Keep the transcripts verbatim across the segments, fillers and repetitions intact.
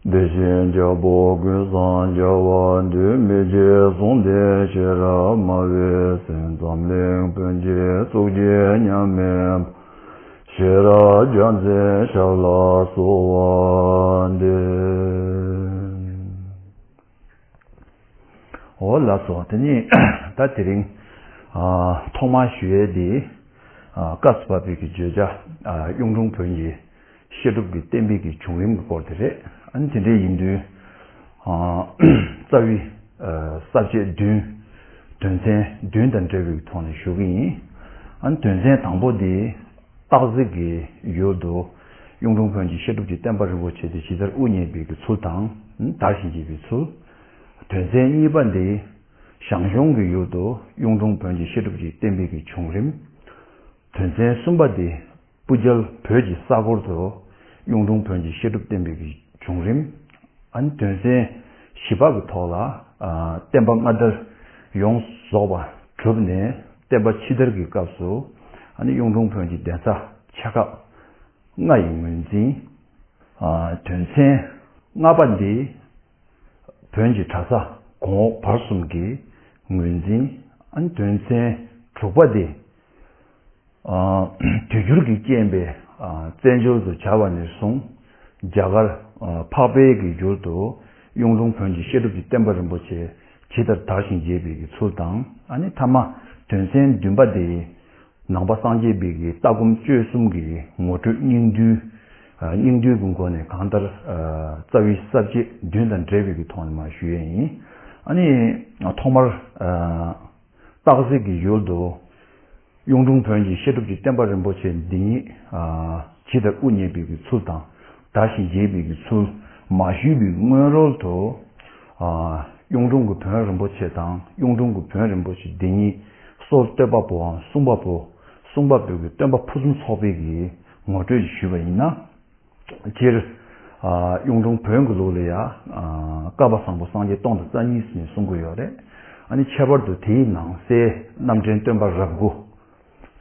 དེ་བཞིན་རྒྱལ་པོ་ཀུན་བཟང་རྒྱལ་བ་འདུས་མི་རྗེ་གསུང་ལྡན་ཤེས་རབ་སྨྲ་བའི་སེང་འཛམ་གླིང་བོན་གྱི་གཙུག་རྒྱན་མཉམ་མེད་པ། ཤེས་རབ་རྒྱལ་མཚན་ཞབས་ལ་གསོལ་བ་འདེབས། འོ་ལགས་སོ། དེ་ནས་ད་དེ་རིང་ཨ་ཐོག་མར་ཞུ་ཡས་དེ་ཨ་སྐབས་སུ་བབས་པའི་གི་བརྗོད་བྱ་ཨ་གཡུང་དྲུང་བོན་གྱི་བཤད་སྒྲུབ་ཀྱི་བསྟན་པའི་གི་བྱུང་རིམ་གྱི་སྐོར་དེ་རེད། ཨ་ནི་དེ་འདྲ་ཡིན་དུས་ཨ་རྩ་བའི་ཨ་ས་བཅད་བདུན། དོན་ཚན་བདུན་དང་འབྲེལ་བའི་ཐོག་ནས་ཞུ་གི་ཡིན། ཨ་ནི་དོན་ཚན་དང་པོ་དེ་སྟག་གཟིག་གི་ཡུལ་དུ་གཡུང་དྲུང་བོན་གྱི་བཤད་སྒྲུབ་ཀྱི་བསྟན་པ་རིན་པོ་ཆེ་དེ་ཇི་ལྟར་དབུ་བརྙེས་པའི་གི་ཚུལ་དང་དར་ཞིང་རྒྱས་པའི་ཚུལ། དོན་ཚན་གཉིས་པ་འདི་ཞང་ཞུང་གི་ཡུལ་དུ་གཡུང་དྲུང་བོན་གྱི་བཤད་སྒྲུབ་ཀྱི་བསྟན་པའི་གི་བྱུང་རིམ། དོན་ཚན་གསུམ་པ་འདི་སྤུ་རྒྱལ་བོད་ཀྱི་ས་སྐོར་དུ་གཡུང་དྲུང་བོན་གྱི་བཤད་སྒྲུབ་བསྟན་པའི་གི་བྱུང་རིམ། ཨ་ནི་དོན་ཚན་བཞི་པ་གི་ཐོག་ལ་ཨ་བསྟན་པ་སྔ་དར་ཡོངས་རྫོགས་པ་གྲུབ་ནས་བསྟན་པ་ཕྱི་དར་གྱི་སྐབས་སུ་ཨ་ནི་གཡུང་དྲུང་བོན་གྱི་གདན་ས་ཆེ་ཁག་ལྔ་ཡི་ངོས་འཛིན། ཨ་དོན་ཚན་ལྔ་པ་འདི་བོན་གྱི་གྲྭ་ས་གོང་འོག་བར་གསུམ་གྱི་ངོས་འཛིན། ཨ་ནི་དོན་ཚན་དྲུག་པ་འདི་ཨ་དུས་འགྱུར་གྱི་རྐྱེན་པས་ཨ་བཙན་བྱོལ་དུ་གྱར་བ་ནས་བཟུང་རྒྱ་གར་ཨ་འཕགས་པའི་གི་ཡུལ་དུ་གཡུང་དྲུང་བོན་གྱི་བཤད་སྒྲུབ་ཀྱི་བསྟན་པ་རིན་པོ་ཆེ་ཇི་ལྟར་དར་ཞིང་རྒྱས་པའི་གི་ཚུལ་དང་། ཨ་ནི་ཐ་མ་དོན་ཚན་བདུན་པ་དེ་ནང་པ་སངས་རྒྱས་པའི་གི་ལྟ་སྒོམ་སྤྱོད་གསུམ་གྱི་ངོ་སྤྲོད་སྙིང་བསྡུས། ཨ་སྙིང་བསྡུས་ཀྱི་སྒོ་ནས་གང་ལྟར་ཨ་རྩ་བའི་ས་བཅད་བདུན་དང་འབྲེལ་བའི་གི་ཐོག་ནས་མར་ཞུ་ཡས་ཡིན། ཨ་ནི་ཐོག་མར་ཨ་སྟག་གཟིག་གི་ཡུལ་དུ་གཡུང་དྲུང་བོན་གྱི་བཤད་སྒྲུབ་ཀྱི་བསྟན་པ་རིན་པོ་ཆེ་འདི་ཉིད་ཨ་ཇི་ལྟར་དབུ་བརྙེས་པའི་གི་ཚུལ་དང་དར་ཞིང་རྒྱས་པའི་གི་ཚུལ་མ་ཞུས་པའི་སྔོན་རོལ་དུ་ཨ་གཡུང་དྲུང་གི་བོན་རིན་པོ་ཆེ་དང་གཡུང་དྲུང་གི་བོན་རིན་པོ་ཆེ་འདི་ཉིད་སྲོལ་གཏོད་པ་པོའམ་གསུང་པ་པོ། གསུང་པ་པོའི་གི་སྟོན་པ་ཕུན་སུམ་ཚོགས་པའི་གི་ངོ་སྤྲོད་ཅིག་ཞུས་པ་ཡིན་ན། སྤྱིར་ཨ་གཡུང་དྲུང་བོན་གྱི་ལུགས་ལ་ཡང་ཨ་བསྐལ་པ་བཟང་པོ་སངས་རྒྱས་སྟོང་དང་རྩ་གཉིས་ཟེར་ནས་གསུང་གི་ཡོད་རེད། ཨ་ནི་ཁྱད་པར་དུ་དེའི་ནང་གསེས་རྣམ་འདྲེན་སྟོན་པ་རབ་དགུ།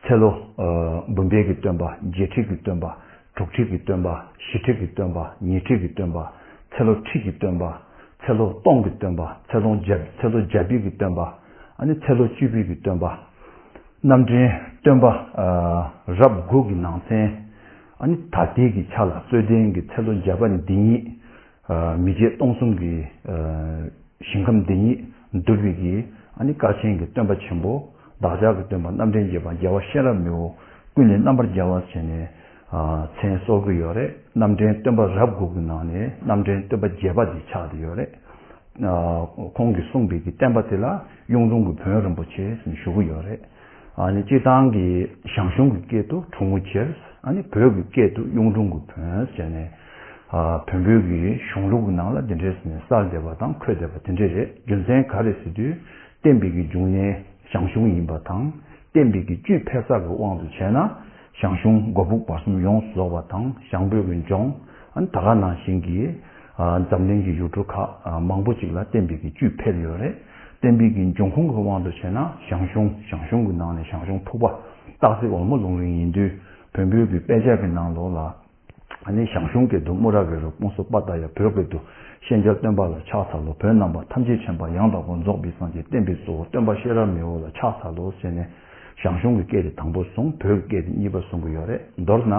ཚེ་ལོ་ཨ་འབུམ་པའི་གི་སྟོན་པ། བརྒྱད་ཁྲི་གི་སྟོན་པ། དྲུག་ཁྲི་གི་སྟོན་པ། བཞི་ཁྲི་གི་སྟོན་པ། ཉི་ཁྲི་གི་སྟོན་པ། ཚེ་ལོ་ཁྲི་གི་སྟོན་པ། ཚེ་ལོ་སྟོང་གི་སྟོན་པ། ཚེ་ལོ་བརྒྱ། ཚེ་ལོ་བརྒྱ་པའི་གི་སྟོན་པ། ཨ་ནི་ཚེ་ལོ་བཅུ་པའི་གི་སྟོན་པ། རྣམ་འདྲེན་སྟོན་པ་ཨ་རབ་དགུ་གི་ནང་ཚན། ཨ་ནི་ད་ལྟའི་གི་ཆ་ལ་རྩོད་ལྡན་གྱི་ཚེ་ལོ་བརྒྱ་པ་འདི་ཉིད་ཨ་མི་མཇེད་སྟོང་གསུམ་གྱི་ཨ་ཞིང་ཁམས་འདི་ཉིད་འདུལ་བའི་གི་ཨ་ནི་སྐར་ཆེན་གྱི་སྟོན་པ་ཆེན་པོ། བདག་ཅག་གི་སྟོན་པ་རྣམ་འདྲེན་རྒྱལ་བ་རྒྱལ་བ་ཤེས་རབ་མི་བོ་ཀུན་ལས་རྣམ་པར་རྒྱལ་བ་བྱས་ནས་ཨ་མཚན་གསོལ་གྱི་ཡོད་རེད། རྣམ་འདྲེན་སྟོན་པ་རབ་དགུ་གི་ནང་ནས་རྣམ་འདྲེན་སྟོན་པ་བརྒྱད་པ་དེ་ཆགས་བསྡད་ཡོད་རེད། ཨ་ཁོང་གིས་གསུངས་པའི་གི་བསྟན་པ་དེ་ལ་གཡུང་དྲུང་གི་བོན་རིན་པོ་ཆེ་ཟེར་ནས་ཞུ་གི་ཡོད་རེད། ཨ་ནི་སྤྱིར་བཏང་གི་ཞང་ཞུང་གི་སྐད་དུ་དྲུང་མུ་ཁྱེར། ཨ་ནི་བོད་ཀྱི་སྐད་དུ་གཡུང་དྲུང་གི་བོན་ཟེར་ནས་ཨ་བོན་པོའི་གི་གཞུང་ལུགས་ཀྱི་ནང་ལ་འདི་འདྲས་ཟེར་ནས་གསལ་བསྡད་པ་དང་འཁོད་བསྡད་པ་དེ་འདྲས་རེད། རྒྱུ་མཚན་ག་རེ་ཟེར་དུས་བསྟན་པའི་གི་འབྱུང་གནས་ཞང་ཞུང་ཡིན་པ་དང་། བསྟན་པའི་གི་བཅུད་འཕེལ་ས་གི་དབང་དུ་བྱས་ན་ཞང་ཞུང་མགོ་ཕུག་བར་གསུམ་ཡོངས་སུ་རྫོགས་པ་དང་། ཞང་བོད་ཀྱི་ལྗོངས། ཨ་ནི་ད་ག་ནང་བཞིན་གྱི་ཨ་འཛམ་གླིང་གི་ཡུལ་གྲུ་ཁག་ཨ་མང་པོ་ཅིག་ལ་བསྟན་པའི་གི་བཅུད་འཕེལ་ཡོད་རེད། བསྟན་པའི་གི་འབྱུང་ཁུངས་ཀྱི་དབང་དུ་བྱས་ན་ཞང་ཞུང་། ཞང་ཞུང་གི་ནང་ནས་ཞང་ཞུང་ཕུག་པ་སྟག་གཟིག་འོལ་མོ་ལུང་རིང་ཡིན་དུས་བོན་པོའི་གི་དཔེ་ཆ་གི་ནང་ལོགས་ལ། ཨ་ནི་ཞང་ཞུང་སྐད་དུ་དམུ་ར་གི་རུ་ཀུང་སུ་པ་ཏ་ཡ། བོད་སྐད་དུ་ཤན་སྦྱར་སྟོན་པ་ལ་ཕྱག་འཚལ་ལོ། བོད་རྣམ་པ་ཐམས་ཅད་མཁྱེན་པ་ཡང་དག་པར་རྫོགས་པའི་སངས་རྒྱས། བསྟན་པའི་གཙོ་བོ་སྟོན་པ་ཤེས་རབ་མི་བོ་ལ་ཕྱག་འཚལ་ལོ་ཟེར་ནས་ཞང་ཞུང་གི་སྐད་དེ་དང་པོ་གསུངས། བོད་ཀྱི་སྐད་དེ་གཉིས་པ་གསུང་གི་ཡོད་རེད། མདོར་ན།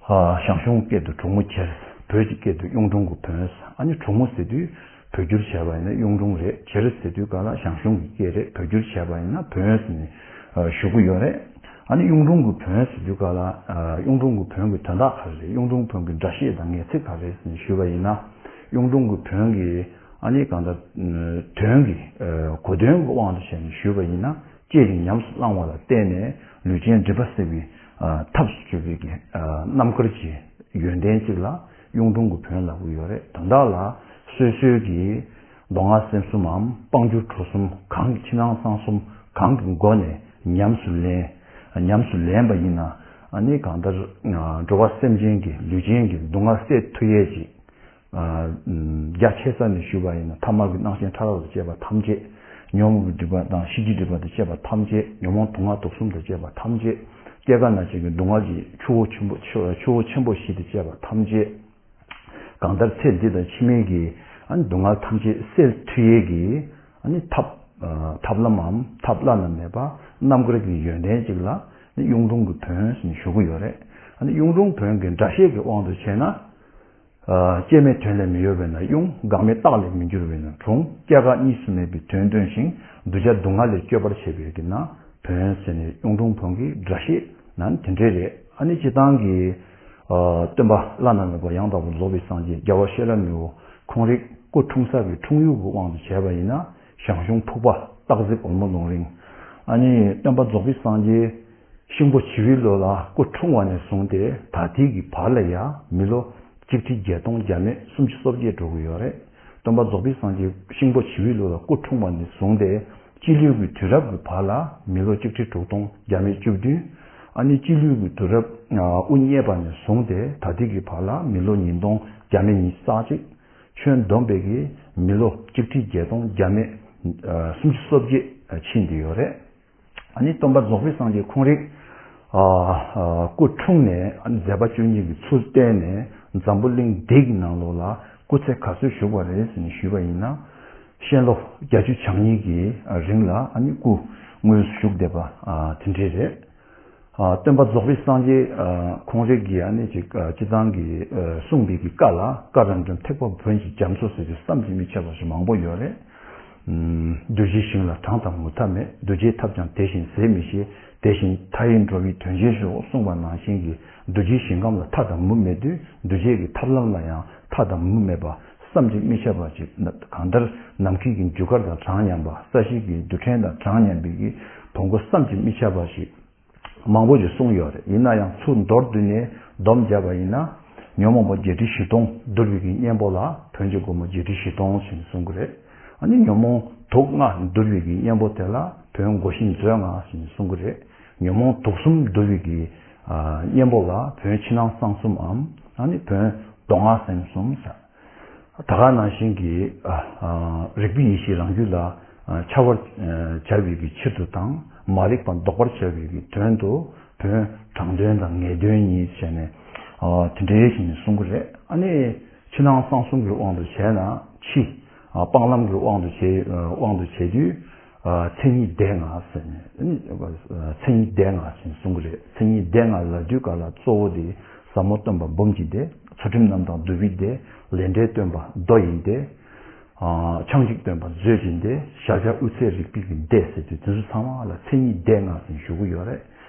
ཨ་ཞང་ཞུང་སྐད་དུ་དྲུང་མུ་ཁྱེར། བོད་ཀྱི་སྐད་དུ་གཡུང་དྲུང་གི་བོན། ཨ་ནི་དྲུང་མུ་ཟེར་དུས་བོད་བསྒྱུར་བྱས་པ་ཡིན་ན་གཡུང་དྲུང་རེད། ཁྱེར་ཟེར་དུས་ག་ལ་ཞང་ཞུང་གི་སྐད་རེད། བོད་བསྒྱུར་བྱས་པ་ཡིན་ན་བོན་ཟེར་ནས་ཨ་ཞུ་གི་ཡོད་རེད། ཨ་ནི་གཡུང་དྲུང་གི་བོན་ཟེར་དུས་ག་ལ་ཨ་གཡུང་དྲུང་གི་བོན་གྱི་དོན་དག་ག་རེ་རེད། གཡུང་དྲུང་བོན་གྱི་སྒྲ་བཤད་དང་ངེས་ཚིག་ག་རེ་རེད་ཟེར་ནས་ཞུས་པ་ཡིན་ན། གཡུང་དྲུང་གི་བོན་གྱི་ཨ་ནི་གང་ལྟར་དོན་གྱི་ཨ་གོ་དོན་གྱི་དབང་དུ་བྱས་ནས་ཞུས་པ་ཡིན་ན། ལྕེ་ཡིས་ཉམས་སུ་བླང་བ་ལ་བརྟེན་ནས་ལུས་ཅན་སྒྲིབ་པ་སེལ་བའི་ཨ་ཐབས་སུ་གྱུར་པའི་གི་ཨ་རྣམ་དཀར་གྱི་ཡོན་ཏན་ཅིག་ལ་གཡུང་དྲུང་གི་བོན་ལབ་ཀྱི་ཡོད་རེད། དོན་དག་ལ་སོ་སོའི་གི་མདོ་སྔགས་སེམས་གསུམ་མམ་སྤང་སྒྱུར་གྲོལ་གསུམ་གང་གི་ཕྱི་ནང་གསང་གསུམ་གང་གི་སྒོ་ནས་ཉམས་སུ་ལེན། ཉམས་སུ་ལེན་པ་ཡིན་ན། ཨ་ནི་གང་ལྟར་འགྲོ་བ་སེམས་ཅན་གྱི་ལུས་ཅན་གྱི་སྡུག་བསྔལ་སེལ་ཐུབ་ཡས་ཅིག་རྒྱ་ཆེ་ས་ནས་ཞུས་པ་ཡིན་ན། ཐ་མལ་གྱི་སྣང་ཞེན་ཕྲ་རགས་དང་བཅས་པ་ཐམས་ཅད། ཉོན་མོངས་ཀྱི་སྒྲིབ་པ་དང་ཤེས་བྱའི་སྒྲིབ་པ་དང་བཅས་པ་ཐམས་ཅད། ཉོན་མོངས་དུག་ལྔ་དུག་གསུམ་དང་བཅས་པ་ཐམས་ཅད། སྐྱེ་རྒ་ན་འཆིའི་སྡུག་བསྔལ་གྱི་ཆུ་བོ་ཆེན་པོ་ཆུ་བོ་ཆེན་པོ་བཞི་དང་བཅས་པ་ཐམས་ཅད། གང་ལྟར་ཚེ་འདི་དང་ཕྱི་མའི་གི་ཨ་ནི་སྡུག་བསྔལ་ཐམས་ཅད་སེལ་ཐུབ་ཡས་ཀྱི་ཨ་ནི་ཐབས་ཨ་ཐབས་ལམ་མམ་ཐབས་བླ་ན་མེད་པ་རྣམ་དཀར་གྱི་ཡོན་ཏན་ཅིག་ལ་ཨ་ནི་གཡུང་དྲུང་གི་བོན་ཟེར་ནས་ཞུ་གི་ཡོད་རེད། ཨ་ནི་གཡུང་དྲུང་བོན་གྱི་སྒྲ་བཤད་ཀྱི་དབང་དུ་བྱས་ན། ཨ་སྐྱེ་མེད་དོན་ལས་མི་གཡོ་བས་ན་གཡུང་། འགག་མེད་རྟགས་ལས་མི་འགྱུར་བས་ན་དྲུང་། སྐྱེ་འགག་གཉིས་སུ་མེད་པའི་དོན་སྟོན་ཞིང་། གདུལ་བྱ་སྡུག་བསྔལ་ལས་སྐྱོབ་པར་བྱེད་པའི་གི་ན་བོན་ཟེར་ནས་གཡུང་དྲུང་བོན་གྱི་སྒྲ་བཤད་ན་དེ་འདྲས་རེད། ཨ་ནི་སྤྱིར་བཏང་གི་ཨ་སྟོན་པ་བླ་ན་མེད་པ་ཡང་དག་པར་རྫོགས་པའི་སངས་རྒྱས་རྒྱལ་བ་ཤེས་རབ་མི་བོ་ཁོང་རང་སྐུ་འཁྲུངས་ས་གི་འཁྲུངས་ཡུལ་གྱི་དབང་དུ་བྱས་པ་ཡིན་ན་ཞང་ཞུང་ཕུག་པ་སྟག་གཟིག་འོལ་མོ་ལུང་རིང་། ཨ་ནི་སྟོན་པ་རྫོགས་པའི་སངས་རྒྱས་ཤིང་ཕོ་བྱི་བའི་ལོ་ལ་སྐུ་འཁྲུངས་པ་ནས་བཟུང་སྟེ་ད་ལྟའི་གི་བར་ལ་ཡང་མི་ལོ་གཅིག་ཁྲི་བརྒྱད་སྟོང་བརྒྱ་མེད་སུམ་ཅུ་སོ་བརྒྱད་འགྲོ་གི་ཡོད་རེད། སྟོན་པ་རྫོགས་པའི་སངས་རྒྱས་ཤིང་ཕོ་བྱི་བའི་ལོ་ལ་སྐུ་འཁྲུངས་པ་ནས་བཟུང་སྟེ་སྤྱི་ལོའི་གི་དུས་རབས་ཀྱི་བར་ལ་མི་ལོ་གཅིག་ཁྲི་དྲུག་སྟོང་བརྒྱ་མེད་བཅུ་བདུན། ཨ་ནི་སྤྱི་ལོའི་གི་དུས་རབས་དབུ་བརྙེས་པ་ནས་བཟུང་སྟེ་ད་ལྟའི་གི་བར་ལ་མི་ལོ་ཉིས་སྟོང་བརྒྱ་མེད་ཉི་ཤུ་རྩ་གཅིག་ཁྱོན་བསྡོམས་པའི་གི་མི་ལོ་གཅིག་ཁྲི་བརྒྱད་སྟོང་བརྒྱ་མེད་སུམ་ཅུ་སོ་བརྒྱད་ཕྱིན་བསྡད་ཡོད་རེད། ཨ་ནི་སྟོན་པ་རྫོགས་པའི་སངས་རྒྱས་ཁོང་རང་ཨ་ཨ་སྐུ་འཁྲུངས་ནས་ཨ་ནི་མཛད་པ་བཅུ་གཉིས་ཀྱི་ཚུལ་བསྟན་ནས་འཛམ་བུ་གླིང་འདི་གི་ནང་ལོགས་ལ་སྐུ་ཚེ་ག་ཚོད་བཞུགས་པ་རེད་ཟེར་ནས་ཞུས་པ་ཡིན་ན། གཤེན་ལོ་བརྒྱད་ཅུ་གྱ་གཉིས་ཀྱི་རིང་ལ་ཨ་ནི་སྐུ་དངོས་སུ་བཞུགས་བསྡད་པ་ཨ་དེ་འདྲས་རེད། ཨ་སྟོན་པ་རྫོགས་པའི་སངས་རྒྱས་ཨ་ཁོང་རང་གིས་ཨ་ནི་ཅིག་ཨ་སྤྱི་བཏང་གི་ཨ་གསུངས་པའི་གི་བཀའ་ལ་བཀའ་རམས་སྒྲོན་ཐེག་པ་བོན་གྱི་རྒྱ་མཚོ་ཟེར་ཏེ་བསམ་གྱིས་མི་ཁྱབ་པ་ཞིག་མང་པོ་ཡོད་རེད། ཨམ་གདུལ་བྱའི་ཞིང་ལ་གྲངས་དང་མུ་མཐའ་མེད། གདུལ་བྱའི་ཐབས་ཀྱང་དེ་བཞིན་ཟད་མི་ཤེས། དེ་བཞིན་མཐའ་ཡས་འགྲོ་བའི་དོན་ཆེན་ཤོག་གསུངས་པ་ནང་བཞིན་གྱི་གདུལ་བྱའི་ཞིང་ཁམས་ལ་མཐའ་དང་མུ་མེད་དུས་གདུལ་བྱའི་གི་ཐབས་ལམ་ལ་ཡང་མཐའ་དང་མུ་མེད་པ་བསམ་གྱིས་མི་ཁྱབ་པ་ཅིག་གང་ལྟར་ནམ་མཁའི་གི་རྒྱུ་སྐར་དང་གྲངས་མཉམ་པ། ས་གཞི་གི་རྡུལ་ཕྲན་དང་གྲངས་མཉམ་པའི་གི་བོན་སྒོ་བསམ་གྱིས་མི་ཁྱབ་པ་ཞིག་མང་པོ་ཞིག་གསུངས་ཡོད་རེད། ཡིན་ན་ཡང་ཚུར་མདོར་བསྡུས་ནས་སྡོམ་བརྒྱབ་པ་ཡིན་ན། ཉོན་མོངས་པ་བརྒྱད་ཁྲི་བཞི་སྟོང་འདུལ་བའི་གི་གཉེན་པོ་ལ་བོན་གྱི་སྒོ་མོ་བརྒྱད་ཁྲི་བཞི་སྟོང་ཞེས་གསུང་གི་རེད། ཨ་ནི་ཉོན་མོངས་དུག་ལྔ་འདུལ་བའི་གི་གཉེན་པོ་དེ་ལ་བོན་སྒོ་བཞི་མཛོད་ལྔ་ཞེས་གསུང་གི་རེད། ཉོན་མོངས་དུག་གསུམ་འདུལ་བའི་གི་ཨ་གཉེན་པོ་ལ་བོན་ཕྱི་ནང་གསང་གསུམ་འམ་ཨ་ནི་བོན་མདོ་སྔགས་སེམས་གསུམ་ཟེར། ད་ག་ནང་བཞིན་གྱི་ཨ་ཨ་རིག་པའི་ཡེ་ཤེས་རང་རྒྱུད་ལ་ཨ་འཆར་བར་ཨ་བྱ་བའི་གི་ཕྱིར་དུ་དང་མ་རིག་པ་ལྡོག་པར་བྱ་བའི་གི་དོན་དུ་བོན་དྲང་དོན་དང་ངེས་དོན་གཉིས་བྱས་ནས་ཨ་དེ་འདྲའི་ཞིག་ནས་གསུང་གི་རེད། ཨ་ནི་ཕྱི་ནང་གསང་གསུམ་གྱི་དབང་དུ་བྱས་ན་ཕྱི་ཨ་སྤང་ལམ་གྱི་དབང་དུ་བྱས་ཨ་དབང་དུ་བྱས་དུས་ཨ་མཚན་ཉིད་སྡེ་ལྔ་ཟེར་ནས་ཨ་ནི་མཚན་ཉིད་སྡེ་ལྔ་ཞེས་གསུང་གི་རེད། མཚན་ཉིད་སྡེ་ལྔ་ལབ་དུས་ག་ལ་གཙོ་བོ་དེ་ཟབ་མོ་སྟོན་པ་འབུམ་གྱི་སྡེ། ཚུལ་ཁྲིམས་རྣམ་དག་འདུལ་བའི་སྡེ། ལས་འབྲས་སྟོན་པ་མདོ་ཡི་སྡེ། ཨ་ཕྱག་འཇིགས་སྟོན་པ་མཛོད་ཀྱི་སྡེ། ཞར་བྱ་དབུ་ཚད་རིག་པའི་གི་སྡེ་ཟེར་དུས་དེ་ཚོ་ཚང་མ་ལ་མཚན་ཉིད་སྡེ་ལྔ་ཟེར་ཞུ་གི་ཡོད་རེད།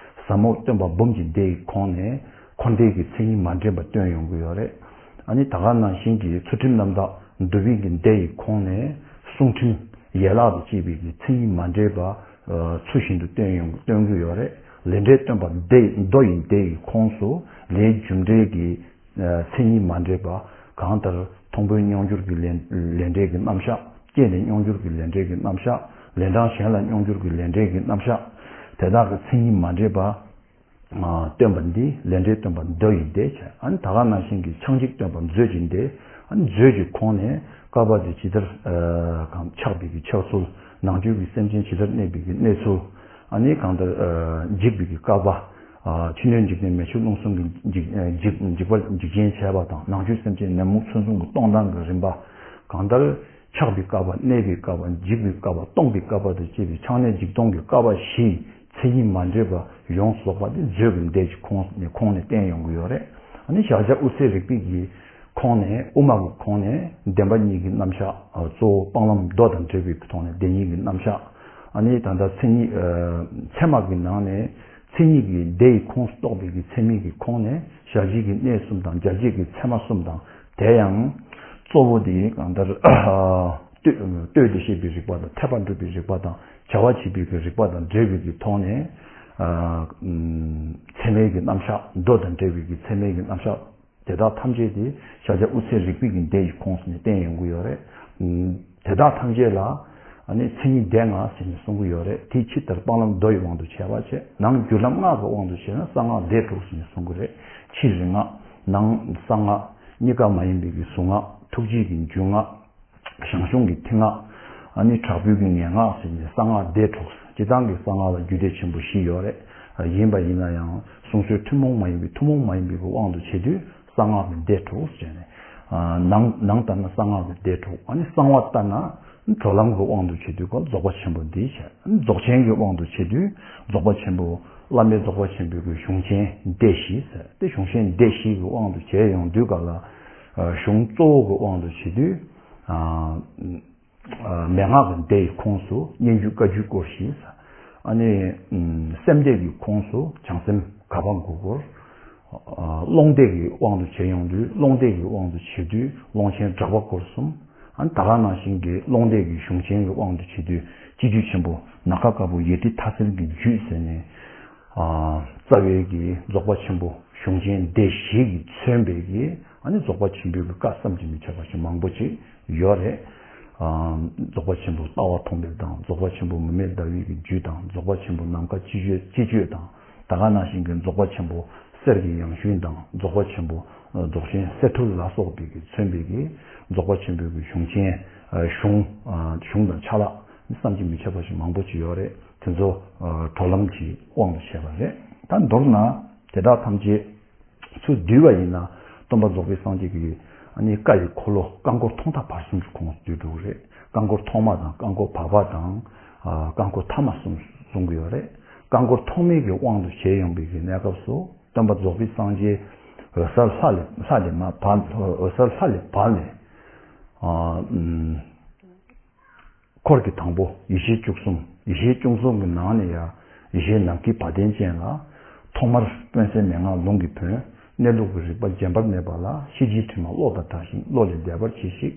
ཟབ་མོ་སྟོན་པ་འབུམ་གྱི་སྡེ་ཡི་ཁོངས་ནས་འཁོར་འདས་ཀྱི་མཚན་ཉིད་མ་འདྲེས་པ་སྟོན་ཡོང་གི་ཡོད་རེད། ཨ་ནི་ད་ག་ནང་བཞིན་གྱི་ཚུལ་ཁྲིམས་རྣམ་དག་འདུལ་བའི་གི་སྡེ་ཡི་ཁོངས་ནས་གསུང་ཁྲིམས་ཡན་ལག་ཏུ་བཅས་པའི་གི་མཚན་ཉིད་མ་འདྲེས་པ་ཚུལ་བཞིན་དུ་སྟོན་ཡོང་སྟོན་གྱི་ཡོད་རེད། ལས་འབྲས་སྟོན་པ་སྡེ་མདོ་ཡི་སྡེ་ཡི་ཁོངས་སུ་ལས་རྒྱུ་འབྲས་ཀྱི་མཚན་ཉིད་མ་འདྲེས་པ། གང་ལྟར་མཐོང་བའི་མྱོང་འགྱུར་གྱི་ལས་ལས་འབྲས་ཀྱི་རྣམ་གཞག་སྐྱེས་ནས་མྱོང་འགྱུར་གྱི་ལས་འབྲས་ཀྱི་རྣམ་གཞག་ལན་གྲངས་གཞན་ལ་མྱོང་འགྱུར་གྱི་ལས་འབྲས་ཀྱི་རྣམ་གཞག་དེ་དག་གི་མཚན་ཉིད་མ་འདྲེས་པ། སྟོན་པ་འདི་ལས་འབྲས་སྟོན་པ་མདོ་ཡི་སྡེ་བྱས། ཨ་ནི་ད་ག་ནང་བཞིན་གྱི་ཕྱག་འཇིགས་སྟོན་པ་མཛོད་ཀྱི་སྡེ། ཨ་ནི་མཛོད་ཀྱི་ཁོངས་ནས་བསྐལ་པ་འདི་ཇི་ལྟར་གང་ཆགས་པའི་གི་ཆགས་ཚུལ། ནང་བཅུད་ཀྱི་སེམས་ཅན་ཇི་ལྟར་གནས་པའི་གི་གནས་ཚུལ། ཨ་ནི་གང་ལྟར་འཇིག་པའི་གི་བསྐལ་པ། ཕྱི་སྣོད་འཇིག་རྟེན་མེ་ཆུ་རླུང་གསུམ་གྱི་འཇིག་འཇིག་འཇིག་པར་འཇིག་རྐྱེན་བྱས་པ་དང་། ནང་བཅུད་སེམས་ཅན་ནད་མུག་མཚོན་གསུམ་གྱི་སྟོང་ཐང་གི་རིམ་པ། གང་ལྟར་ཆགས་པའི་བསྐལ་པ། གནས་པའི་བསྐལ་པ། འཇིག་པའི་བསྐལ་པ། སྟོང་པའི་བསྐལ་པ་དང་བཅས་པའི་ཆགས་གནས་འཇིག་སྟོང་གི་བསྐལ་པ་བཞིའི་མཚན་ཉིད་མ་འདྲེས་པ་ཡོངས་སུ་རྫོགས་པ་དེ་མཛོད་ཀྱི་སྡེ་གི་ཁོངས་ནས་ཁོངས་ནས་བསྟན་ཡོང་གི་ཡོད་རེད། ཨ་ནི་ཞར་བྱ་དབུ་ཚད་རིག་པའི་གི་ཁོངས་ནས་དབུ་མ་གི་ཁོངས་ནས་བདེན་པ་གཉིས་ཀྱི་རྣམ་གཞག་གཙོ་བོ་སྤང་ལམ་མདོ་དང་འབྲེལ་བའི་ཐོག་ནས་བདེན་གཉིས་ཀྱི་རྣམ་གཞག་ཨ་ནི་ད་ལྟ་མཚན་ཉིད་ཚད་མ་གི་ནང་ནས་མཚན་ཉིད་ཀྱི་སྡེ་ཡི་ཁོངས་སུ་གཏོགས་པའི་གི་ཚད་མིན་གྱི་ཁོངས་ནས་ཞར་བྱའི་གི་གནས་གསུམ་དང་རྒྱ་བསྐྱེད་ཀྱི་ཚད་མ་གསུམ་དང་། དེ་ཡང་གཙོ་བོ་དེ་གང་ལྟར་ལྟོས་ལྟོས་ཏེ་བཤད་པའི་རིག་པ་དང་། འཐད་པ་སྒྲུབ་པའི་རིག་པ་དང་། བྱ་བ་བྱེད་པའི་གི་རིག་པ་དང་འབྲེལ་བའི་གི་ཐོག་ནས་ཚད་མའི་གི་རྣམ་གཞག་མདོ་དང་འབྲེལ་བའི་གི་ཚད་མའི་གི་རྣམ་གཞག་དེ་དག་ཐམས་ཅད་དེ་ཞར་བྱ་དབུ་ཚད་རིག་པའི་གི་སྡེ་ཡི་ཁོངས་སུ་ནས་བསྟན་ཡོང་གི་ཡོད་རེད། དེ་དག་ཐམས་ཅད་ལ་ཨ་ནི་མཚན་ཉིད་སྡེ་ལྔ་ཟེར་ནས་གསུང་གི་ཡོད་རེད། དེ་ཕྱི་ལྟར་སྤང་ལམ་མདོ་ཡི་དབང་དུ་བྱས་པ་བྱས། ནང་རྒྱུད་ལམ་སྔགས་ཀྱི་དབང་དུ་བྱས་ན་གསང་སྔགས་སྡེ་དྲུག་ཟེར་ནས་གསུང་གི་རེད། ཕྱི་རིག་སྔགས། ནང་གསང་སྔགས། གཉིས་ཀ་མ་ཡིན་པའི་གི་གཟུངས་སྔགས། ཐུགས་རྗེའི་གི་འཇུག་སྔགས། ཞང་ཞུང་གི་ཐིག་སྔགས། ཨ་ནི་དྲག་པོའི་གི་ངན་སྔགས་ཟེར་ནས་གསང་སྔགས་སྡེ་དྲུག་སྤྱིར་བཏང་གི་གསང་སྔགས་ལ་རྒྱུད་སྡེ་ཆེན་པོ་བཞི་ཡོད་རེད། ཡིན་པ་ཡིན་ན་ཡང་གསུང་སྲོལ་ཐུན་མོང་མ་ཡིན་པའི་ཐུན་མོང་མ་ཡིན་པའི་གི་དབང་དུ་བྱས་དུས་གསང་སྔགས་ཀྱི་སྡེ་དྲུག་ཟེར་ནས་ ནང་ནང་ལྟར་ན་གསང་སྔགས་ཀྱི་སྡེ་དྲུག་ཨ་ནི་གསང་བ་ལྟར་ན་གྲོལ་ལམ་གྱི་དབང་དུ་བྱེད་དུས་ཀ་རྫོགས་པ་ཆེན་པོ་འདི་བྱས། རྫོགས་ཆེན་གྱི་དབང་དུ་བྱེད་དུས་རྫོགས་པ་ཆེན་པོ་བླ་མེད་རྫོགས་པ་ཆེན་པོའི་གི་གཞུང་ཆེན་སྡེ་བཞི་ཟེར་ཏེ། གཞུང་ཆེན་སྡེ་བཞི་གི་དབང་དུ་བྱས་ཡོང་དུས་ཀ་ལ་གཞུང་གཙོ་བོ་གི་དབང་དུ་བྱེད་དུས། མན་ངག་གི་སྡེ་ཡི་ཁོངས་སུ་སྙན་བརྒྱུད་བཀའ་བརྒྱུད་སྐོར་བཞི། ཨ་ནི་སེམས་སྡེ་གི་ཁོངས་སུ་བྱང་སེམས་གབ་པ་དགུ་སྐོར། ཀློང་སྡེ་གི་དབང་དུ་བྱས་ཡོང་དུས་ཀློང་སྡེ་གི་དབང་དུ་བྱེད་དུས་ཀློང་ཆེན་གྲགས་པ་སྐོར་གསུམ། ཨ་ནི་ད་ག་ནང་བཞིན་གྱི་ཀློང་སྡེ་གི་གཞུང་ཆེན་གྱི་དབང་དུ་བྱེད་དུས་སྤྱི་རྒྱུད་ཆེན་པོ་ནམ་མཁའ་དཀར་པོ་ཡེ་ཏི་ཐ་སིལ་གྱི་རྒྱུད་ཟེར་ནས། རྩ་བའི་གི་རྫོགས་པ་ཆེན་པོ་གཞུང་ཆེན་སྡེ་བཞི་གིས་མཚོན་པའི་གི་ཨ་ནི་རྫོགས་པ་ཆེན་པོའི་གི་བཀའ་བསམ་གྱིས་མི་ཁྱབ་པ་ཞིག་མང་པོ་ཅིག་ཡོད་རེད། རྫོགས་པ་ཆེན་པོ་ལྟ་བ་མཐོང་འབེབས་དང་། རྫོགས་པ་ཆེན་པོ་མུ་མེད་ཟླ་བའི་གི་རྒྱུད་དང་། རྫོགས་པ་ཆེན་པོ་ནམ་མཁའ་སྤྱི་སྤྱོད་སྤྱི་སྤྱོད་དང་། ད་ག་ནང་བཞིན་གྱི་རྫོགས་པ་ཆེན་པོ་གསེར་གྱི་ཡང་ཞུན་དང་། རྫོགས་པ་ཆེན་པོ་རྫོགས་ཆེན་གསེར་ཕྲུལ་ལ་སོགས་པའི་གི་མཚོན་པའི་གི་རྫོགས་པ་ཆེན་པོའི་གི་གཞུང་ཆེན་གཞུང་གཞུང་དང་ཆ་ལག་བསམ་གྱིས་མི་ཁྱབ་པ་ཞིག་མང་པོ་ཅིག་ཡོད་རེད། དེ་ཚོ་གྲོལ་ལམ་གྱི་དབང་དུ་བྱས་པ་རེད། ད་མདོར་ན་དེ་དག་ཐམས་ཅད་ཚུར་བསྡུས་པ་ཡིན་ན་སྟོན་པ་རྫོགས་པའི་སངས་རྒྱས་ཀྱི་ཨ་ནི་བཀའ་ཡི་འཁོར་ལོ་བཀའ་འཁོར་ཐོག་མཐའ་བར་གསུམ་གྱི་ཁོངས་སུ་བསྡུས་འགྲོ་གི་རེད། བཀའ་འཁོར་ཐོག་མ་དང་བཀའ་འཁོར་བར་པ་དང་། ཨ། བཀའ་འཁོར་ཐ་མ་གསུམ་གསུང་གི་ཡོད་རེད། བཀའ་འཁོར་ཐོག་མའི་གི་དབང་དུ་བྱས་ཡོང་པའི་གི་གནས་སྐབས་སུ་སྟོན་པ་རྫོགས་པའི་སངས་རྒྱས་འོད་གསལ་ལྷ་ལས་ལྷ་ལས་མར་བབས། འོད་གསལ་ལྷ་ལས་བབས་ནས། ཨ། ཨུམ། འཁོར་གྱི་དང་པོ་ཡེ་ཤེས་བཅུ་གསུམ། ཡེ་ཤེས་བཅུ་གསུམ་གྱི་ནང་ནས་ཡང་ཡེ་ཤེས་ནམ་མཁའི་བ་དན་ཅན་ལ། ཐོག་མར་དཔོན་གསས་མན་ངག་ལུང་གི་བོན། གནས་ལུགས་ཀྱི་རིག་པ་རྗེན་པར་གནས་པ་ལ། ཤེས་བྱའི་དྲི་མ་གློ་དང་བྲལ་ཞིང་བློ་ལས་འདས་པར་གྱིས་ཤིག།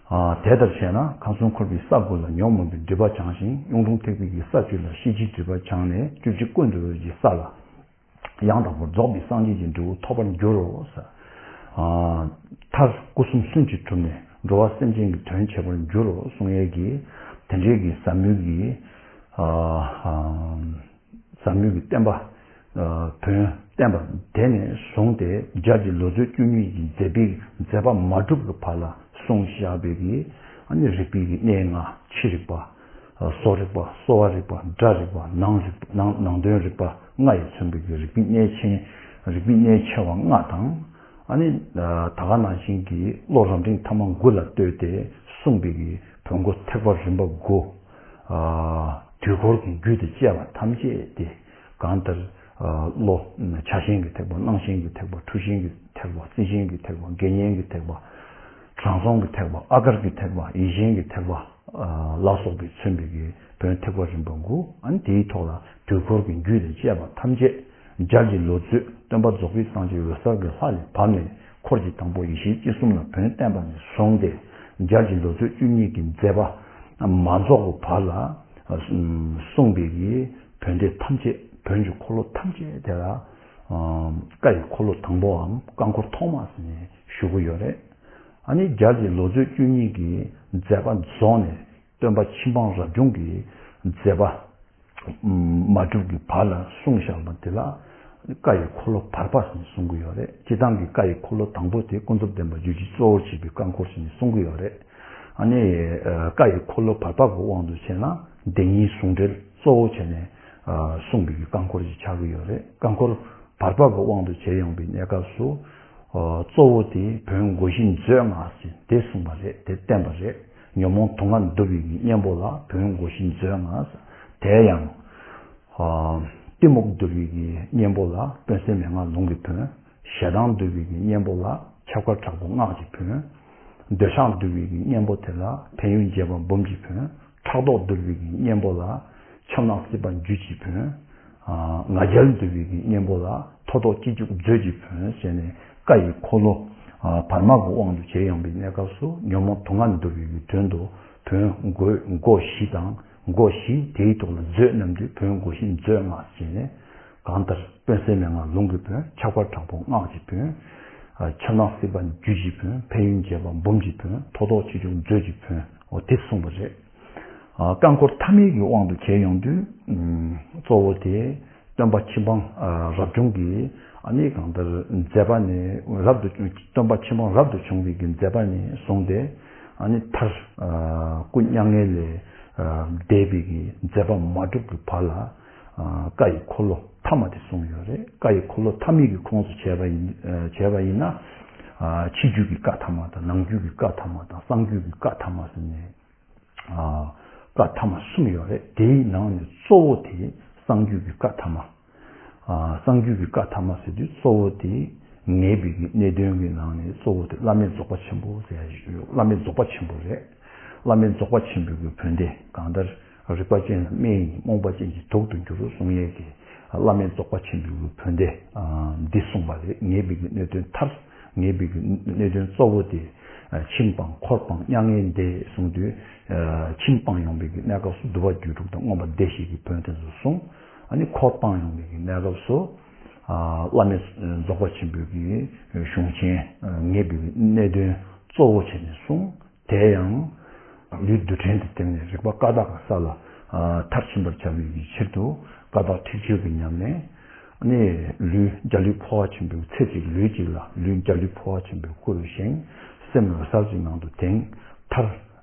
ཨ། དེ་ལྟར་བྱས་ན་ཁམས་གསུམ་འཁོར་བའི་ས་དགུ་ལ་ཉོན་མོངས་པའི་སྒྲིབ་པ་བྱང་ཞིང་། གཡུང་དྲུང་ཐེག་པའི་གི་ས་བཅུ་ལ་ཤེས་བྱའི་སྒྲིབ་པ་བྱང་ནས་བཅུ་གཅིག་ཀུན་ཏུ་འོད་ཀྱི་ས་ལ། ཡང་དག་པར་རྫོགས་པའི་སངས་རྒྱས་ཀྱི་འབྲས་བུ་ཐོབ་པར་འགྱུར་རོ། ཨ། མཐར་སྐུ་གསུམ་ལྷུན་གྱིས་གྲུབ་ནས་འགྲོ་བ་སེམས་ཅན་གྱི་དོན་བྱེད་པར་འགྱུར་རོ་གསུང་ཡས་ཀྱི་དེ་འདྲའི་གི་ཟབ་མོའི་གི། ཨ། ཨ། ཟབ་མོའི་གི་བསྟན་པ། ཨ། བོན་བསྟན་པ་དེ་ནས་བཟུང་སྟེ་མཇལ་གྱི་ལོ་ཚོད་བཅུ་གཉིས་ཀྱི་མཛད་པའི་མཛད་པ་མ་གྲུབ་ཀྱི་བར་ལ་གསུངས་བཞག་པའི་གི་ཨ་ནི་རིག་པའི་གི་གནས་ལྔ། ཕྱི་རིག་པ། བཟོ་རིག་པ། གསོ་བ་རིག་པ། སྒྲ་རིག་པ། ནང་རིག་པ། ནང་ནང་དོན་རིག་པ་ལྔ་ཡིས་མཚོན་པའི་གི་རིག་པའི་གནས་ཆེན། རིག་པའི་གནས་ཆེ་བ་ལྔ་དང་། ཨ་ནི་ད་ག་ནང་བཞིན་གྱི་བློ་རབ་འབྲིང་ཐ་མ་དགུ་ལ་ལྟོས་ཏེ་གསུངས་པའི་གི་བོན་སྒོ་ཐེག་པ་རིམ་པ་དགུ། ཨ། དུས་འཁོར་གྱི་རྒྱུད་དང་བཅས་པ་ཐམས་ཅད་དེ། གང་ལྟར། ཨ། བློ་ཆགས་ཞེན་གྱི་ཐེག་པ། སྣང་ཞེན་གྱི་ཐེག་པ། འཁྲུལ་ཞེན་གྱི་ཐེག་པ། རྩིས་ཞེན་གྱི་ཐེག་པ། དགེ་བསྙེན་གྱི་ཐེག་པ། དྲང་སྲོང་གི་ཐེག་པ། ཨ་གར་གྱི་ཐེག་པ། ཡིད་བཞིན་གྱི་ཐེག་པ། ཨ། ལ་སོགས་པས་མཚོན་པའི་གི་བོན་ཐེག་པ་རིམ་པ་དགུ། ཨ་ནི་དེའི་ཐོག་ལ་དུས་འཁོར་གྱི་རྒྱུད་དང་བཅས་པ་ཐམས་ཅད་མཇལ་གྱི་ལོ་ཚོད་སྟོན་པ་རྫོགས་པའི་སངས་རྒྱས་འོད་གསལ་གྱི་ལྷ་ལས་བབས་ནས་འཁོར་གྱི་དང་པོ་ཡེ་ཤེས་ཅན་གསུམ་ལ་བོན་བསྟན་པ་ནས་བཟུང་སྟེ་མཇལ་གྱི་ལོ་ཚོད་བཅུ་གཉིས་ཀྱི་མཛད་པ་མ་རྫོགས་པའི་བར་ལ། ཨ། གསུངས་པའི་གི་བོན་སྡེ་ཐམས་ཅད། བོན་གྱི་འཁོར་ལོ་ཐམས་ཅད་དེ་ལ། ཨ། བཀའ་ཡི་འཁོར་ལོ་དང་པོའམ་བཀའ་འཁོར་ཐོག་མ་ཟེར་ནས་ཞུ་གི་ཡོད་རེད། ཨ་ནི་མཇལ་གྱི་ལོ་ཚོད་བཅུ་གཉིས་ཀྱི་མཛད་པ་རྫོགས་ནས་སྟོན་པ་ཕྱི་འབངས་རབ་བྱུང་གི་མཛད་པ་མ་གྲུབ་ཀྱི་བར་ལ་གསུངས་བཞག་པ་དེ་ལ་བཀའ་ཡི་འཁོར་ལོ་བར་པ་ཟེར་ནས་གསུང་གི་ཡོད་རེད། སྤྱིར་བཏང་གི་བཀའ་ཡི་འཁོར་ལོ་དང་པོ་དེ་ཀུན་རྫོབ་བདེན་པ་རྒྱུད་ཀྱི་གཙོ་བོར་བྱེད་པའི་བཀའ་འཁོར་ཟེར་ནས་གསུང་གི་ཡོད་རེད། ཨ་ནི། ཨ། བཀའ་ཡི་འཁོར་ལོ་བར་པ་གི་དབང་དུ་བྱས་ན་བདེན་གཉིས་ཟུང་འབྲེལ་གཙོ་བོ་བྱས་ནས། ཨ། གསུངས་པའི་བཀའ་འཁོར་ཞིག་ཆགས་ཀྱི་ཡོད་རེད། བཀའ་འཁོར་བར་པ་གི་དབང་དུ་བྱས་ཡོང་པའི་གནས་སྐབས་སུ། ཨ། གཙོ་བོ་དེ་བོན་བསྒོ་ཤིང་མཛོད་ལྔ་ཟེར་དེ་གསུངས་པ་རེད། དེ་བསྟན་པ་རེད། ཉོན་མོངས་དུག་ལྔ་འདུལ་བའི་གཉེན་པོ་ལ་བོན་བསྒོ་ཤིང་མཛོད་ལྔ་ཟེར། དེ་ཡང་། ཨ། གཏི་མུག་འདུལ་བའི་གཉེན་པོ་ལ་དཔོན་གསས་མན་ངག་ལུང་གི་བོན། ཞེ་སྡང་འདུལ་བའི་གི་གཉེན་པོ་ལ་ཁྱབ་བདག་དྲག་པོ་སྔགས་ཀྱི་བོན། འདོད་ཆགས་འདུལ་བའི་གི་གཉེན་པོ་དེ་ལ་ཕན་ཡོན་རྒྱས་པ་འབུམ་གྱི་བོན། ཕྲག་དོག་འདུལ་བའི་གི་གཉེན་པོ་ལ་ཆབ་ནག་སྲིད་པ་རྒྱུད་ཀྱི་བོན། ང་རྒྱལ་འདུལ་བའི་གི་གཉེན་པོ་ལ་མཐོ་ལྡོག་སྤྱི་གཅོད་མཛོད་ཀྱི་བོན་ཟེར་ནས་བཀའ་ཡི་འཁོར་ལོ་བར་མ་གི་དབང་དུ་བྱས་ཡོང་པའི་གནས་སྐབས་སུ་ཉོན་མོངས་དུག་ལྔ་འདུལ་བའི་གི་དོན་དུ་བོན་སྒོ་སྒོ་བཞི་དང་སྒོ་བཞི་དེའི་ཐོག་ལ་མཛོད་རྣམས་དུ་བོན་སྒོ་བཞི་མཛོད་ལྔ་ཟེར་ནས། གང་ལྟར་དཔོན་གསས་མན་ངག་ལུང་གི་བོན། ཁྱབ་བདག་དྲག་པོ་སྔགས་ཀྱི་བོན། ཆབ་ནག་སྲིད་པ་རྒྱུད་ཀྱི་བོན། ཕན་ཡོན་རྒྱས་པ་འབུམ་གྱི་བོན། མཐོ་ལྡོག་སྤྱི་གཅོད་མཛོད་ཀྱི་བོན། འོ་དེ་གསུངས་པ་རེད། ཨ། བཀའ་འཁོར་ཐ་མའི་གི་དབང་དུ་བྱས་ཡོང་དུས། ཨ། གཙོ་བོ་དེ་སྟོན་པ་ཕྱི་འབངས། ཨ། རབ་བྱུང་གི་ཨ་ནི་གང་ལྟར་མཛད་པ་ནས་རབ་ཏུ་བྱུང་། སྟོན་པ་ཕྱི་འབངས་རབ་ཏུ་བྱུང་བའི་གི་མཛད་པ་ནས་བཟུང་སྟེ་ཨ་ནི་མཐར། ཨ། སྐུ་མྱ་ངན་ལས་འདས་པའི་གི་མཛད་པ་མ་གྲུབ་ཀྱི་བར་ལ། ཨ། བཀའ་ཡི་འཁོར་ལོ་ཐ་མ་དེ་གསུངས་ཡོད་རེད། བཀའ་ཡི་འཁོར་ལོ་ཐ་མའི་གི་ཁོངས་སུ་བྱས་པ་ཡིན། ཨ། བྱས་པ་ཡིན་ན། ཕྱི་རྒྱུད་ཀྱི་བཀའ་ཐ་མ་དང་ནང་རྒྱུད་ཀྱི་བཀའ་ཐ་མ་དང་གསང་རྒྱུད་ཀྱི་བཀའ་ཐ་མ་ཟེར་ནས། བཀའ་ཐ་མ་གསུམ་ཡོད་རེད། དེའི་ནང་ནས་གཙོ་བོ་དེ་གསང་རྒྱུད་ཀྱི་བཀའ་ཐ་མ། གསང་རྒྱུད་ཀྱི་བཀའ་ཐ་མ་ཟེར་དུས་གཙོ་བོ་དེ་ངེས་པའི་གི་གནད་དོན་གྱི་ནང་ནས་གཙོ་བོ་དེ་བླ་མེད་རྫོགས་པ་ཆེན་པོ་ཟེར་ཡ་ཞིག་ཡོད། བླ་མེད་རྫོགས་པ་ཆེན་པོ་རེད། བླ་མེད་རྫོགས་པ་ཆེན་པོའི་གི་བོན་སྡེ། གང་ལྟར་རིག་པ་ཅན་ལ་སྨན་ཡིན། རྨོངས་པ་ཅན་གྱི་དུག་ཏུ་འགྱུར་གསུང་ཡས་ཀྱི་བླ་མེད་རྫོགས་པ་ཆེན་པོའི་གི་བོན་སྡེ་འདི་གསུངས་པ་རེད། ངེས་པའི་གི་གནད་དོན་མཐར། ངེས་པའི་གནད་དོན་གཙོ་བོ་དེ། ཁྱིམ་སྤངས་འཁོར་སྤངས་མྱ་ངན་འདས་གསུངས་དུས། ཁྱིམ་སྤངས་ཡོང་བའི་གནས་སྐབས་སུ་འདུལ་བ་རྒྱུད་དྲུག་དང་མངོན་པ་སྡེ་བཞི་གི་བོན་དེ་ཚོ་གསུངས། ཨ་ནི་འཁོར་སྤངས་ཡོང་བའི་གནས་སྐབས་སུ། བླ་མེད་རྫོགས་པ་ཆེན་པོའི་གི་གཞུང་ཆེན་ངེས་པའི་གནད་དོན་གཙོ་བོ་བྱས་ནས་གསུངས། དེ་ཡང་། ལུས་རྡུལ་ཕྲན་དུ་བརྟེན་ནས་རིག་པ་ཀ་དག་གི་ས་ལ་མཐར་ཕྱིན་པར་བྱ་བའི་ཕྱིར་དུ་ཀ་དག་ཁྲེགས་ཆོད་ཀྱི་ཉམས་ལེན། ནི་ལུས་འཇའ་ལུས་འཕོ་བ་ཆེན་པོའི་ཚེ་གཅིག་ལུས་གཅིག་ལ་ལུས་འཇའ་ལུས་འཕོ་བ་ཆེན་པོའི་སྐུ་རུ་བཞེངས། སེམས་འོད་གསལ་གྱི་ངང་དུ་དེངས། མཐར།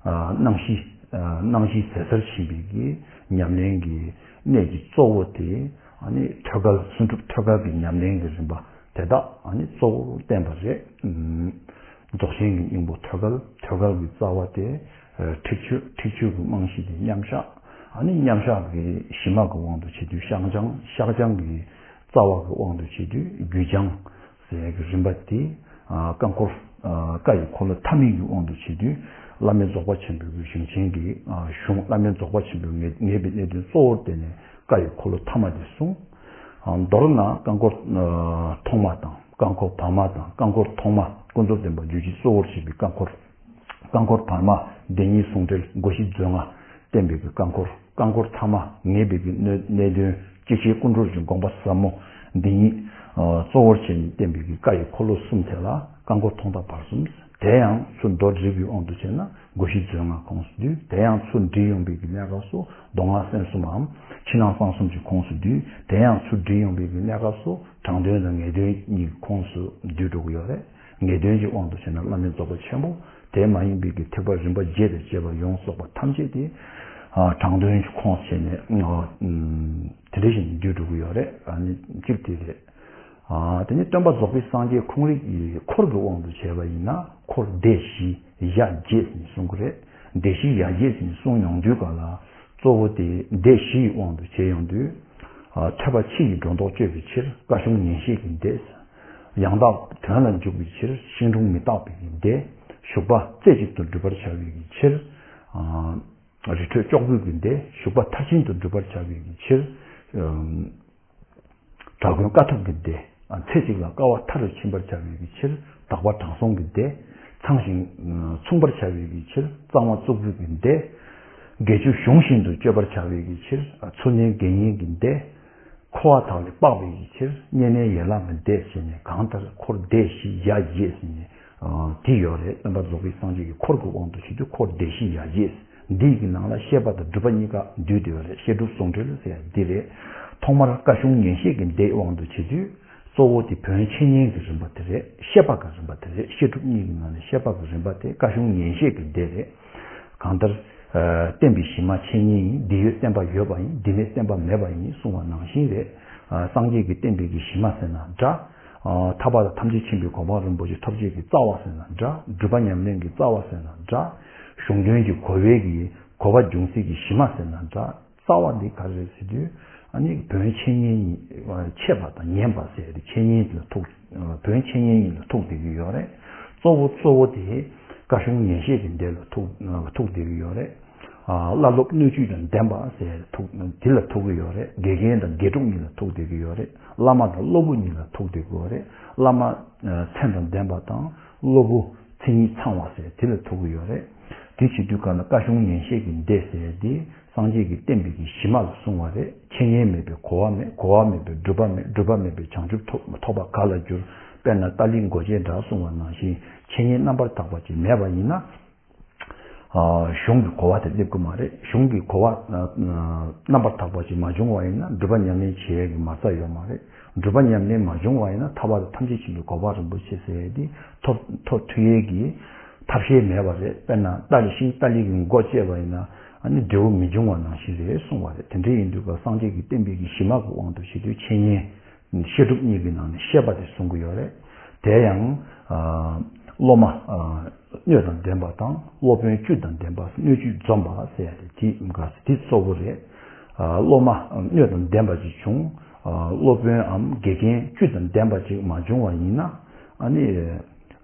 སྣང་བཞི། སྣང་བཞི་ཟད་སར་ཕྱིན་པའི་གི་ཉམས་ལེན་གྱི་གནད་ཀྱི་གཙོ་བོ་དེ། ཐོད་རྒལ་ལྷུན་གྲུབ་ཐོད་རྒལ་གྱི་ཉམས་ལེན་གྱི་རིམ་པ་དེ་དག་གཙོ་བོར་བསྟན་པ་རེད། རྫོགས་ཆེན་གྱི་སྙིང་པོ་ཐོད་རྒལ། ཐོད་རྒལ་གྱི་རྩ་བ་དེ། ཁྲེགས་ཆོད། ཁྲེགས་ཆོད་ཀྱི་རྨང་གཞི་དེ་མཉམ་བཞག་ཨ་ནི་མཉམ་བཞག་གི་གཞི་མ་གི་དབང་དུ་བྱས་དུས་བཤགས་སྦྱང་། བཤགས་སྦྱང་གི་རྩ་བ་གི་དབང་དུ་བྱས་དུས་རྒྱུད་སྦྱང་ཟེར་ཡ་གི་རིམ་པ་དེ། བཀའ་འཁོར། བཀའ་ཡི་འཁོར་ལོ་ཐ་མའི་གི་དབང་དུ་བྱས་དུས་བླ་མེད་རྫོགས་པ་ཆེན་པོའི་གི་གཞུང་ཆེན་གྱི་གཞུང་བླ་མེད་རྫོགས་པ་ཆེན་པོའི་ངེས་པའི་གནད་དོན་གཙོ་བོར་བསྟན་ནས་བཀའ་ཡི་འཁོར་ལོ་ཐ་མ་དེ་གསུངས། མདོར་ན་བཀའ་འཁོར་ཐོག་མ་དང་བཀའ་འཁོར་བར་མ་དང་བཀའ་འཁོར་ཐོག་མ་ཀུན་རྫོབ་བདེན་པ་རྒྱུད་ཀྱི་གཙོ་བོར་བྱེད་པའི་བཀའ་འཁོར། བཀའ་འཁོར་བར་མ་བདེན་གཉིས་ཟུང་འབྲེལ་སྒོ་བཞི་མཛོད་ལྔ་བསྟན་པའི་གི་བཀའ་འཁོར། བཀའ་འཁོར་ཐ་མ་ངེས་པའི་གི་གནད་གནད་དོན་སྐྱེ་མཆེད་ཀུན་གྲོལ་གྱི་དགོངས་པ་ཟབ་མོ་འདི་ཉིད་གཙོ་བོར་བྱས་ནས་བསྟན་པའི་གི་བཀའ་ཡི་འཁོར་ལོ་གསུམ་དེ་ལ་བཀའ་འཁོར་ཐོག་མཐའ་བར་གསུམ། དེ་ཡང་ཚུར་མདོར་བསྡུས་པའི་དབང་དུ་བྱས་ན་སྒོ་བཞི་མཛོད་ལྔ་ཁོངས་སུ་འདུས། དེ་ཡང་ཚུར་འདྲིས་ཡོང་བའི་གི་གནས་སྐབས་སུ་མདོ་སྔགས་སེམས་གསུམ་མམ་ཕྱི་ནང་གསང་གསུམ་གྱི་ཁོངས་སུ་འདུས། དེ་ཡང་ཚུར་འདྲིས་ཡོང་བའི་གི་གནས་སྐབས་སུ་དྲང་དོན་དང་ངེས་དོན་གཉིས་ཁོངས་སུ་འདུས་འགྲོ་གི་ཡོད་རེད། ངེས་དོན་གྱི་དབང་དུ་བྱས་ན་བླ་མེད་རྫོགས་པ་ཆེན་པོ། དེ་མ་ཡིན་པའི་གི་ཐེག་པ་རིམ་པ་རྒྱས་པའི་བྱེད་པ་ཡོངས་རྫོགས་པ་ཐམས་ཅད་དེ། དྲང་དོན་གྱི་ཁོངས་བྱས་ནས། དེ་འདྲ་ཞིག་འདུས་འགྲོ་གི་ཡོད་རེད། ཨ་ནི་གཅིག་དེ་རེད། དེ་ནས་སྟོན་པ་རྫོགས་པའི་སངས་རྒྱས་ཁོང་རང་གི་འཁོར་གྱི་དབང་དུ་བྱས་པ་ཡིན་ན་འཁོར་སྡེ་བཞི་ཡ་བརྒྱད་ཟེར་ནས་གསུང་གི་རེད། སྡེ་བཞི་ཡ་བརྒྱད་ཟེར་ནས་གསུང་ཡོང་དུས་ག་ལ་གཙོ་བོ་དེ་སྡེ་བཞི་ཡི་དབང་དུ་བྱས་ཡོང་དུས། ཐོས་པ་ཕྱི་ཡི་སྒྲོ་འདོགས་གཅོད་པའི་ཕྱིར་བཀའ་གཞུང་ཉན་བཤད་ཀྱི་སྡེ། ཡང་དག་དོན་ལ་འཇུག་པའི་ཕྱིར་ཤིང་དྲུང་མི་རྟག་པའི་སྡེ། ཞུགས་པ་རྩེ་གཅིག་ཏུ་སྒྲུབ་པར་བྱ་བའི་ཕྱིར། རི་ཁྲོད་ལྕོག་པོའི་སྡེ། ཞུགས་པ་མཐར་ཕྱིན་དུ་སྒྲུབ་པར་བྱ་བའི་ཕྱིར། དགྲ་མགོན་དཀའ་ཐུབ་ཀྱི་སྡེ། ཚེ་གཅིག་ལ་དཀའ་བ་མཐའ་རུ་ཕྱིན་པར་བྱ་བའི་ཕྱིར། དག་པ་དྲང་སྲོང་གི་སྡེ། ཚང་ཞིང་མཚུངས་པར་བྱ་བའི་ཕྱིར། གཙང་བ་གཙུག་ཕུད་ཀྱི་སྡེ། དགེ་བཅུ་གཞུང་བཞིན་དུ་སྤྱོད་པར་བྱ་བའི་ཕྱིར། ཚུལ་གནས་དགེ་བསྙེན་གྱི་སྡེ། འཁོར་བ་དག་ལས་འཕགས་པའི་ཕྱིར། བསྙེན་གནས་ཡན་ལག་གི་སྡེ་བྱས་ནས་གང་ལྟར་འཁོར་སྡེ་བཞི་ཡ་བརྒྱད་ཟེར་ནས། དེ་ཡོད་རེད། སྟོན་པ་རྫོགས་པའི་སངས་རྒྱས་ཀྱི་འཁོར་གྱི་དབང་དུ་བྱས་དུས་འཁོར་སྡེ་བཞི་ཡ་བརྒྱད། འདིའི་གི་ནང་ལ་བཤད་པ་དང་སྒྲུབ་པ་གཉིས་ཀ་འདུས་ཏེ་ཡོད་རེད། བཤད་སྒྲུབ་ཟུང་འབྲེལ་ཟེར་ཡ་འདི་རེད། ཐོག་མར་བཀའ་གཞུང་ཉན་བཤད་ཀྱི་སྡེའི་དབང་དུ་བྱེད་དུས། གཙོ་བོ་དེ་བོན་འཆད་ཉན་གྱི་རིམ་པ་དེ་རེད། བཤད་པ་གི་རིམ་པ་དེ་རེད། བཤད་སྒྲུབ་གཉིས་ཀྱི་ནང་ནས་བཤད་པ་གི་རིམ་པ་དེ་བཀའ་གཞུང་ཉན་བཤད་ཀྱི་སྡེ་རེད། གང་ལྟར། བསྟན་པའི་གཞི་མ་འཆད་ཉན་ཡིན། འདི་ཡོད་བསྟན་པ་ཡོད་པ་ཡིན། འདི་མེད་བསྟན་པ་མེད་པ་ཡིན་གསུང་བ་ནང་བཞིན་རེད། སངས་རྒྱས་ཀྱི་བསྟན་པའི་གི་གཞི་མ་ཟེར་ན་འདྲ། ཐར་པ་དང་ཐམས་ཅད་མཁྱེན་པའི་གོ་འཕང་རིན་པོ་ཆེ་ཐོབ་བྱེད་ཀྱི་རྩ་བ་ཟེར་ན་འདྲ། སྒྲུབ་པ་ཉམས་ལེན་གྱི་རྩ་བ་ཟེར་ན་འདྲ། གཞུང་དོན་གྱི་གོ་བའི་གི་གོ་བ་འབྱུང་སའི་གི་གཞི་མ་ཟེར་ན་འདྲ། རྩ་བ་འདི་ག་རེ་རེད་ཟེར་དུས། ཨ་ནི་བོན་འཆད་ཉན་གཉིས། འཆད་པ་དང་ཉན་པ་ཟེར་ཏེ་འཆད་ཉན་ལ་ཐུག་བོན་འཆད་ཉན་གཉིས་ལ་ཐུག་བསྡད་ཀྱི་ཡོད་རེད། གཙོ་བོ་གཙོ་བོ་དེ་བཀའ་གཞུང་ཉན་བཤད་ཀྱི་སྡེ་ལ་ཐུག་ཐུག་བསྡད་ཀྱི་ཡོད་རེད། བླ་སློབ་སྣོད་བཅུད་དང་ལྡན་པ་ཟེར་ཐུག་དེ་ལ་ཐུག་གི་ཡོད་རེད། དགེ་རྒན་དང་དགེ་ཕྲུག་གཉིས་ལ་ཐུག་བསྡད་ཀྱི་ཡོད་རེད། བླ་མ་དང་སློབ་བུ་གཉིས་ལ་ཐུག་བསྡད་ཀྱི་ཡོད་རེད། བླ་མ་མཚན་དང་ལྡན་པ་དང་སློབ་བུ་མཚན་ཉིད་ཚང་བ་ཟེར་དེ་ལ་ཐུག་གི་ཡོད་རེད། དེ་བྱེད་དུས་ག་ལ་བཀའ་གཞུང་ཉན་བཤད་ཀྱི་སྡེ་ཟེར་དེ་སངས་རྒྱས་ཀྱི་བསྟན་པའི་གི་གཞི་མ་ལ་གསུངས་པ་རེད། འཆད་ཉན་མེད་པའི་གོ་བ་མེད། གོ་བ་མེད་པའི་སྒྲུབ་པ་མེད། སྒྲུབ་པ་མེད་པའི་བྱང་ཆུབ་ཐོབ་ཐོབ་པ་ག་ལ་འགྱུར། དཔེར་ན་ཏཱ་ལའི་མགོ་བཅད་འདྲ་གསུངས་པ་ནང་བཞིན་འཆད་ཉན་རྣམ་པར་དག་པ་ཅིག་མེད་པ་ཡིན་ན། གཞུང་གི་གོ་བ་དེ་སླེབས་ཀྱི་མ་རེད། གཞུང་གི་གོ་བ་རྣམ་པར་དག་པ་ཅིག་མ་བྱུང་བ་ཡིན་ན་སྒྲུབ་པ་ཉམས་ལེན་བྱེད་ཡས་ཀྱི་མ་རྩ་ཡོད་མ་རེད། སྒྲུབ་པ་ཉམས་ལེན་མ་བྱུང་བ་ཡིན་ན་ཐར་པ་དང་ཐམས་ཅད་མཁྱེན་པའི་གོ་འཕང་རིན་པོ་ཆེ་ཟེར་ཡས་དེ་ཐོབ་ཐོབ་ཐུབ་ཡས་ཀྱི་ཐབས་ཤེས་མེད་པ་རེད། དཔེར་ན་ཏཱ་ལའི་ཤིང་ཏཱ་ལའི་གི་མགོ་བཅད་པ་ཡིན་ན་ཨ་ནི་འབྲས་བུ་མི་འབྱུང་བ་ནང་བཞིན་རེད་གསུངས་པ་རེད། དེ་འདྲ་ཡིན་དུས་ཀ་སངས་རྒྱས་ཀྱི་བསྟན་པའི་གི་གཞི་མ་གི་དབང་དུ་བྱས་དུས་འཆད་ཉན། བཤད་སྒྲུབ་གཉིས་ཀྱི་ནང་ནས་བཤད་པ་དེ་གསུང་གི་ཡོད་རེད། དེ་ཡང་། ཨ། སློབ་མ་ཨ་སྣོད་དང་ལྡན་པ་དང་སློབ་དཔོན་བཅུད་དང་ལྡན་པ། སྣོད་བཅུད་འཛོམས་པ་ཟེར་ཡ་དེ་དེ་ག་དེ་གཙོ་བོ་རེད། ཨ་སློབ་མ་སྣོད་དང་ལྡན་པ་ཅིག་བྱུང་། ཨ་སློབ་དཔོན་འམ་དགེ་རྒན་བཅུད་དང་ལྡན་པ་ཅིག་མ་བྱུང་བ་ཡིན་ན། ཨ་ནི་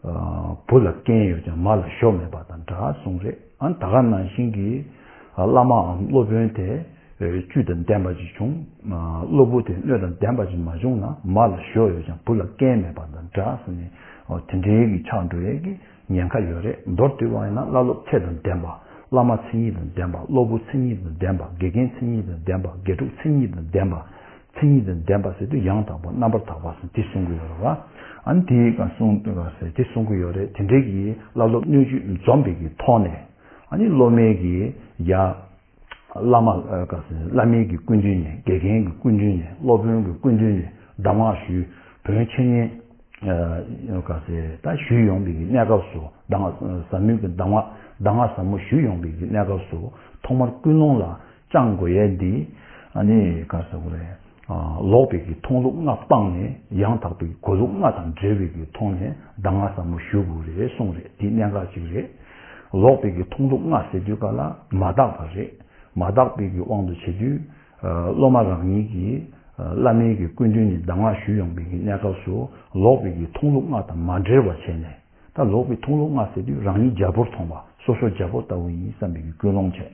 ཨ་བུ་ལ་རྐྱེན་ཡོད་ཀྱང་མ་ལ་ཞོ་མེད་པ་དང་འདྲ་གསུངས་རེད། ཨ་ནི་ད་ག་ནང་བཞིན་གྱི་ཨ་བླ་མའམ་སློབ་དཔོན་དེ་བཅུད་དང་ལྡན་པ་ཅིག་བྱུང་། ཨ་སློབ་བུ་དེ་སྣོད་དང་ལྡན་པ་ཅིག་མ་བྱུང་ན་མ་ལ་ཞོ་ཡོད་ཀྱང་བུ་ལ་རྐྱེན་མེད་པ་དང་འདྲ་ཟེར་ནས། ཨ་དེ་འདྲའི་གི་ཆགས་འགྲོ་ཡས་ཀྱི་ཉེན་ཁ་ཡོད་རེད། མདོར་བསྡུས་པ་ཡིན་ན་བླ་སློབ་ཚད་དང་ལྡན་པ། བླ་མ་མཚན་ཉིད་དང་ལྡན་པ། སློབ་བུ་མཚན་ཉིད་དང་ལྡན་པ། དགེ་རྒན་མཚན་ཉིད་དང་ལྡན་པ། དགེ་ཕྲུག་མཚན་ཉིད་དང་ལྡན་པ། མཚན་ཉིད་དང་ལྡན་པ་ཟེར་དུས་ཡང་དག་པ་རྣམ་པར་དག་པ་ཟེར་དེ་གསུང་གི་ཡོད་རེད་བ། ཨ་ནི་དེ་ག་གསུང་དེ་ག་ཟེར་དེ་གསུང་གི་ཡོད་རེད། དེ་འདྲའི་གི་བླ་སློབ་སྣོད་བཅུད་འཛོམས་པའི་གི་ཐོག་ནས། ཨ་ནི་སློབ་མའི་གི་ཡ་བླ་མ་ག་ཟེར་བླ་མའི་གི་སྐུ་མདུན་ནས། དགེ་རྒན་གི་སྐུ་མདུན་ནས། སློབ་དཔོན་གི་སྐུ་མདུན་ནས་གདམས་ངག་ཞུས། བོན་འཆད་ཉན་ག་ཟེར་ད་ཞུས་ཡོང་པའི་གི་གནས་སྐབས་སུ། གདམས་ངག་ཟབ་མོའི་གི་གདམས་ངག་གདམས་ངག་ཟབ་མོ་ཞུས་ཡོང་པའི་གི་གནས་སྐབས་སུ་ཐོག་མར་ཀུན་སློང་ལ་བཅངས་དགོས་ཡས་འདི། ཨ་ནི་ག་ཟེར་དགོས་རེད། ལོག་པའི་གི་མཐོང་ལུགས་ལྔ་སྤངས་ནས་ཡང་དག་པའི་གོ་ལུགས་ལྔ་དང་འབྲེལ་བའི་གི་ཐོག་ནས་གདམས་ངག་ཟབ་མོ་ཞུ་དགོས་རེད་གསུངས་རེད། འདི་གནད་འགག་ཅིག་རེད། ལོག་པའི་གི་མཐོང་ལུགས་ལྔ་ཟེར་དུས་ག་ལ་མ་དག་པ་རེད། མ་དག་པའི་གི་དབང་དུ་བྱེད་དུས། སློབ་མ་རང་ཉིད་ཀྱིས་བླ་མའི་གི་སྐུ་མདུན་ནས་གདམས་ངག་ཞུས་ཡོང་པའི་གི་གནས་སྐབས་སུ་ལོག་པའི་གི་མཐོང་ལུགས་ལྔ་དང་མ་འབྲེལ་བ་བྱས་ནས། ད་ལོག་པའི་མཐོང་ལུགས་ལྔ་ཟེར་དུས་རང་ཉིད་རྒྱལ་པོར་མཐོང་བ། སོ་སོ་རྒྱལ་པོ་ལྟ་བུ་ཡིན་བསམ་པའི་གི་ཀུན་སློང་བྱས།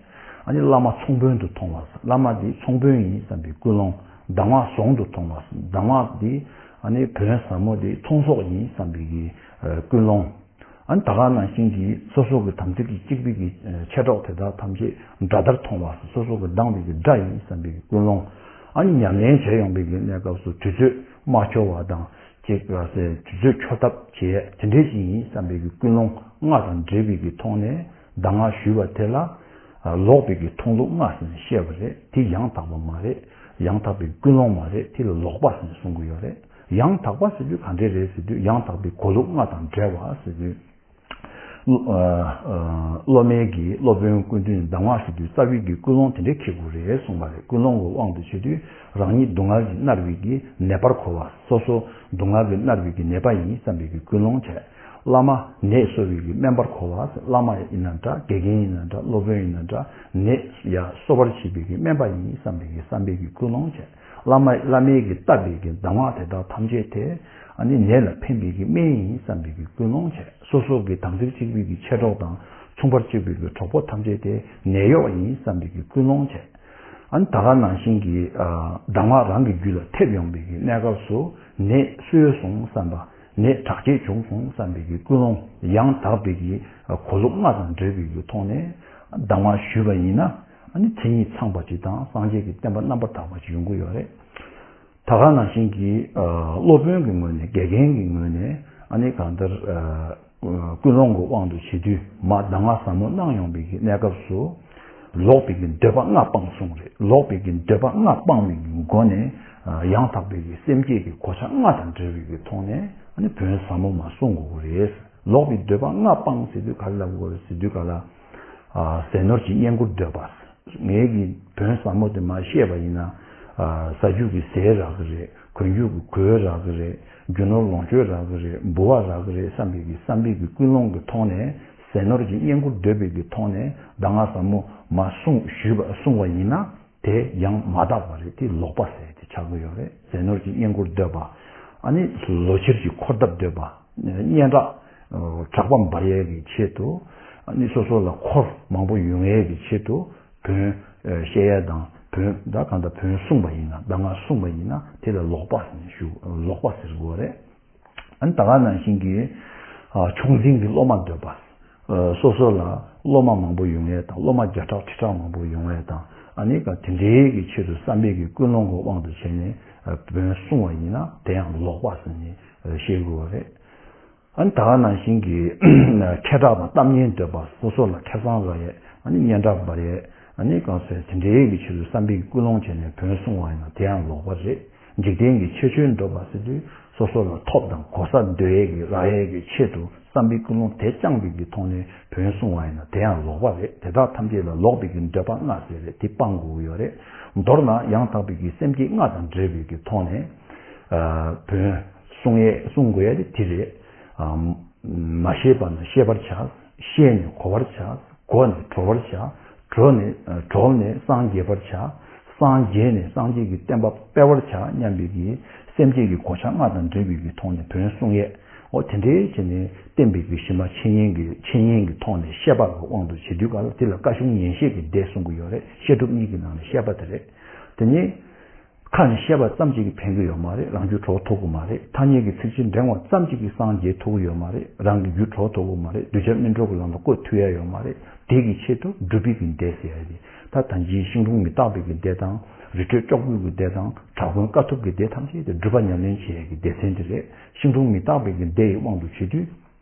ཨ་ནི་བླ་མ་ཚོང་དཔོན་དུ་མཐོང་བ། བླ་མ་འདི་ཚོང་དཔོན་ཡིན་བསམ་པའི་ཀུན་སློང་། གདམས་ངག་ཟོང་དུ་མཐོང་བ། གདམས་ངག་འདི་ཨ་ནི་བོན་ཟབ་མོ་འདི་ཚོང་ཟོག་ཡིན་བསམ་པའི་གི་ཀུན་སློང་། ཨ་ནི་ད་ག་ནང་བཞིན་གྱི་སོ་སོ་གི་དམ་ཚིག་གི་གཅིག་པའི་གི་མཆེད་གྲོགས་དེ་དག་ཐམས་ཅད་དགྲ་ལྟར་མཐོང་བ། སོ་སོ་གི་སྡང་བའི་གི་དགྲ་ཡིན་བསམ་པའི་གི་ཀུན་སློང་། ཨ་ནི་ཉམས་ལེན་བྱས་ཡོང་པའི་གི་གནས་སྐབས་སུ་དུས་ཚོད་མ་འཁྱོལ་བ་དང་། ཅིག་ལ་ཟེར་དུས་ཚོད་འཁྱོལ་ཐབས་བྱས་དེ་འདྲའི་ཞིག་ཡིན་བསམ་པའི་གི་ཀུན་སློང་ལྔ་དང་འབྲེལ་བའི་གི་ཐོག་ནས་གདམས་ངག་ཞུས་པ་དེ་ལ། ལོག་པའི་གི་མཐོང་ལུགས་ལྔ་ཟེར་ནས་བཤད་པ་རེད། དེ་ཡང་དག་པ་མ་རེད། ཡང་དག་པའི་ཀུན་སློང་མ་རེད། དེ་ལ་ལོག་པ་ཟེར་ནས་གསུང་གི་ཡོད་རེད། ཡང་དག་པ་ཟེར་དུས་ག་འདྲས་རེད་ཟེར་དུས། ཡང་དག་པའི་གོ་ལུགས་ལྔ་དང་འབྲེལ་བ་ཟེར་དུས། སློབ་མའི་གི་སློབ་དཔོན་སྐུ་མདུན་གདམས་ངག་ཞུ་དུས་རྩ་བའི་གི་ཀུན་སློང་དེ་འདྲས་འཁྱེར་དགོས་རེད་གསུངས་པ་རེད། ཀུན་སློང་གི་དབང་དུ་བྱས་དུས་རང་ཉིད་སྡུག་བསྔལ་གྱིས་མནར་བའི་གི་ནད་པར་གོ་བ། སོ་སོ་སྡུག་བསྔལ་གྱིས་མནར་བའི་གི་ནད་པ་ཡིན་བསམ་པའི་གི་ཀུན་སློང་བྱས། བླ་མ་ནད་གསོ་བའི་གི་སྨན་པར་གོ་བ། བླ་མ་ཡིན་ན་འདྲ། དགེ་རྒན་ཡིན་ན་འདྲ། སློབ་དཔོན་ཡིན་ན་འདྲ། ནད་ཡ་གསོ་བར་བྱེད་པའི་གི་སྨན་པ་ཡིན་བསམ་པའི་གི་བསམ་པའི་གི་ཀུན་སློང་བྱས། བླ་མ་བླ་མའི་གི་བཏབ་པའི་གི་གདམས་ངག་དེ་དག་ཐམས་ཅད་དེ་ཨ་ནི་ནད་ལ་ཕན་པའི་གི་སྨན་ཡིན་བསམ་པའི་གི་ཀུན་སློང་བྱས། སོ་སོ་གི་དམ་ཚིག་གཅིག་པའི་གི་མཆེད་གྲོགས་དང་མཚུངས་པར་གཅིག་པའི་གི་གྲོགས་པོ་ཐམས་ཅད་དེ་ནད་གཡོག་ཡིན་བསམ་པའི་གི་ཀུན་སློང་བྱས། ཨ་ནི་ད་ག་ནང་བཞིན་གྱི་ཨ་གདམས་ངག་རང་གི་རྒྱུད་ལ་ཐེབས་ཡོང་པའི་གི་གནས་སྐབས་སུ་ནད་གསོས་སོང་བསམ་པ། ནད་དྲག་སྐྱེད་བྱུང་སོང་བསམ་པའི་གི་ཀུན་སློང་ཡང་དག་པའི་གི་གོ་ལུགས་ལྔ་དང་འབྲེལ་བའི་གི་ཐོག་ནས་གདམས་ངག་ཞུས་པ་ཡིན་ན། ཨ་ནི་མཚན་ཉིད་ཚང་བ་ཅིག་དང་སངས་རྒྱས་ཀྱི་བསྟན་པ་རྣམ་པར་དག་པ་ཅིག་ཡོང་གི་ཡོད་རེད། ད་ག་ནང་བཞིན་གྱི་ཨ་སློབ་དཔོན་གྱི་ངོས་ནས། དགེ་རྒན་གྱི་ངོས་ནས། ཨ་ནི་གང་ལྟར་ཨ་ཀུན་སློང་གི་དབང་དུ་བྱེད་དུས་མ་གདམས་ངག་ཟབ་མོ་གནང་ཡོང་པའི་གི་གནས་སྐབས་སུ། ལོག་པའི་གི་འདོད་པ་ལྔ་སྤངས་གསུངས་རེད། ལོག་པའི་གི་འདོད་པ་ལྔ་སྤངས་པའི་གི་སྒོ་ནས་ཨ་ཡང་དག་པའི་གི་སེམས་བསྐྱེད་ཀྱི་གོ་ཆ་ལྔ་དང་འབྲེལ་བའི་གི་ཐོག་ནས་ཨ་ནི་བོན་ཟབ་མོ་མ་གསུང་དགོས་རེད། ལོག་པའི་འདོད་པ་ལྔ་སྤངས་ཟེར་དུས་ག་རེ་ལབ་དགོས་རེད་ཟེར་དུས་ག་ལ། ཨ་ཟས་ནོར་གྱི་བསྙེན་བཀུར་འདོད་པ། ངེད་ཀྱིས་བོན་ཟབ་མོ་དེ་མར་བཤད་པ་ཡིན་ན། ཨ་ཟ་རྒྱུ་གི་ཟས་རག་གི་རེད། གོན་རྒྱུ་གི་གོས་རག་གི་རེད། རྒྱུ་ནོར་ལོངས་སྤྱོད་རག་གི་རེད། འབུལ་བ་རག་གི་རེད་བསམ་པའི་གི་བསམ་པའི་གི་ཀུན་སློང་གི་ཐོག་ནས། ཟས་ནོར་གྱི་བསྙེན་བཀུར་འདོད་པའི་གི་ཐོག་ནས་གདམས་ངག་ཟབ་མོ་མར་གསུངས་ཞུས་པ་གསུངས་པ་ཡིན་ན། དེ་ཡང་མ་དག་པ་རེད། དེ་ལོག་པ་ཟེར་དེ་ཆགས་ཀྱི་ཡོད་རེད། ཟས་ནོར་གྱི་བསྙེན་བཀུར་འདོད་པ། ཨ་ནི་ལོ་ཕྱིར་གྱི་འཁོར་ཐབས་འདོད་པ། སྙན་གྲགས་གྲགས་པ་འབར་ཡས་ཀྱི་ཆེད་དུ། ཨ་ནི་སོ་སོ་ལ་འཁོར་མང་པོ་ཡོང་ཡས་ཀྱི་ཆེད་དུ་བོན་བཤད་ཡས་དང་། བོན་ད་གང་ལྟར་བོན་གསུངས་པ་ཡིན་ན། གདམས་ངག་གསུངས་པ་ཡིན་ན་དེ་ལ་ལོག་པ་ཟེར་ཞུ། ལོག་པ་ཟེར་དགོས་རེད། ཨ་ནི་ད་ག་ནང་བཞིན་གྱི་ཨ་ཕྱོགས་འཛིན་གྱི་སློབ་མ་འདོད་པ། ཨ་སོ་སོ་ལ་སློབ་མ་མང་པོ་ཡོང་ཡས་དང་། སློབ་མ་བརྒྱ་ཕྲག་ཁྲི་ཕྲག་མང་པོ་ཡོང་ཡས་དང་། ཨ་ནི་ག་དེ་འདྲའི་གི་ཆེད་དུ་བསམ་པའི་གི་ཀུན་སློང་གི་དབང་དུ་བྱས་ནས་ཨ་བོན་གསུང་བ་ཡིན་ན་དེ་ཡང་ལོག་པ་ཟེར་ནས་ཨ་བཤད་དགོས་པ་རེད། ཨ་ནི་ད་ག་ནང་བཞིན་གྱི་ཁེ་གྲགས་དང་གཏམ་སྙན་འདོད་པ། སོ་སོ་ལ་ཁེ་བཟང་རག་ཡས། ཨ་ནི་སྙན་གྲགས་འབར་ཡས། ཨ་ནི་གང་ཟེར་དེ་འདྲའི་གི་ཆེད་དུ་བསམ་པའི་ཀུན་སློང་བྱས་ནས་བོན་གསུང་བ་ཡིན་ན་དེ་ཡང་ལོག་པ་རེད། འཇིག་རྟེན་གྱི་ཆེ་ཆུང་འདོད་པ་ཟེར་དུས་སོ་སོ་ལ་ཐོབ་དང་གོ་ས་འདོད་ཡས་ཀྱི་རག་ཡས་ཀྱི་ཆེད་དུ་བསམ་པའི་ཀུན་སློང་དེ་བཅངས་པའི་གི་ཐོག་ནས་བོན་གསུང་བ་ཡིན་ན་དེ་ཡང་ལོག་པ་རེད། དེ་དག་ཐམས་ཅད་ལ་ལོག་པའི་གི་འདོད་པ་ལྔ་ཟེར་རེད། དེ་སྤང་དགོས་ཀྱི་ཡོད་རེད། མདོར་ན་ཡང་དག་པའི་གི་སེམས་བསྐྱེད་ལྔ་དང་འབྲེལ་བའི་གི་ཐོག་ནས་ཨ་བོན་གསུང་ཡས་གསུང་དགོས་ཡས་དེ་དེ་རེད། ཨམ། མ་ཤེས་པ་ན་ཤེས་པར་བྱ། ཤེས་ནས་གོ་བར་བྱ། གོ་ནས་གྲོལ་བར་བྱ། གྲོལ་ནས་གྲོལ་ནས་སངས་རྒྱས་པར་བྱ། སངས་རྒྱས་ནས་སངས་རྒྱས་ཀྱི་བསྟན་པ་སྤེལ་བར་བྱ་སྙམ་པའི་གི་སེམས་བསྐྱེད་ཀྱི་གོ་ཆ་ལྔ་དང་འབྲེལ་བའི་གི་ཐོག་ནས་བོན་གསུང་ཡས། འོ་དེ་འདྲའི་བྱས་ནས་བསྟན་པའི་གི་གཞི་མ་འཆད་ཉན་གྱི་འཆད་ཉན་གྱི་ཐོག་ནས་བཤད་པ་གི་དབང་དུ་བྱེད་དུས་ག་ལ་དེ་ལ་བཀའ་གཞུང་ཉན་བཤད་ཀྱི་སྡེ་གསུང་གི་ཡོད་རེད། བཤད་སྒྲུབ་གཉིས་ཀྱི་ནང་ནས་བཤད་པ་དེ་རེད། དེ་ནས། ཁ་ནས་བཤད་པ་ཙམ་གཅིག་གིས་ཕན་གྱི་ཡོད་མ་རེད། རང་རྒྱུད་གྲོལ་ཐུབ་ཀྱི་མ་རེད། ཐ་སྙད་ཀྱི་ཚིག་གཅིག་འགྲེང་བ་ཙམ་གཅིག་གིས་སངས་རྒྱས་ཐུབ་ཀྱི་ཡོད་མ་རེད། རང་གི་རྒྱུད་གྲོལ་ཐུབ་ཀྱི་མ་རེད། གདུལ་བྱ་སྨིན་གྲོལ་གྱི་ལམ་ལ་བཀོད་ཐུབ་ཡ་ཡོད་མ་རེད། དེ་གི་ཆེད་དུ་སྒྲུབ་པའི་གི་སྡེ་ཟེར་ཡ་དེ། ད་ད་ཅིའི་ཤིང་དྲུང་མི་རྟག་པའི་གི་སྡེ་དང་། རི་ཁྲོད་ལྕོག་པོའི་གི་སྡེ་དང་། དྲག་པོའི་དཀའ་ཐུབ་ཀྱི་སྡེ་ཐམས་ཅད་དེ་སྒྲུབ་པ་ཉམས་ལེན་བྱེད་ཡ་གི་སྡེ་ཚན་དེ་རེད། ཤིང་དྲུང་མི་རྟག་པའི་གི་སྡེ་ཡི་དབང་དུ་བྱེད་དུས།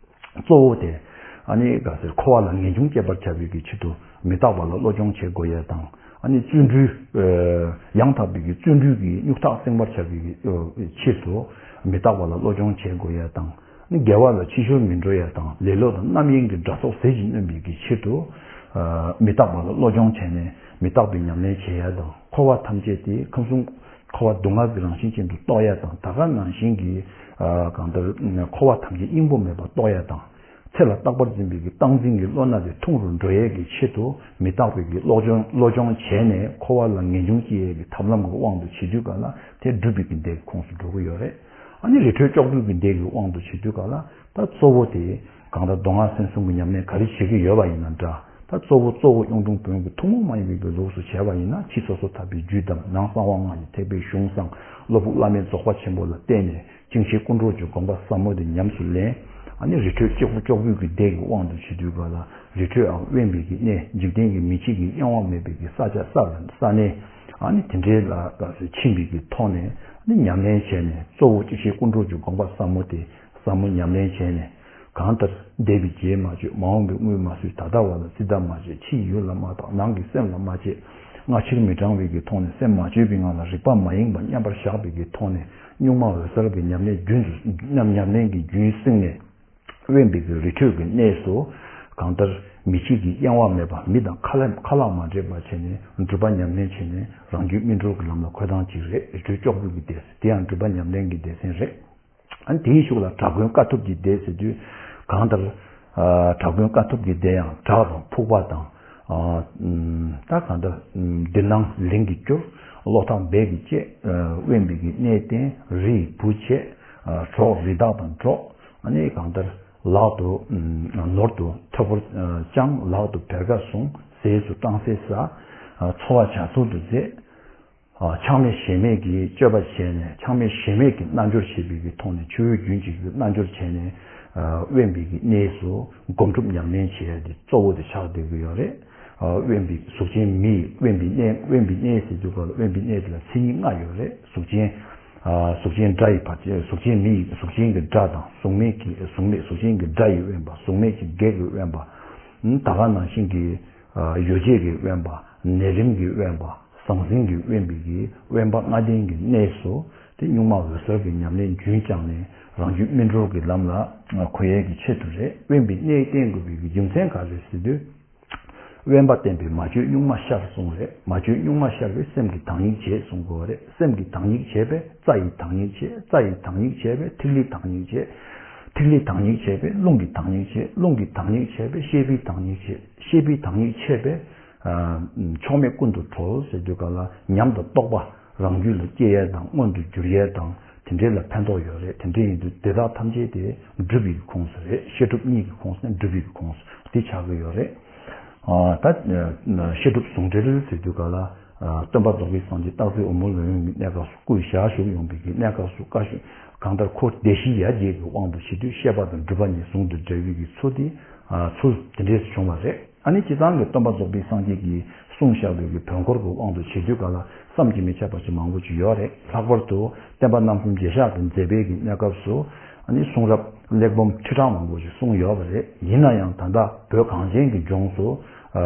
གཙོ་བོ་དེ། ཨ་ནི་ག་ཟེར། འཁོར་བ་ལ་ངེས་འབྱུང་སྐྱེད་པར་བྱ་བའི་གི་ཆེད་དུ་མི་རྟག་པ་ལ་བློ་སྦྱོང་བྱེད་དགོས་ཡ་དང་། ཨ་ནི་བརྩོན་འགྲུས། ཡང་དག་པའི་གི་བརྩོན་འགྲུས་ཀྱི་སྨྱུག་ཐག་བསྲིང་བར་བྱ་བའི་གི་ཆེད་དུ་མི་རྟག་པ་ལ་བློ་སྦྱོང་བྱེད་དགོས་ཡ་དང་། ཨ་ནི་དགེ་བ་ལ་ཕྱི་བཤོལ་མི་འགྲོ་ཡ་དང་། ལེ་ལོ་དང་རྣམ་གཡེང་གི་དགྲ་ཚོགས་ཟིལ་གྱིས་གནོན་པའི་གི་ཆེད་དུ་མི་རྟག་པ་ལ་བློ་སྦྱོང་བྱས་ནས་མི་རྟག་པའི་ཉམས་ལེན་བྱེད་ཡ་དང་། འཁོར་བ་ཐམས་ཅད་དེ་ཁམས་གསུམ། འཁོར་བ་སྡུག་བསྔལ་གྱི་རང་བཞིན་ཅན་དུ་རྟོགས་ཡ་དང་། ད་ག་ནང་བཞིན་གྱི། ཨ། གང་ལྟར་འཁོར་བ་ཐམས་ཅད་སྙིང་པོ་མེད་པར་རྟོགས་ཡ་དང་། ཚེ་ལ་རྟག་པར་འཛིན་པའི་གི་རྟག་འཛིན་གྱི་བློ་སྣ་དེ་ཐུང་རུ་འགྲོ་ཡས་ཀྱི་ཆེད་དུ་མི་རྟག་པའི་གི་བློ་སྦྱོང་བློ་སྦྱོང་བྱས་ནས་འཁོར་བ་ལ་ངེས་འབྱུང་སྐྱེ་ཡས་ཀྱི་ཐབས་ལམ་གྱི་དབང་དུ་བྱེད་དུས་ག་ལ་དེ་སྒྲུབ་པའི་གི་སྡེ་གི་ཁོངས་སུ་འགྲོ་གི་ཡོད་རེད། ཨ་ནི་རི་ཁྲོད་ལྕོག་པོའི་གི་སྡེ་གི་དབང་དུ་བྱེད་དུས་ག་ལ་ད་གཙོ་བོ་དེ། གང་ལྟར་མདོ་སྔགས་སེམས་གསུམ་གྱི་ཉམས་ལེན་ག་རེ་བྱེད་ཀྱི་ཡོད་པ་ཡིན་ན་འདྲ། ད་གཙོ་བོ་གཙོ་བོ་གཡུང་དྲུང་བོན་གྱི་ཐུན་མོང་མ་ཡིན་པའི་གི་ལུགས་སུ་བྱས་པ་ཡིན་ན། ཕྱི་སོ་སོར་ཐར་པའི་རྒྱུད་དམ། ནང་གསང་བ་སྔགས་ཀྱི་ཐེག་པའི་གཞུང་བསྲང་། བློ་ཕུགས་བླ་མེད་རྫོགས་པ་ཆེན་པོ་ལ་བརྟེན་ནས་ཅིང་ཤེས་ཀུན་གྲོལ་གྱི་དགོངས་པ་ཟབ་མོ་དེ་ཉམས་སུ་ལེན། ཨ་ནི་རི་ཁྲོད་ལྕོག་པོ་ལྕོག་པོའི་གི་སྡེ་གི་དབང་དུ་བྱེད་དུས་ག་ལ་རི་ཁྲོད་འམ་དབེན་པའི་གི་གནས། འཇིག་རྟེན་གྱི་མི་ཕྱེད་ཀྱི་གཡེང་བ་མེད་པའི་གི་ས་ཆ་ས་ལ་ས་གནས། ཨ་ནི་དེ་འདྲའི་ལ་ག་ཚོད་ཕྱིན་པའི་གི་ཐོག་ནས་ཨ་ནི་ཉམས་ལེན་བྱས་ནས། གཙོ་བོ་ཅིང་ཤེས་ཀུན་གྲོལ་གྱི་དགོངས་པ་ཟབ་མོ་དེ་ཟབ་མོ་ཉམས་ལེན་བྱས་ནས། གང་ལྟར་འདས་པའི་རྗེས་མ་བརྗོད། མ་འོངས་པའི་དངོས་མ་བཟོད། ད་ལྟ་བ་ལ་རྩིས་གདབ་མ་བྱེད། ཕྱིའི་ཡུལ་ལ་མ་བརྟག། ནང་གི་སེམས་ལ་མ་དཔྱད། སྔ་ཕྱིར་མི་བགྲང་བའི་གི་ཐོག་ནས་སེམས་མ་བཅོས་པའི་ངང་ལ་རིག་པ་མ་ཡེངས་པར་མཉམ་པར་བཞག་པའི་གི་ཐོག་ནས་གཉུག་མ་འོད་གསལ་གྱི་ཉམས་ལེན་རྒྱུན་དུ་ཉམས་ཉམས་ལེན་གྱི་རྒྱུན་བསྲིངས་ནས། དབེན་པའི་གི་རི་ཁྲོད་ཀྱི་གནས་སུ། གང་ལྟར་མི་ཕྱེད་ཀྱི་གཡེང་བ་མེད་པ། མི་དང་ཁ་ལ་ཁ་ལག་མ་འདྲེས་པ་བྱས་ནས་སྒྲུབ་པ་ཉམས་ལེན་བྱས་ནས་རང་རྒྱུད་སྨིན་གྲོལ་གྱི་ལམ་ལ་འཁོད་སྟངས་གཅིག་རེད། རི་ཁྲོད་ལྕོག་པོའི་གི་སྡེ་དེ་ཡང་སྒྲུབ་པ་ཉམས་ལེན་གྱི་སྡེ་ཚན་རེད། ཨ་ནི་དེའི་གཞུག་ལ་དྲག་པོའི་དཀའ་ཐུབ་ཀྱི་སྡེ་ཟེར་དུས། གང་ལྟར། ཨ། དྲག་པོའི་དཀའ་ཐུབ་ཀྱི་སྡེ་ཡང་དྲག་དང་ཕུག་པ་དང་། ཨ། ད་གང་ལྟར་འདི་སྣང་ལིང་གིས་བསྐྱུར། གློ་ཐག་རྦད་ཀྱིས་བཅད། དབེན་པའི་གི་གནས་བསྟེན། རི་ཡི་བུ་བྱེད། གྲོགས་རི་དྭགས་དང་འགྲོགས། ཨ་ནི་གང་ལྟར་ལག་ཏུ་ནོར་དུ་ཐོད་ཕོར་བཅངས། ལག་ཏུ་བེར་ཀ་བཟུང་། ཟས་སུ་རྐང་ཟས་ཟ། འཚོ་བ་བྱ་ཚུལ་དུ་མཛད། ཆགས་མེད་ཞེན་མེད་ཀྱི་སྤྱོད་པ་བྱས་ནས། ཆགས་མེད་ཞེན་མེད་ཀྱི་རྣལ་འབྱོར་བྱེད་པའི་གི་ཐོག་ནས་ཆུ་བོའི་རྒྱུན་གཅིག་གི་རྣལ་འབྱོར་བྱས་ནས། དབེན་པའི་གི་གནས་སུ་སྒོམ་སྒྲུབ་ཉམས་ལེན་བྱེད་ཡ་དེ་གཙོ་བོ་དེ་ཆགས་བསྡད་ཀྱི་ཡོད་རེད། དབེན་པའི་གཟུགས་ཅན་མི་ཡི་དབེན་པའི་གནས། དབེན་པའི་གནས་ཟེར་དུས་སྐབས་ལ་དབེན་པའི་གནས་དེ་ལ་མཚན་ཉིད་ལྔ་ཡོད་རེད། གཟུགས་ཅན། གཟུགས་ཅན་དགྲ་ཡི་བར་ཆད། གཟུགས་ཅན་མི་ཡི་གཟུགས་ཅན་གྱི་དགྲ་དང་། གཟུགས་མེད་ཀྱི་གཟུགས་མེད་གཟུགས་ཅན་གྱི་དགྲ་ཡི་དབེན་པ། གཟུགས་མེད་ཀྱི་བགེགས་ཀྱི་དབེན་པ། ད་ག་ནང་བཞིན་གྱི་ཡོ་བྱད་ཀྱི་དབེན་པ། ནད་རིམས་ཀྱི་དབེན་པ། ཟང་ཟིང་གི་དབེན་པའི་གི་དབེན་པ་ལྔ་ལྡན་གྱི་གནས་སུ་དེ་གཉུག་མ་འོད་གསལ་གྱི་ཉམས་ལེན་རྒྱུན་བསྐྱངས་ནས་རང་རྒྱུད་སྨིན་གྲོལ་གྱི་ལམ་ལ་འཁོད་ཡས་ཀྱི་ཆེད་དུ་རེད། དབེན་པའི་གནས་བསྟེན་དགོས་པའི་གི་རྒྱུ་མཚན་ག་རེ་ཟེར་དུས། དབེན་པ་བསྟེན་པས་མ་བཅོས་གཉུག་མ་ཤར་གསུངས་རེད། མ་བཅོས་གཉུག་མ་ཤར་བས་སེམས་ཀྱི་བདག་ཉིད་བྱེད་གསུང་གི་ཡོད་རེད། སེམས་ཀྱི་བདག་ཉིད་བྱས་པས་རྩ་ཡི་བདག་ཉིད་བྱེད། རྩ་ཡི་བདག་ཉིད་བྱས་པས་ཐིག་ལེའི་བདག་ཉིད་བྱེད། ཐིག་ལེའི་བདག་ཉིད་བྱས་པས་རླུང་གི་བདག་ཉིད་བྱེད། རླུང་གི་བདག་ཉིད་བྱས་པས་ཤེས་པའི་བདག་ཉིད་བྱེད། ཤེས་པའི་བདག་ཉིད་བྱས་པས། ཨ། ཕྱོགས་མེད་ཀུན་ཏུ་གྲོལ་ཟེར་དུས་ག་ལ་ཉམས་དང་རྟོགས་པ་རང་རྒྱུད་ལ་སྐྱེ་ཡས་དང་མངོན་དུ་འགྱུར་ཡས་དང་དེ་འདྲའི་ལ་ཕན་ཐོགས་ཡོད་རེད། དེ་འདྲ་ཡིན་དུས་དེ་དག་ཐམས་ཅད་དེ་སྒྲུབ་པའི་ཁོངས་སུ་རེད། བཤད་སྒྲུབ་གཉིས་ཀྱི་ཁོངས་སུ་ནས་སྒྲུབ་པའི་ཁོངས་སུ་དེ་ཆགས་ཀྱི་ཡོད་རེད། ཨ། ད་བཤད་སྒྲུབ་ཟུང་འབྲེལ་ཟེར་དུས་ག་ལ། ཨ། སྟོན་པ་རྫོགས་པའི་སངས་རྒྱས་སྟག་གཟིག་འོལ་མོ་ལ་ཡོང་གི་གནས་སྐབས་སུ་སྐུ་ཡི་ཞལ་བཞུགས་ཡོང་བའི་གི་གནས་སྐབས་སུ་བཀའ་བཞིན་གང་ལྟར་འཁོར་སྡེ་བཞི་ཡ་བརྒྱད་ཀྱི་དབང་དུ་བྱེད་དུས་བཤད་པ་དང་སྒྲུབ་པ་གཉིས་ཟུང་དུ་འབྲེལ་བའི་གི་ཚུལ་དེ། ཨ། ཚུལ་དེ་འདྲས་སུ་བྱུང་བ་རེད། ཨ་ནི་སྤྱིར་བཏང་གི་སྟོན་པ་རྫོགས་པའི་སངས་རྒྱས་ཀྱིས་གསུངས་བཞག་པའི་གི་བོན་འཁོར་གྱི་དབང་དུ་བྱེད་དུས་ག་ལ་བསམ་གྱིས་མི་ཁྱབ་པ་ཞིག་མང་པོ་ཅིག་ཡོད་རེད། ལྷག་པར་དུ་བསྟན་པ་རྣམ་གསུམ་རྒྱས་བཤད་དུ་མཛད་པའི་གི་གནས་སྐབས་སུ། ཨ་ནི་གསུང་རབ་གླེགས་བམ་ཁྲི་ཕྲག་མང་པོ་ཞིག་གསུངས་ཡོད་པ་རེད། ཡིན་ན་ཡང་ད་ལྟ་བོད་གངས་ཅན་གྱི་ལྗོངས་སུ། ཨ།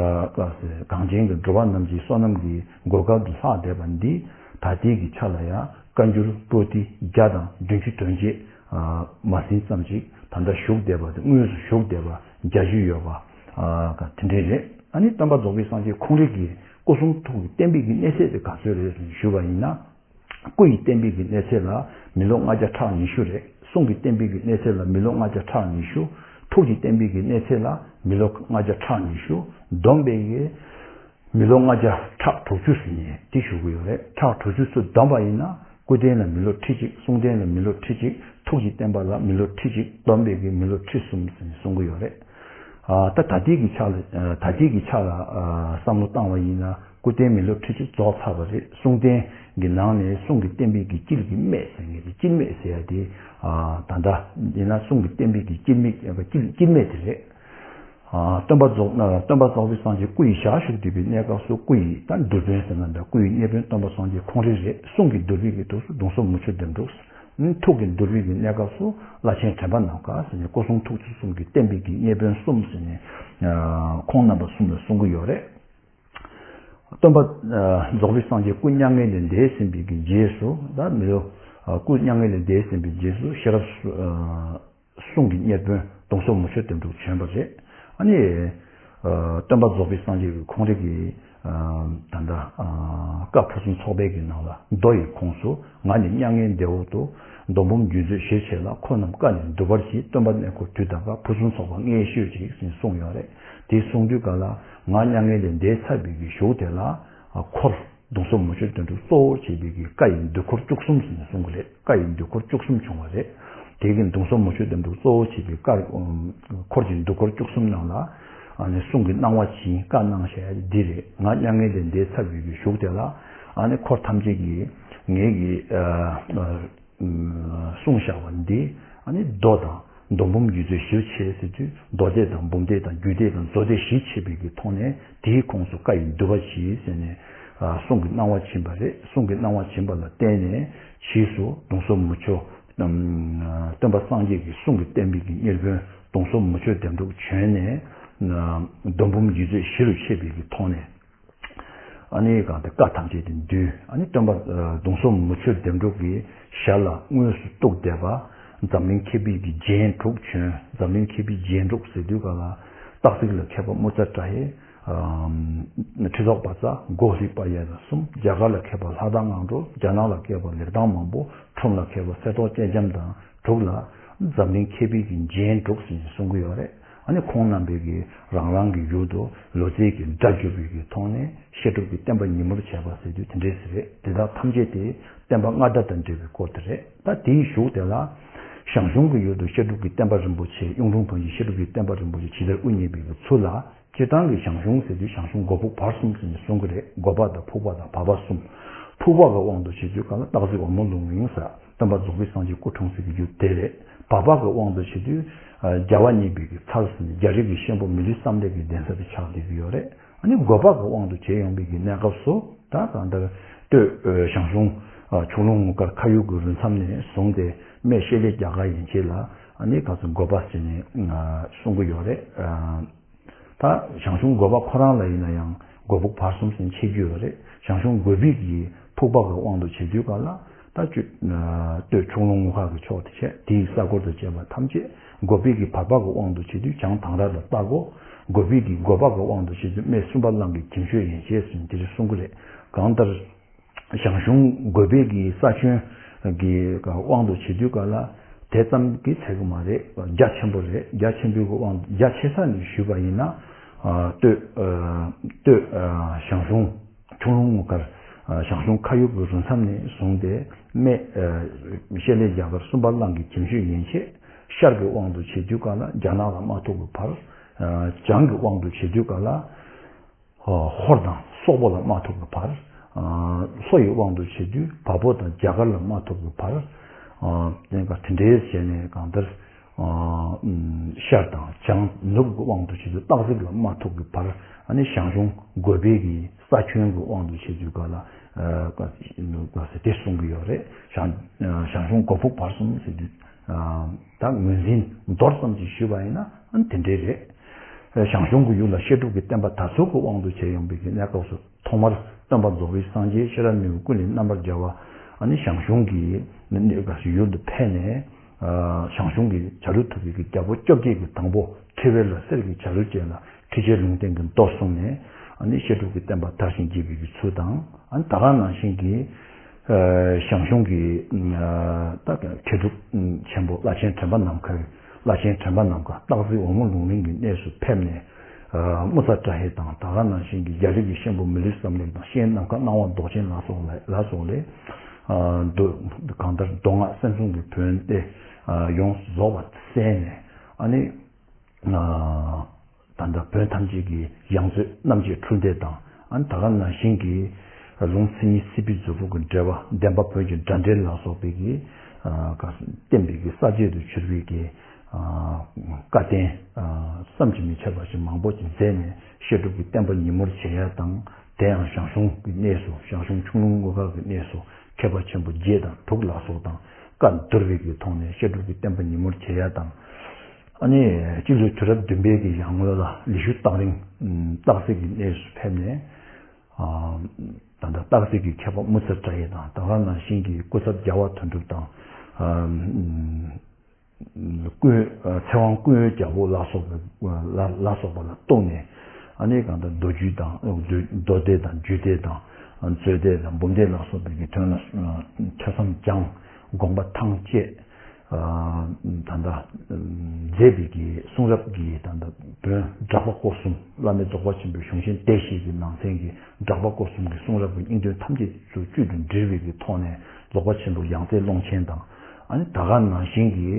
གངས་ཅན་གྱི་འགྲོ་བ་རྣམས་ཀྱི་བསོད་ནམས་ཀྱི་གོ་སྐབས་དུ་ལྷག་བསྡད་པ་འདི་ད་ལྟའི་གི་ཆ་ལ་ཡང་བཀའ་འགྱུར་པོ་ཏི་བརྒྱ་དང་བདུན་ཅུ་དོན་བརྒྱད། ཨ། མ་ཟིན་ཙམ་ཅིག་ད་ལྟ་བཞུགས་བསྡད་པ་དེ་དངོས་སུ་བཞུགས་བསྡད་པ་བརྒྱད་ཅུ་ཡོད་པ། ཨ། དེ་འདྲས་རེད། ཨ་ནི་སྟོན་པ་རྫོགས་པའི་སངས་རྒྱས་ཁོང་རང་གི་སྐུ་གསུང་ཐུགས་ཀྱི་བསྟན་པའི་གི་གནས་ཚད་དེ་ག་ཚོད་རེད་ཞུས་པ་ཡིན་ན། སྐུ་ཡི་བསྟན་པའི་གི་གནས་ཚད་ལ་མི་ལོ་ལྔ་བརྒྱ་ཕྲག་ཉི་ཤུ་རེད། གསུང་གི་བསྟན་པའི་གི་གནས་ཚད་ལ་མི་ལོ་ལྔ་བརྒྱ་ཕྲག་ཉི་ཤུ། ཐུགས་ཀྱི་བསྟན་པའི་གི་གནས་ཚད་ལ་མི་ལོ་ལྔ་བརྒྱ་ཕྲག་ཉི་ཤུ། སྡོམ་པའི་གི་མི་ལོ་ལྔ་བརྒྱ་ཕྲག་དྲུག་ཅུ་ཟིན་ནས་དེ་ཞུ་གི་ཡོད་རེད། ཕྲག་དྲུག་ཅུ་ཚོ་བསྡོམས་པ་ཡིན་ན་སྐུ་རྟེན་ལ་མི་ལོ་ཁྲི་གཅིག་གསུང་རྟེན་ལ་མི་ལོ་ཁྲི་གཅིག་ཐུགས་ཀྱི་བསྟན་པ་ལ་མི་ལོ་ཁྲི་གཅིག་སྡོམ་པའི་གི་མི་ལོ་ཁྲི་གསུམ་ཟིན་གསུང་གི་ཡོད་རེད། ཨ་ད་ད་ལྟའི་གི་ཆ་ལ་ཨ་ད་ལྟའི་གི་ཆ་ལ་ཨ་བསམ་བློ་བཏང་བ་ཡིན་ན་སྐུ་རྟེན་མི་ལོ་ཁྲི་གཅིག་རྫོགས་ཚར་བ་རེད། གསུང་རྟེན་གྱི་ནང་ནས་གསུང་གི་བསྟན་པའི་གི་དཀྱིལ་གྱི་སྨད་ཟེར་མཁན་གྱི་དཀྱིལ་སྨད་ཟེར་ཡ་དེ་ཨ་ད་ལྟ་ཡིན་ན་གསུང་གི་བསྟན་པའི་གི་དཀྱིལ་སྨད་དཀྱིལ་དཀྱིལ་སྨད་དེ་རེད། ཨ་སྟོན་པ་རྫོགས་ཨ་སྟོན་པ་རྫོགས་པའི་སངས་རྒྱས་སྐུ་ཡི་ཞལ་བཞུགས་བསྡད་པའི་གནས་སྐབས་སུ་སྐུ་ཡི་ད་འདུལ་དཔོན་ཟེར་ན་འདྲ། སྐུ་ཡི་གཉེར་དཔོན་སྟོན་པ་སངས་རྒྱས་ཁོང་རང་རེད། གསུང་གི་འདུལ་བའི་གི་དུས་སུ་གདུང་སྲོལ་མུ་ཁྱུད་འདེབས་འགྲོ། ཐུགས་ཀྱི་འདུལ་བའི་གི་གནས་སྐབས་སུ་བླ་ཆེན་དྲན་པ་ནམ་མཁའ་ཟེར་ནས་སྐུ་གསུང་ཐུགས་ཀྱི་གསུང་གི་བསྟན་པའི་གི་གཉེར་དཔོན་གསུམ་ཟེར་ནས་ཨ་ཁོང་རྣམ་པ་གསུམ་ལ་གསུང་གི་ཡོད་རེད། སྟོན་པ་ཨ་རྫོགས་པའི་སངས་རྒྱས་སྐུ་མྱ་ངན་ལས་འདས་ཟིན་པའི་གི་རྗེས་སུ་ད་མི་ལོ་ཨ་སྐུ་མྱ་ངན་ལས་འདས་ཟིན་པའི་རྗེས་སུ་ཤེས་རབ་སུ་ཨ་གསུང་གི་གཉེར་དཔོན་གདུང་སྲོལ་མུ་ཁྱུད་འདེབས་འགྲོ་བྱོན་པ་རེད། ཨ་ནི་ཨ་སྟོན་པ་རྫོགས་པའི་སངས་རྒྱས་ཀྱི་ཁོང་རང་གི་ཨ་ད་ལྟ་ཨ་བཀའ་ཕུན་སུམ་ཚོགས་པའི་གི་ནང་ལ་མདོ་ཡི་ཁོངས་སུ་ང་ནི་མྱ་ངན་འདས་འོག་ཏུ། མདོ་འབུམ་རྒྱུད་མཛོད་བཞིར་ཕྱེ་ལ་འཁོར་རྣམས་བཀའ་ནི་བསྡུ་བར་བགྱི། སྟོན་པ་གནས་འཁོར་དུས་དང་བསྐལ། ཕུན་སུམ་ཚོགས་པ་ལྔས་ཤོད་ཅིག་ཟེར་གསུངས་ཡོད་རེད། དེ་གསུང་དུས་ག་ལ་ང་མྱ་ངན་ལས་འདས་ཚར་བའི་གི་གཞུག་དེ་ལ་འཁོར་གདུང་སྲོལ་མུ་ཁྱུད་དོན་གྲུབ་གཙོ་བོར་བྱས་པའི་གི་བཀའ་ཡི་འདུས་འཁོར་བཅུ་གསུམ་ཟེར་ནས་གསུང་གི་རེད། བཀའ་ཡི་འདུས་འཁོར་བཅུ་གསུམ་བྱུང་བ་རེད། དེ་གི་གདུང་སྲོལ་མུ་ཁྱུད་དོན་གྲུབ་གཙོ་བོར་བྱས་པའི་བཀའ་འཁོར་གྱི་འདུས་འཁོར་བཅུ་གསུམ་ནང་ལ་ཨ་ནི་གསུང་གི་གནང་བ་བྱིན། བཀའ་གནང་བཞག་ཡ་འདི་རེད། ང་མྱ་ངན་ལས་འདས་ཚར་བའི་གི་གཞུག་དེ་ལ་ཨ་ནི་འཁོར་ཐམས་ཅད་ཀྱིས་ངེད་ཀྱི་ཨ། གསུངས་བཞག་པ་འདི་ཨ་ནི་མདོ་དང་མདོ་འབུམ་རྒྱུད་མཛོད་བཞིར་ཕྱེ་ཟེར་དུས་མདོ་སྡེ་དང་འབུམ་སྡེ་དང་རྒྱུད་སྡེ་དང་མཛོད་སྡེ་བཞི་ཕྱེ་བའི་གི་ཐོག་ནས་དེའི་ཁོངས་སུ་བཀའ་ཡི་འདུས་པ་བྱས་ཟེར་ནས་གསུང་གི་གནང་བ་བྱིན་པ་རེད། གསུང་གི་གནང་བ་བྱིན་པ་ལ་བརྟེན་ནས་ཕྱིས་སུ་གདུང་སྲོལ་མུ་ཁྱུད་སྟོན་པ་སངས་རྒྱས་ཀྱི་གསུང་གི་བསྟན་པའི་གི་གཉེར་དཔོན་གདུང་སྲོལ་མུ་ཁྱུད་འདེབས་འགྲོ་བྱོན་ནས་མདོ་འབུམ་རྒྱུད་མཛོད་བཞི་རུ་ཕྱེ་བའི་གི་ཐོག་ནས། ཨ་ནི་གང་དེ་བཀའ་ཐམས་ཅད་དེ་འདུས། ཨ་ནི་སྟོན་པ་གདུང་སྲོལ་མུ་ཁྱུད་འདེབས་འགྲོ་གི་ཞལ་ལ་དངོས་སུ་གཏུགས་བསྡད་པ་འཛམ་གླིང་མཁས་པའི་གི་རྒྱན་དྲུག་བྱོན། འཛམ་གླིང་མཁས་པའི་རྒྱན་དྲུག་ཟེར་དུས་ག་ལ་སྟག་གཟིག་ལ་མཁས་པ་མུ་ཙ་བྲ་ཡེ། ཁྲི་ཐོག་པ་ཙ། སྒོ་ལྷིག་པ་ཡེ་ལ་གསུམ། རྒྱ་གར་ལ་མཁས་པ་ལྷ་དར་དངང་སྒྲོལ། རྒྱ་ནག་ལ་མཁས་པ་ལེགས་ཐང་མང་པོ། ཁྲོམ་ལ་མཁས་པ་གསེར་ཏོག་སྤྱན་འཇམ་དང་དྲུག་ལ་འཛམ་གླིང་མཁས་པའི་གི་རྒྱན་དྲུག་ཟེར་ནས་གསུང་གི་ཡོད་རེད། ཨ་ནི་ཁོང་རྣམ་པས་ཀྱིས་རང་རང་གི་ཡུལ་དུ་ལོ་ཙཱའི་གི་སྒྲ་བསྒྱུར་བའི་གི་ཐོག་ནས་བཤད་སྒྲུབ་ཀྱི་བསྟན་པ་ཉིན་མོར་བྱས་པ་ཟེར་དུས་དེ་འདྲས་ཟེར་རེད། དེ་དག་ཐམས་ཅད་དེ་བསྟན་པ་སྔ་དར་དང་འབྲེལ་བའི་སྐོར་དེ་རེད། ད་དེའི་གཞུག་དེ་ལ་ཞང་ཞུང་གི་ཡུལ་དུ་བཤད་སྒྲུབ་ཀྱི་བསྟན་པ་རིན་པོ་ཆེ་གཡུང་དྲུང་བོན་གྱི་བཤད་སྒྲུབ་ཀྱི་བསྟན་པ་རིན་པོ་ཆེ་ཇི་ལྟར་དབུ་བརྙེས་པའི་གི་ཚུལ་ལ། སྤྱིར་བཏང་གི་ཞང་ཞུང་ཟེར་དུས་ཞང་ཞུང་སྒོ་ཕུག་བར་གསུམ་ཟེར་ནས་གསུང་གི་རེད། སྒོ་པ་དང་ཕུག་པ་དང་བར་པ་གསུམ། ཕུག་པ་གི་དབང་དུ་བྱེད་དུས་ག་ལ་སྟག་གཟིག་འོལ་མོ་ལུང་ཡིན་ས། སྟོན་པ་རྫོགས་པའི་སངས་རྒྱས་སྐུ་འཁྲུངས་སའི་གི་ཡུལ་དེ་རེད། བར་པ་གི་དབང་དུ་བྱེད་དུས་རྒྱལ་བ་གཉིས་པའི་གི་ཚལ་ཟེར་ནས་རྒྱལ་རིགས་ཀྱི་གཤེན་པོ་མི་ལུས་བསམ་གཏན་གྱི་གདན་ས་དེ་ཆགས་བསྡད་ཀྱི་ཡོད་རེད། ཨ་ནི་སྒོ་པ་གི་དབང་དུ་བྱེད་ཡོང་བའི་གི་གནས་སྐབས་སུ་ད་གང་ལྟར་སྟོད་ཞང་ཞུང་ཁྱུང་ལུང་ངུ་དཀར་ཁ་ཡུག་གི་རི་མཚམས་ནས་བཟུང་སྟེ་སྨད་ཤེལ་ལེ་རྒྱ་གར་ཡན་ཆད་ལ་ཨ་ནི་ག་ཚོད་སྒོ་པ་ཟེར་ནས་གསུང་གི་ཡོད་རེད། ད་ཞང་ཞུང་སྒོ་པ་ཁོ་རང་ལ་ཡིན་ན་ཡང་སྒོ་ཕུག་བར་གསུམ་ཟེར་ནས་ཕྱེ་རྒྱུ་ཡོད་རེད། ཞང་ཞུང་སྒོ་པའི་གི་ཕུག་པ་གི་དབང་དུ་བྱེད་དུས་ག་ལ་ད་སྟོད་ཁྱུང་ལུང་ངུ་དཀར་གི་ཕྱོགས་དེ་བྱས། དེའི་ས་སྐོར་དང་བཅས་པ་ཐམས་ཅད། སྒོ་པའི་གི་བར་པ་གི་དབང་དུ་བྱེད་དུས་བྱང་དང་ར་ལ་ལྟ་དགོས། སྒོ་པའི་གི་སྒོ་པ་གི་དབང་དུ་བྱེད་དུས་སྨད་སུམ་པ་གླང་གི་གྱིམ་ཤོད་ཡན་ཆད་ཟེར་ནས་དེ་འདྲ་གསུང་གི་རེད། གང་ལྟར། ཞང་ཞུང་སྒོ་པའི་གི་ས་ཁྱོན་གི་དབང་དུ་བྱེད་དུས་ག་ལ་དེ་ཙམ་གྱིས་ཚད་གི་མ་རེད། རྒྱ་ཆེན་པོ་རེད། རྒྱ་ཆེན་པོའི་གི་དབང་རྒྱ་ཆེ་ས་ནས་ཞུས་པ་ཡིན་ན་སྟོད་སྟོད་ཞང་ཞུང་ཁྱུང་ལུང་ངུ་དཀར་ཞང་ཞུང་ཁ་ཡུག་གི་རི་མཚམས་ནས་བཟུང་སྟེ་སྨད་ཤེལ་ལེ་རྒྱ་གར་སུམ་པ་གླང་གི་གྱིམ་ཤོད་ཡན་ཆད། ཤར་གི་དབང་དུ་བྱེད་དུས་ག་ལ་རྒྱ་ནག་ལ་དམག་འཐུག་གི་བར། བྱང་གི་དབང་དུ་བྱེད་དུས་ག་ལ། ཧོར་དང་སོག་པོ་ལ་དམག་འཐུག་གི་བར། ལྷོ་ཡི་དབང་དུ་བྱེད་དུས་བལ་པོ་དང་རྒྱ་གར་ལ་དམག་འཐུག་གི་བར། དེ་འདྲའི་བྱས་ནས་གང་ལྟར། ཤར་དང་བྱང་ནུབ་ཀྱི་དབང་དུ་བྱེད་དུས་སྟག་གཟིག་ལ་དམག་འཐུག་གི་བར། ཨ་ནི་ཞང་ཞུང་སྒོ་པའི་གི་ས་ཁྱོན་གྱི་དབང་དུ་བྱེད་དུས་ག་ལ། དེ་གསུང་གི་ཡོད་རེད། ཞང་ཞང་ཞུང་སྒོ་ཕུག་བར་གསུམ་ཟེར་དུས། ད་ངོས་འཛིན་མདོར་ཙམ་ཅིག་ཞུས་པ་ཡིན་ན་དེ་འདྲའི་རེད། ཞང་ཞུང་གི་ཡུལ་ལ་བཤད་སྒྲུབ་ཀྱི་བསྟན་པ་དར་ཚུལ་གྱི་དབང་དུ་བྱས་ཡོང་བའི་གནས་སྐབས་སུ་ཐོག་མར་སྟོན་པ་རྫོགས་པའི་སངས་རྒྱས་ཤེས་རབ་མི་བོ་ཀུན་ལས་རྣམ་པར་རྒྱལ་བ་ཨ་ནི་ཞང་ཞུང་གི་ཡུལ་དུ་ཕེབས་ནས། ཞང་ཞུང་གི་བྱ་རུ་ཐུབ་པའི་རྒྱལ་པོ་བཅོ་བརྒྱད་ཀྱི་དང་པོ་ཁྲི་ཝེར་ལ་གསེར་གྱི་བྱ་རུ་ཅན་ལ་ཁྲི་ཆེན་ལུང་བསྟན་གྱི་མདོ་གསུངས་ནས་ཨ་ནི་བཤད་སྒྲུབ་ཀྱི་བསྟན་པ་དར་ཞིང་རྒྱས་པའི་ཚུལ་དང་། ཨ་ནི་ད་ག་ནང་བཞིན་གྱི། ཞང་ཞུང་གི་ད་མཁས་གྲུབ་ཆེན་པོ་བླ་ཆེན་དྲན་པ་ནམ་མཁའི་བླ་ཆེན་དྲན་པ་ནམ་མཁའ་སྟག་གཟིག་འོལ་མོ་ལུང་གླིང་གི་གནས་སུ་ཕེབས་ནས། མུ་ཚ་བཀྲ་ཤིས་དང་ད་ག་ནང་བཞིན་གྱི་རྒྱ་རིགས་ཀྱི་གཤེན་པོ་མི་ལུས་བསམ་གླིང་དང་གཤེན་ནམ་མཁའ་སྣང་བ་མདོག་ཅན་ལ་སོགས་ལ་ལ་སོགས་ལས། མདོ་གང་ལྟར་མདོ་སྔགས་སེམས་གསུམ་གྱི་བོན་ཏེ་ཡོངས་སུ་རྫོགས་པ་གསན་ནས་ཨ་ནི། ད་ལྟ་བོན་ཐམས་ཅད་ཀྱི་ཡང་རྩེ་རྣམ་འབྱེད་འཕྲུལ་འདེབས་དང་ཨ་ནི་ད་ག་ནང་བཞིན་གྱི་ལུང་མཚན་ཉིད་སྲིད་པའི་མཛོད་སྤུ་གི་འགྲེལ་པ་བདེན་པ་བོན་གྱི་སྒྲ་འགྲེལ་ལ་སོགས་པའི་གི་བསྟན་པའི་གི་ས་བཅད་དུ་གྱུར་པའི་གི་བཀའ་བསྟན་བསམ་གྱིས་མི་ཁྱབ་པ་ཞིག་མང་པོ་ཅིག་མཛད་ནས་བཤད་སྒྲུབ་ཀྱི་བསྟན་པ་ཉིན་མོར་བྱེད་ཡ་དང་དེ་ཡང་ཞང་ཞུང་གི་གནས་སུ་ཞང་ཞུང་ཁྱུང་ལུང་དངོས་གར་གྱི་གནས་སུ་མཁས་པ་ཆེན་པོ་བརྒྱད་དང་དྲུག་ལ་སོགས་དང་བཀའ་བསྡུར་བའི་གི་ཐོག་ནས་བཤད་སྒྲུབ་ཀྱི་བསྟན་པ་ཉིན་མོར་བྱེད་ཡ་དང་། ཨ་ནི་སྤྱི་ལོའི་དུས་རབས་བདུན་པའི་གི་ཡར་སྔོན་ལ་ལི་ཤུ་སྟག་རིང་སྟག་གཟིག་གི་གནས་སུ་ཕེབས་ནས། ད་ལྟ་སྟག་གཟིག་གི་མཁས་པ་མུ་ཚ་བཀྲ་ཤིས་དང་ད་ག་ནང་བཞིན་གྱི་སྐུ་ཚབ་རྒྱལ་བ་དོན་གྲུབ་དང་། ཀུན་ཚེ་དབང་ཀུན་འོད་རྒྱལ་པོ་ལ་སོགས་པ་ལ་ལ་སོགས་པ་ལ་གཏུགས་ནས་ཨ་ནི་གང་ལྟར་མདོ་རྒྱུད་དང་མདོ་སྡེ་དང་རྒྱུད་སྡེ་དང་མཛོད་སྡེ་དང་འབུམ་སྡེ་ལ་སོགས་པའི་གི་དོན་ལ་ཐོས་བསམ་སྦྱངས་དགོངས་པ་ཐང་བཅད། ད་ལྟ་མཛད་པའི་གི་གསུང་རབ་ཀྱི་ད་ལྟ་བོན་སྦྲགས་པ་སྐོར་གསུམ་བླ་མེད་རྫོགས་པ་ཆེན་པོའི་གཞུང་ཆེན་སྡེ་བཞི་གི་ནང་ཚན་གྱི་སྦྲགས་པ་སྐོར་གསུམ་གྱི་གསུང་རབ་ཀྱི་སྙིང་དོན་ཐམས་ཅད་ཚུར་བཅུད་དུ་དྲིལ་བའི་གི་ཐོག་ནས་རྫོགས་པ་ཆེན་པོའི་ཡང་རྩེ་ཀློང་ཆེན་དང་ཨ་ནི་ད་ག་ནང་བཞིན་གྱི་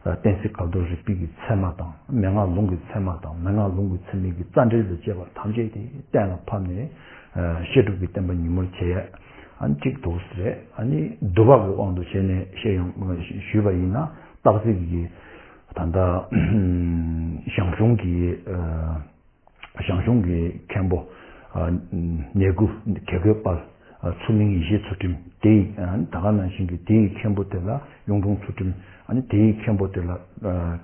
བསྟན་སྲིད་གལ་དུ་རིགས་པའི་གི་ཚད་མ་དང་མན་ངག་ལུང་གི་ཚད་མ་དང་མན་ངག་ལུང་གི་ཚད་མའི་གི་རྩ་འགྲེལ་དང་བཅས་པ་ཐམས་ཅད་དེ་གཏན་ལ་ཕབ་ནས་བཤད་སྒྲུབ་ཀྱི་བསྟན་པ་ཉིན་མོར་བྱེད་ཡ་ཨ་ནི་གཅིག་འདུག་ཟེར། ཨ་ནི་བསྡུ་བ་གི་དབང་དུ་བྱས་ནས་བཤད་ཡོང་ཞུས་པ་ཡིན་ན་སྟག་གཟིག་གི་ད་ལྟ་ཞང་ཞུང་གི་ཞང་ཞུང་གི་མཁན་པོ་ནེ་གུ་གེ་གོས་དཔལ་ཚུར་གླིང་ཡེ་ཤེས་ཚུལ་ཁྲིམས་དེ་ཡི་ད་ག་ནང་བཞིན་གྱི་དེ་ཡི་མཁན་པོ་དེ་ལ་གཡུང་དྲུང་ཚུལ་ཁྲིམས་ཨ་ནི་དེ་ཡི་མཁན་པོ་དེ་ལ་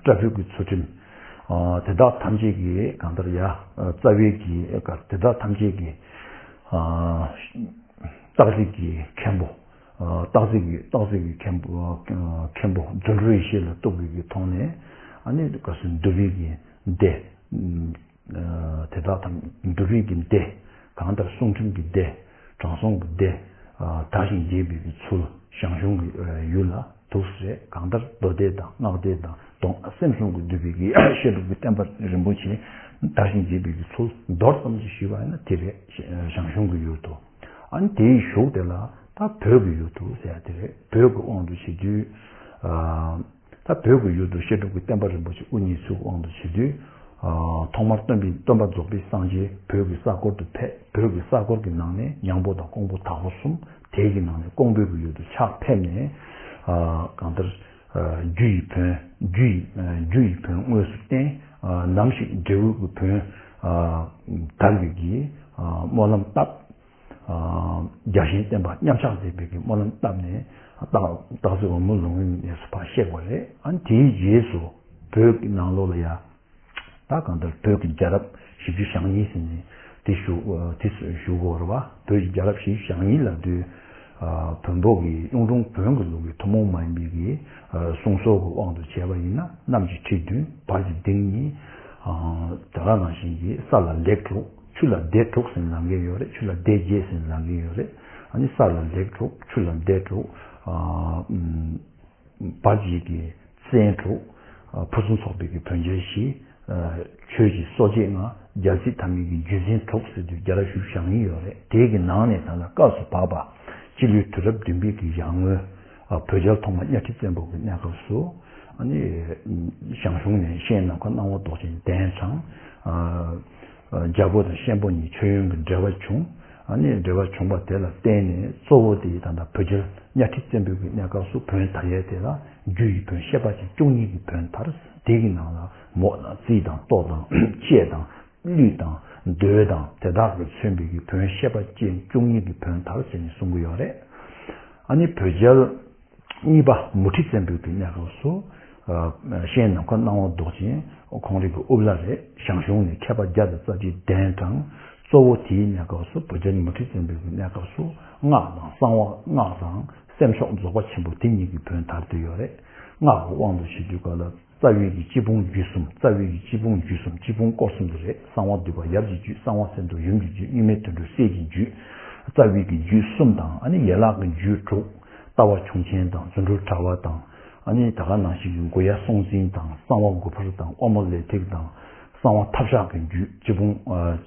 སྐྲ་ཕུད་ཀྱི་ཚུལ་ཁྲིམས་དེ་དག་ཐམས་ཅད་ཀྱི་གང་ལྟར་ཡ་རྩ་བའི་གི་དེ་དག་ཐམས་ཅད་ཀྱི་སྟག་གཟིག་གི་མཁན་པོ། སྟག་གཟིག་གི་སྟག་གཟིག་གི་མཁན་པོ་མཁན་པོ་རྫུ་འཕྲུལ་ཡེ་ཤེས་ལ་གཏུགས་པའི་གི་ཐོག་ནས་ཨ་ནི་ག་སུ་འདུལ་བའི་གི་སྡེ། དེ་དག་དང་འདུལ་བའི་གི་སྡེ། གང་ལྟར་གསུང་ཁྲིམས་ཀྱི་སྡེ། དྲང་སྲོང་གི་སྡེ། དར་ཞིང་རྒྱས་པའི་གི་ཚུལ་ཞང་ཞུང་གི་ཡུལ་ལ་འདུག་ཟེར། གང་ལྟར་མདོ་སྡེ་དང་སྔགས་སྡེ་དང་སྡོམ་སེམས་གསུམ་གྱིས་བསྡུས་པའི་གི་བཤད་སྒྲུབ་ཀྱི་བསྟན་པ་རིན་པོ་ཆེ་དར་ཞིང་རྒྱས་པའི་གི་ཚུལ་མདོར་ཙམ་ཞིག་ཞུས་པ་ཡིན་ན་དེ་རེད། ཞང་ཞུང་གི་ཡུལ་དུ། ཨ་ནི་དེའི་གཞུག་དེ་ལ་ད་བོད་ཀྱི་ཡུལ་དུ་ཟེར་ཡ་དེ་རེད། བོད་ཀྱི་དབང་དུ་བྱེད་དུས། ད་བོད་ཀྱི་ཡུལ་དུ་བཤད་སྒྲུབ་ཀྱི་བསྟན་པ་རིན་པོ་ཆེ་དབུ་བརྙེས་ཚུལ་དབང་དུ་བྱེད་དུས། ཐོག་མར་སྟོན་པའི་སྟོན་པ་རྫོགས་པའི་སངས་རྒྱས་བོད་ཀྱི་ས་སྐོར་དུ་ཕེབས། བོད་ཀྱི་ས་སྐོར་གྱི་ནང་ནས་ཉང་པོ་དང་ཀོང་པོ་དྭགས་པོ་གསུམ། དེ་གི་ནང་ནས་ཀོང་པོའི་གི་ཡུལ་དུ་ཕྱག་ཕེབས་ནས། གང་ལྟར། རྒྱུ་ཡི་བོན། རྒྱུ་ཡི་རྒྱུ་ཡི་བོན་དངོས་སུ་བསྟན། ནམ་ཞིག་འབྲས་བུ་གི་བོན། དར་བའི་གི་སྨོན་ལམ་བཏབ། རྒྱ་ཆེན་བསྟན་པ་མཉམ་གཞག་མཛད་པའི་གི་སྨོན་ལམ་བཏབ་ནས་སྟག་སྟག་གཟིག་འོལ་མོ་ལུང་གི་གནས་སུ་ཕར་གཤེགས་པ་རེད། ཨ་ནི་དེའི་རྗེས་སུ་བོད་ཀྱི་ནང་ལོགས་ལ་ཡ། ད་གང་ལྟར་བོད་ཀྱི་རྒྱལ་རབས་བཞི་བཅུ་ཞེ་གཉིས་ཟེར་ནས་དེ་ཞུ་དེ་ཞུ་དགོས་རེད་བ། བོད་ཀྱི་རྒྱལ་རབས་བཞི་བཅུ་ཞེ་གཉིས་ལབ་དུས། བོན་པོ་གི་གཡུང་དྲུང་བོན་གྱི་ལུགས་ཀྱི་ཐུན་མོང་མ་ཡིན་པའི་གི་གསུང་སྲོལ་གྱི་དབང་དུ་བྱས་པ་ཡིན་ན་གནམ་གྱི་ཁྲི་བདུན་བར་གྱི་སྡིངས་གཉིས། དེ་ག་ནང་བཞིན་གྱི་ས་ལ་ལེགས་དྲུག་ཆུ་ལ་སྡེ་དྲུག་ཟེར་ནས་ལབ་མཁན་ཡོད་རེད། ཆུ་ལ་སྡེ་བརྒྱད་ཟེར་ནས་ལབ་མཁན་ཡོད་རེད། ཨ་ནི་ས་ལ་ལེགས་དྲུག་ཆུ་ལ་སྡེ་དྲུག་བར་གྱི་གི་བཙན་དྲུག་ཕུན་སུམ་ཚོགས་པའི་གི་བོན་རྒྱལ་བཞི། ཆོས་ཀྱི་སྲོག་བཅད་ལྔ། རྒྱལ་སྲིད་ཐ་མའི་གི་རྒྱུད་འཛིན་དྲུག་ཟེར་དུས་རྒྱལ་རབས་བཞི་བཅུ་ཞེ་གཉིས་ཡོད་རེད། དེའི་གི་ནང་ནས་ད་ལྟ་སྐབས་སུ་བབས་པ་སྤྱི་ལོའི་དུས་རབས་བདུན་པའི་གི་ཡར་སྔོན། བོད་རྒྱལ་ཐོག་མ་གཉའ་ཁྲི་བཙན་པོ་གི་གནས་སྐབས་སུ། ཨ་ནི། ཞང་ཞུང་ནས་གཤེན་ནམ་མཁའ་སྣང་བ་མདོག་ཅན་གདན་དྲངས། རྒྱལ་པོ་དང་གཤེན་པོ་གཉིས་མཆོད་ཡོན་གྱི་འབྲེལ་བ་བྱུང་། ཨ་ནི་འབྲེལ་བ་བྱུང་བ་དེ་ལ་བརྟེན་ནས་གཙོ་བོ་དེ་ད་ལྟ་བོད་རྒྱལ་གཉའ་ཁྲི་བཙན་པོའི་གི་གནས་སྐབས་སུ་བོན་དར་ཡས་དེ་ལ་རྒྱུ་ཡི་བོན་བཤད་པ་ཅན་བཅུ་གཉིས་ཀྱི་བོན་དར། དེ་གི་ནང་ལ་མོ་དང་རྩིས་དང་ལྟོ་དང་བཅས་དང་གླུད་དང་མདོས་དང་དེ་དག་གིས་མཚོན་པའི་གི་བོན་བཤད་པ་ཅན་བཅུ་གཉིས་ཀྱི་བོན་དར་ཟེར་ནས་གསུང་གི་ཡོད་རེད། ཨ་ནི་བོད་རྒྱལ། གཉིས་པ་མུ་ཁྲི་བཙན་པོའི་གི་གནས་སྐབས་སུ། གཤེན་ནམ་མཁའ་སྣང་བ་མདོག་ཅན་ཁོང་རང་གི་དབུ་བླ་རེད། ཞང་ཞུང་ནས་མཁས་པ་བརྒྱ་དང་རྩ་བརྒྱད་གདན་དྲངས། གཙོ་བོ་དེའི་གནས་སྐབས་སུ་བོད་རྒྱལ་མུ་ཁྲི་བཙན་པོའི་གི་གནས་སྐབས་སུ་སྔགས་དང་གསང་བ་སྔགས་དང་སེམས་མཆོག་རྫོགས་པ་ཆེན་པོ་དེ་གཉིས་ཀྱི་བོན་དར་དུ་ཡོད་རེད། སྔགས་ཀྱི་དབང་དུ་བྱེད་དུས་སྐབས་ལ་རྩ་བའི་གི་སྤྱི་སྤུངས་རྒྱུད་གསུམ། རྩ་བའི་གི་སྤྱི་སྤུངས་རྒྱུད་གསུམ། སྤྱི་སྤུངས་སྐོར་གསུམ་དེ་རེད། གསང་བ་འདུས་པ་ཡབ་ཀྱི་རྒྱུད། གསང་བ་སེམས་ཙམ་ཡུམ་གྱི་རྒྱུད། གཉུག་མའི་དོན་གྲུབ་སྲས་ཀྱི་རྒྱུད། རྩ་བའི་གི་རྒྱུད་གསུམ་དང་ཨ་ནི་ཡན་ལག་གི་རྒྱུད་དྲུག་ལྟ་བ་ཁྱུང་ཆེན་དང་རྫུ་འཕྲུལ་དྲྭ་བ་དང་ཨ་ནི་ད་ག་ནང་བཞིན་གྱི་མགོ་ཡ་སྲོང་བཙན་དང་གསང་བ་དགུ་ཕུར་དང་དབའ་མོ་ལས་ཐིག་དང་གསང་བ་ཐབས་ཤག་གི་རྒྱུད་སྤྱི་སྤུངས་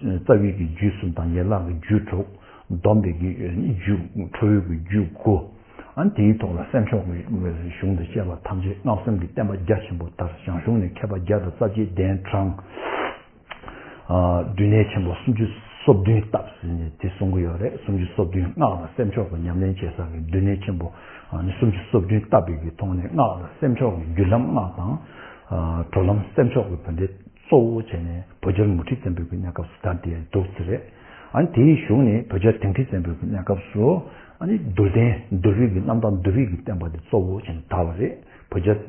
རྩ་བའི་གི་རྒྱུད་གསུམ་དང་ཡན་ལག་གི་རྒྱུད་དྲུག་བསྡོམས་པའི་གི་རྒྱུད་ཁྲོ་བོའི་གི་རྒྱུད་དགུ། ཨ་ནི་དེའི་ཐོག་ལ་སེམས་ཕྱོགས་ཀྱི་གཞུང་དུ་བཤད་པ་ཐམས་ཅད་སྔགས་སེམས་ཀྱི་བསྟན་པ་རྒྱ་ཆེན་པོ་དར། ཞང་ཞུང་ནས་མཁས་པ་བརྒྱ་དང་རྩ་བརྒྱད་གདན་དྲངས། ཨ་སྦྲུལ་ནད་ཆེན་པོ་སུམ་ཅུ་སོ་བདུན་བཏབ་ཟེར་ནས་དེ་གསུང་གི་ཡོད་རེད། སུམ་ཅུ་སོ་བདུན་སྔགས་དང་སེམས་ཕྱོགས་ཀྱི་ཉམས་ལེན་བྱེད་ས་གི་སྦྲུལ་ནད་ཆེན་པོ་ཨ་ནི་སུམ་ཅུ་སོ་བདུན་བཏབ་པའི་གི་ཐོག་ནས་སྔགས་དང་སེམས་ཕྱོགས་ཀྱི་རྒྱུ་ལམ་སྔགས་དང་ཨ་གྲོལ་ལམ་སེམས་ཕྱོགས་ཀྱི་བོན་སྡེ་གཙོ་བོ་བྱས་ནས་བོད་རྒྱལ་མུ་ཁྲི་བཙན་པོའི་གི་གནས་སྐབས་སུ་དར་ཏེ་འདུག་ཟེར་རེད། ཨ་ནི་དེའི་གཞུག་ནས་བོད་རྒྱལ་དིང་ཁྲི་བཙན་པོའི་གི་གནས་སྐབས་སུ་ཨ་ནི་འདུལ་བསྟན་འདུལ་བའི་གི་རྣམ་དག་འདུལ་བའི་གི་བསྟན་པ་དེ་གཙོ་བོ་བྱས་ནས་དར་བ་རེད། བོད་རྒྱལ་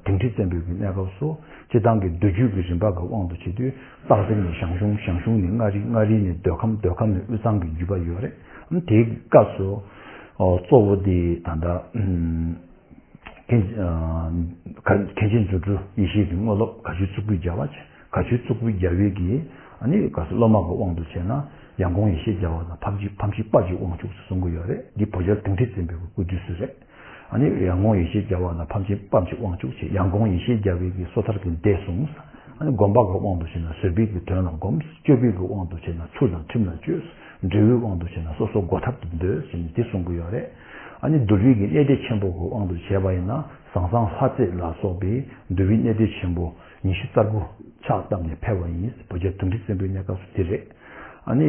དིང་ཁྲི་བཙན་པོའི་གི་གནས་སྐབས་སུ་སྤྱིར་བཏང་གི་མདོ་རྒྱུད་ཀྱི་རིམ་པ་གི་དབང་དུ་བྱས་དུས་སྟག་གཟིག་ནས་ཞང་ཞུང་། ཞང་ཞུང་ནས་མངའ་རིས། མངའ་རིས་ནས་མདོ་ཁམས། མདོ་ཁམས་ནས་དབུས་གཙང་གི་བརྒྱུད་པ་ཡོད་རེད། ཨ་ནི་དེའི་སྐབས་སུ་གཙོ་བོ་དེ་ད་ལྟ། མཁན་མཁན་ཆེན་རྫུ་འཕྲུལ་ཡེ་ཤེས་ཀྱི་དངོས་སློབ་དགའ་ཆོས་གཙུག་ཕུད་རྒྱལ་བ་བྱས། དགའ་ཆོས་གཙུག་ཕུད་རྒྱལ་བའི་གི་ཨ་ནི་ག་སོ་སློབ་མ་གི་དབང་དུ་བྱས་ན་ཡང་གོང་ཡེ་ཤེས་རྒྱལ་བ་དང་ཕམ་ཆེན་ཕམ་ཆེན་དཔའ་བཅུའི་དབང་ཕྱུག་ཟེར་གསུང་གི་ཡོད་རེད། འདི་བོད་རྒྱལ་དིང་ཁྲི་བཙན་པོའི་གི་སྐུ་དུས་སུ་རེད། ཨ་ནི་ཡང་གོང་ཡེ་ཤེས་རྒྱལ་བ་དང་ཕམ་ཆེན་ཕམ་ཆེན་དབང་ཕྱུག་བྱས། ཡང་གོང་ཡེ་ཤེས་རྒྱལ་བའི་གི་སོ་ཐར་གྱི་སྡེ་གསུངས། ཨ་ནི་སྒོམ་པ་གི་དབང་དུ་བྱས་ན་བཟོད་པའི་གི་དོན་ལ་སྒོམ། སྤྱོད་པའི་གི་དབང་དུ་བྱས་ན་ཚུལ་དང་ཁྲིམས་ལ་སྤྱོད། འབྲས་བུའི་དབང་དུ་བྱས་ན་སོ་སོ་སྒོ་ཐབས་དུ་འདོད་ཟེར་ནས་དེ་གསུང་གི་ཡོད་རེད། ཨ་ནི་འདུལ་བའི་གི་གནས་སྡེ་ཆེན་པོ་གི་དབང་དུ་བྱས་པ་ཡིན་ན་ཟང་ཟང་ལྷ་རྩེ་ལ་སོགས་པའི་འདུལ་བའི་གནས་སྡེ་ཆེན་པོ་ཉི་ཤུ་རྩ་དགུ་ཕྱག་བཏབ་ནས་ཕེབས་པ་ཡིན། བོད་རྒྱལ་དིང་ཁྲི་བཙན་པོའི་གནས་སྐབས་སུ་དེ་རེད། ཨ་ནི་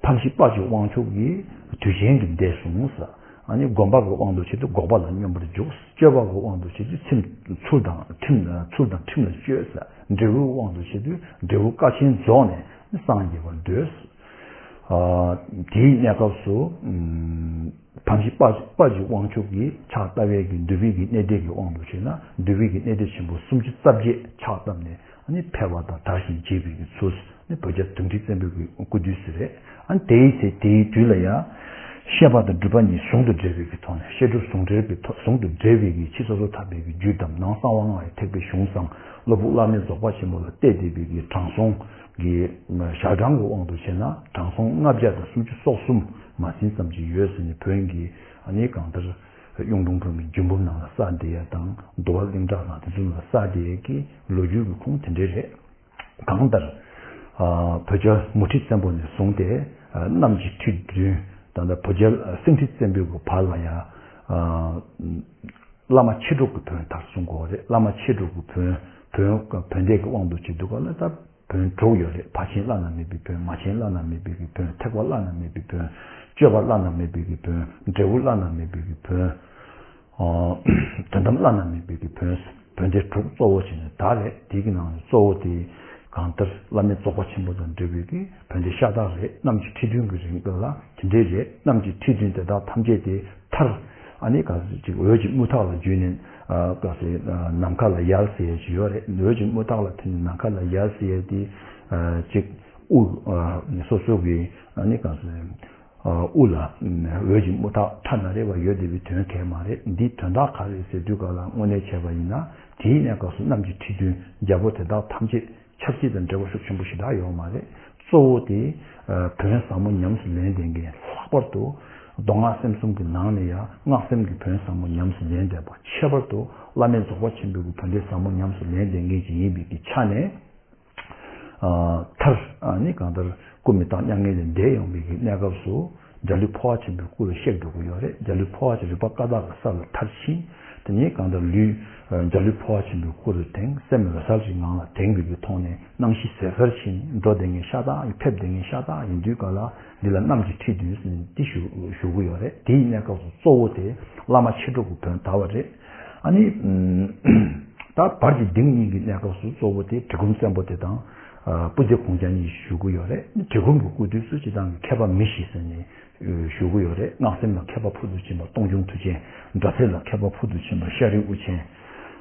ཕམ་ཤི་དཔའ་བཅུའི་དབང་ཕྱུག་གིས་དུས་ཆེན་གྱི་སྡེ་གསུངས། ཨ་ནི་སྒོམ་པ་གི་དབང་དུ་བྱས་ཏེ་འགོག་པ་ལ་སྙོམས་པར་འཇུག། སྤྱོད་པ་གི་དབང་དུ་བྱས་ཏེ་ཚིམ་ཚུལ་དང་ཁྲིམས། ཚུལ་དང་ཁྲིམས་ལ་སྤྱོད། འབྲས་བུའི་དབང་དུ་བྱས་ཏེ་འབྲས་བུ་དཀའ་ཆེན་རྫོགས་ནས་སངས་རྒྱས་པར་འདོད། ཨ་དེའི་གནས་སྐབས་སུ་ཨམ་ཕམ་ཤི་དཔའ་དཔའ་བཅུའི་དབང་ཕྱུག་གིས་ཕྱག་བཏབ་པའི་གི་འདུལ་བའི་གི་གནས་སྡེ་གི་དབང་དུ་བྱས་ན་འདུལ་བའི་གི་གནས་སྡེ་ཆེན་པོ་སུམ་ཅུ་རྩ་བརྒྱད་ཕྱག་བཏབ་ནས་ཨ་ནི་ཕེབས་པ་དང་དར་ཞིང་རྒྱས་པའི་གི་ཚུལ་ནི་བོད་རྒྱལ་དིང་ཁྲི་བཙན་པོའི་གི་སྐུ་དུས་སུ་རེད། ཨ་ནི་དེའི་ཚེ་དེའི་དུས་ལ་ཡང་བཤད་པ་དང་སྒྲུབ་པ་གཉིས་ཟུང་དུ་འབྲེལ་བའི་གི་ཐོག་ནས་བཤད་སྒྲུབ་ཟུང་འབྲེལ་གྱི་ཐོག་ཟུང་དུ་འབྲེལ་བའི་གི་ཕྱི་སོ་སོར་ཐར་པའི་གི་རྒྱུད་དམ། ནང་གསང་བ་ལྔ་ཡི་ཐེག་པའི་གཞུང་བསྲང་། བློ་ཕུགས་བླ་མེད་རྫོགས་པ་ཆེན་པོ་ལ་གཏད་དེ་བའི་གི་དྲང་སྲོང་གི་ཞག་གྲངས་ཀྱི་དབང་དུ་བྱས་ན་དྲང་སྲོང་ལྔ་བརྒྱ་དང་སུམ་ཅུ་སོ་གསུམ་མ་ཟིན་ཙམ་ཅིག་ཡོད་ཟེར་ནས་བོན་གྱི་ཨ་ནི་གང་ལྟར་གཡུང་དྲུང་བོན་གྱི་རྒྱུད་འབུམ་ནང་ལ་གསལ་བསྡད་ཡ་དང་འདུལ་བ་གླིང་གྲགས་དང་དེ་ཚོ་ནང་ལ་གསལ་བསྡད་ཡ་གི་ལོ་རྒྱུས་ཀྱི་ཁུངས་དེ་འདྲས་རེད། གང་ལྟར། ཨ་བོད་རྒྱལ་མུ་ཁྲི་བཙན་པོ་ནས་བཟུང་སྟེ་ཨ་གནམ་གྱི་ཁྲི་བདུན་ད་ལྟ་བོད་རྒྱལ་སེང་ཁྲི་བཙན་པོའི་གི་བར་ལ་ཡང་ཨ་བླ་མ་མཆེད་དྲུག་གི་བོན་དར་གསུང་གི་ཡོད་རེད། བླ་མ་མཆེད་དྲུག་གི་བོན་བོན་བོན་སྡེ་གི་དབང་དུ་བྱས་དུས་ག་ལ་ད་བོན་དྲུག་ཡོད་རེད། ཕར་ཕྱིན་བླ་ན་མེད་པའི་བོན། མར་ཕྱིན་བླ་ན་མེད་པའི་གི་བོན། ཐེག་པ་བླ་ན་མེད་པའི་བོན། སྤྱོད་པ་བླ་ན་མེད་པའི་གི་བོན། འབྲས་བུ་བླ་ན་མེད་པའི་གི་བོན། ཨ་དོན་དམ་བླ་ན་མེད་པའི་གི་བོན། བོན་སྡེ་དྲུག་གཙོ་བོ་བྱས་ནས་དར་རེད། དེ་གི་ནང་ནས་གཙོ་བོ་དེ་གང་ལྟར་བླ་མེད་རྫོགས་པ་ཆེན་པོ་དང་འབྲེལ་བའི་གི་བོན་སྡེ་ཤ་སྟག་རེད། གནམ་གྱི་ཁྲི་བདུན་གི་རིང་ལ་དེ་འདྲས་རེད། གནམ་གྱི་ཁྲི་བདུན་དེ་དག་ཐམས་ཅད་དེ་མཐར་ཨ་ནི་ག་ཅིག་འོད་ཀྱི་དམུ་ཐག་ལ་འཇུས་ནས་ཨ་ག་ཟེར་ཨ་ནམ་མཁའ་ལ་ཡལ་ཟེར་ཡས་ཅིག་ཡོད་རེད། འོད་ཀྱི་དམུ་ཐག་ལ་ཐིམ་ནས་ནམ་མཁའ་ལ་ཡལ་ཟེར་ཡས་དེ་ཨ་ཅིག་དབུ་ཨ་སོ་སོ་གི་ཨ་ནི་ག་ཟེར། དབུ་ལ་འོད་ཀྱི་དམུ་ཐག་ཁྲ་ན་རེ་བ་ཡོད་བསྡད་པའི་དོན་གལ་མ་རེད། འདིའི་དོན་དག་ག་རེ་ཟེར་དུས་ག་ལ་དངོས་གནས་བྱས་པ་ཡིན་ན་དེའི་གནས་སྐབས་སུ་གནམ་གྱི་ཁྲི་བདུན་རྒྱལ་པོ་དེ་དག་ཐམས་ཅད་ཆབ་སྲིད་དང་འབྲེལ་བ་ཤུགས་ཆེན་པོ་ཞེ་དྲག་ཡོད་མ་རེད། གཙོ་བོ་དེ་བོན་ཟབ་མོ་ཉམས་སུ་ལེན་བསྡད་མཁན། ལྷག་པར་དུ་མདོ་སྔགས་སེམས་གསུམ་གྱི་ནང་ནས་ཡང་སྔགས་སེམས་ཀྱི་བོན་ཟབ་མོ་ཉམས་སུ་ལེན་བསྡད་པ། ཁྱད་པར་དུ་བླ་མེད་རྫོགས་པ་ཆེན་པོའི་གི་བོན་སྡེ་ཟབ་མོ་ཉམས་སུ་ལེན་བསྡད་མཁན་ཅིག་ཡིན་པའི་གི་ཆ་ནས། མཐར་ནི་གང་ལྟར་སྐུ་མི་རྟག་མྱ་ངན་ལས་འདས་ཡོང་བའི་གི་གནས་སྐབས་སུ་འཇའ་ལུས་འཕོ་བ་ཆེན་པོའི་སྐུ་ལ་གཤེགས་འགྲོ་གི་ཡོད་རེད། འཇའ་ལུས་འཕོ་བ་ཆེན་རིག་པ་བཀའ་རྟགས་ཀྱི་ས་ལ་མཐར་ཕྱིན། དེ་ནས་གང་ལྟར་ལུས་འཇའ་ལུས་འཕོ་བ་ཆེན་པོའི་སྐུ་ལ་དེངས། སེམས་འོད་གསལ་གྱི་ངང་ལ་དེངས་པའི་གི་ཐོག་ནས་གནམ་གཤིས་ཟད་སར་ཕྱིན་འགྲོ་བསྡད་མཁན་ཤ་སྟག་ཡིན། ཕེབས་བསྡད་མཁན་ཤ་སྟག་ཡིན་དུས་ག་ལ་འདི་ལ་གནམ་གྱི་ཁྲི་བདུན་ཟེར་ནས་འདི་ཞུ་ཞུ་གི་ཡོད་རེད། དེའི་གནས་སྐབས་སུ་གཙོ་བོ་དེ་བླ་མ་མཆེད་དྲུག་གི་བོན་དར་བ་རེད། ཨ་ནི། ད་བར་གྱི་གདིང་གཉིས་ཀྱི་གནས་སྐབས་སུ་གཙོ་བོ་དེ་གྲི་གུམ་བཙན་པོ་དེ་དང་། སྤུ་རྡེ་གུང་རྒྱལ་གཉིས་ཞུ་གི་ཡོད་རེད། གྲི་གུམ་གྱི་སྐུ་དུས་སུ་སྤྱིར་བཏང་གི་མཁས་པ་མི་བཞི་ཟེར་ནས་ཞུ་གི་ཡོད་རེད། སྔགས་སེམས་ལ་མཁས་པ་ཕུལ་དུ་ཕྱིན་པ་སྟོང་རྒྱུང་མཐུ་ཆེན། སྒྲ་ཚད་ལ་མཁས་པ་ཕུལ་དུ་ཕྱིན་པ་ཤཱ་རིའི་དབུ་ཆེན།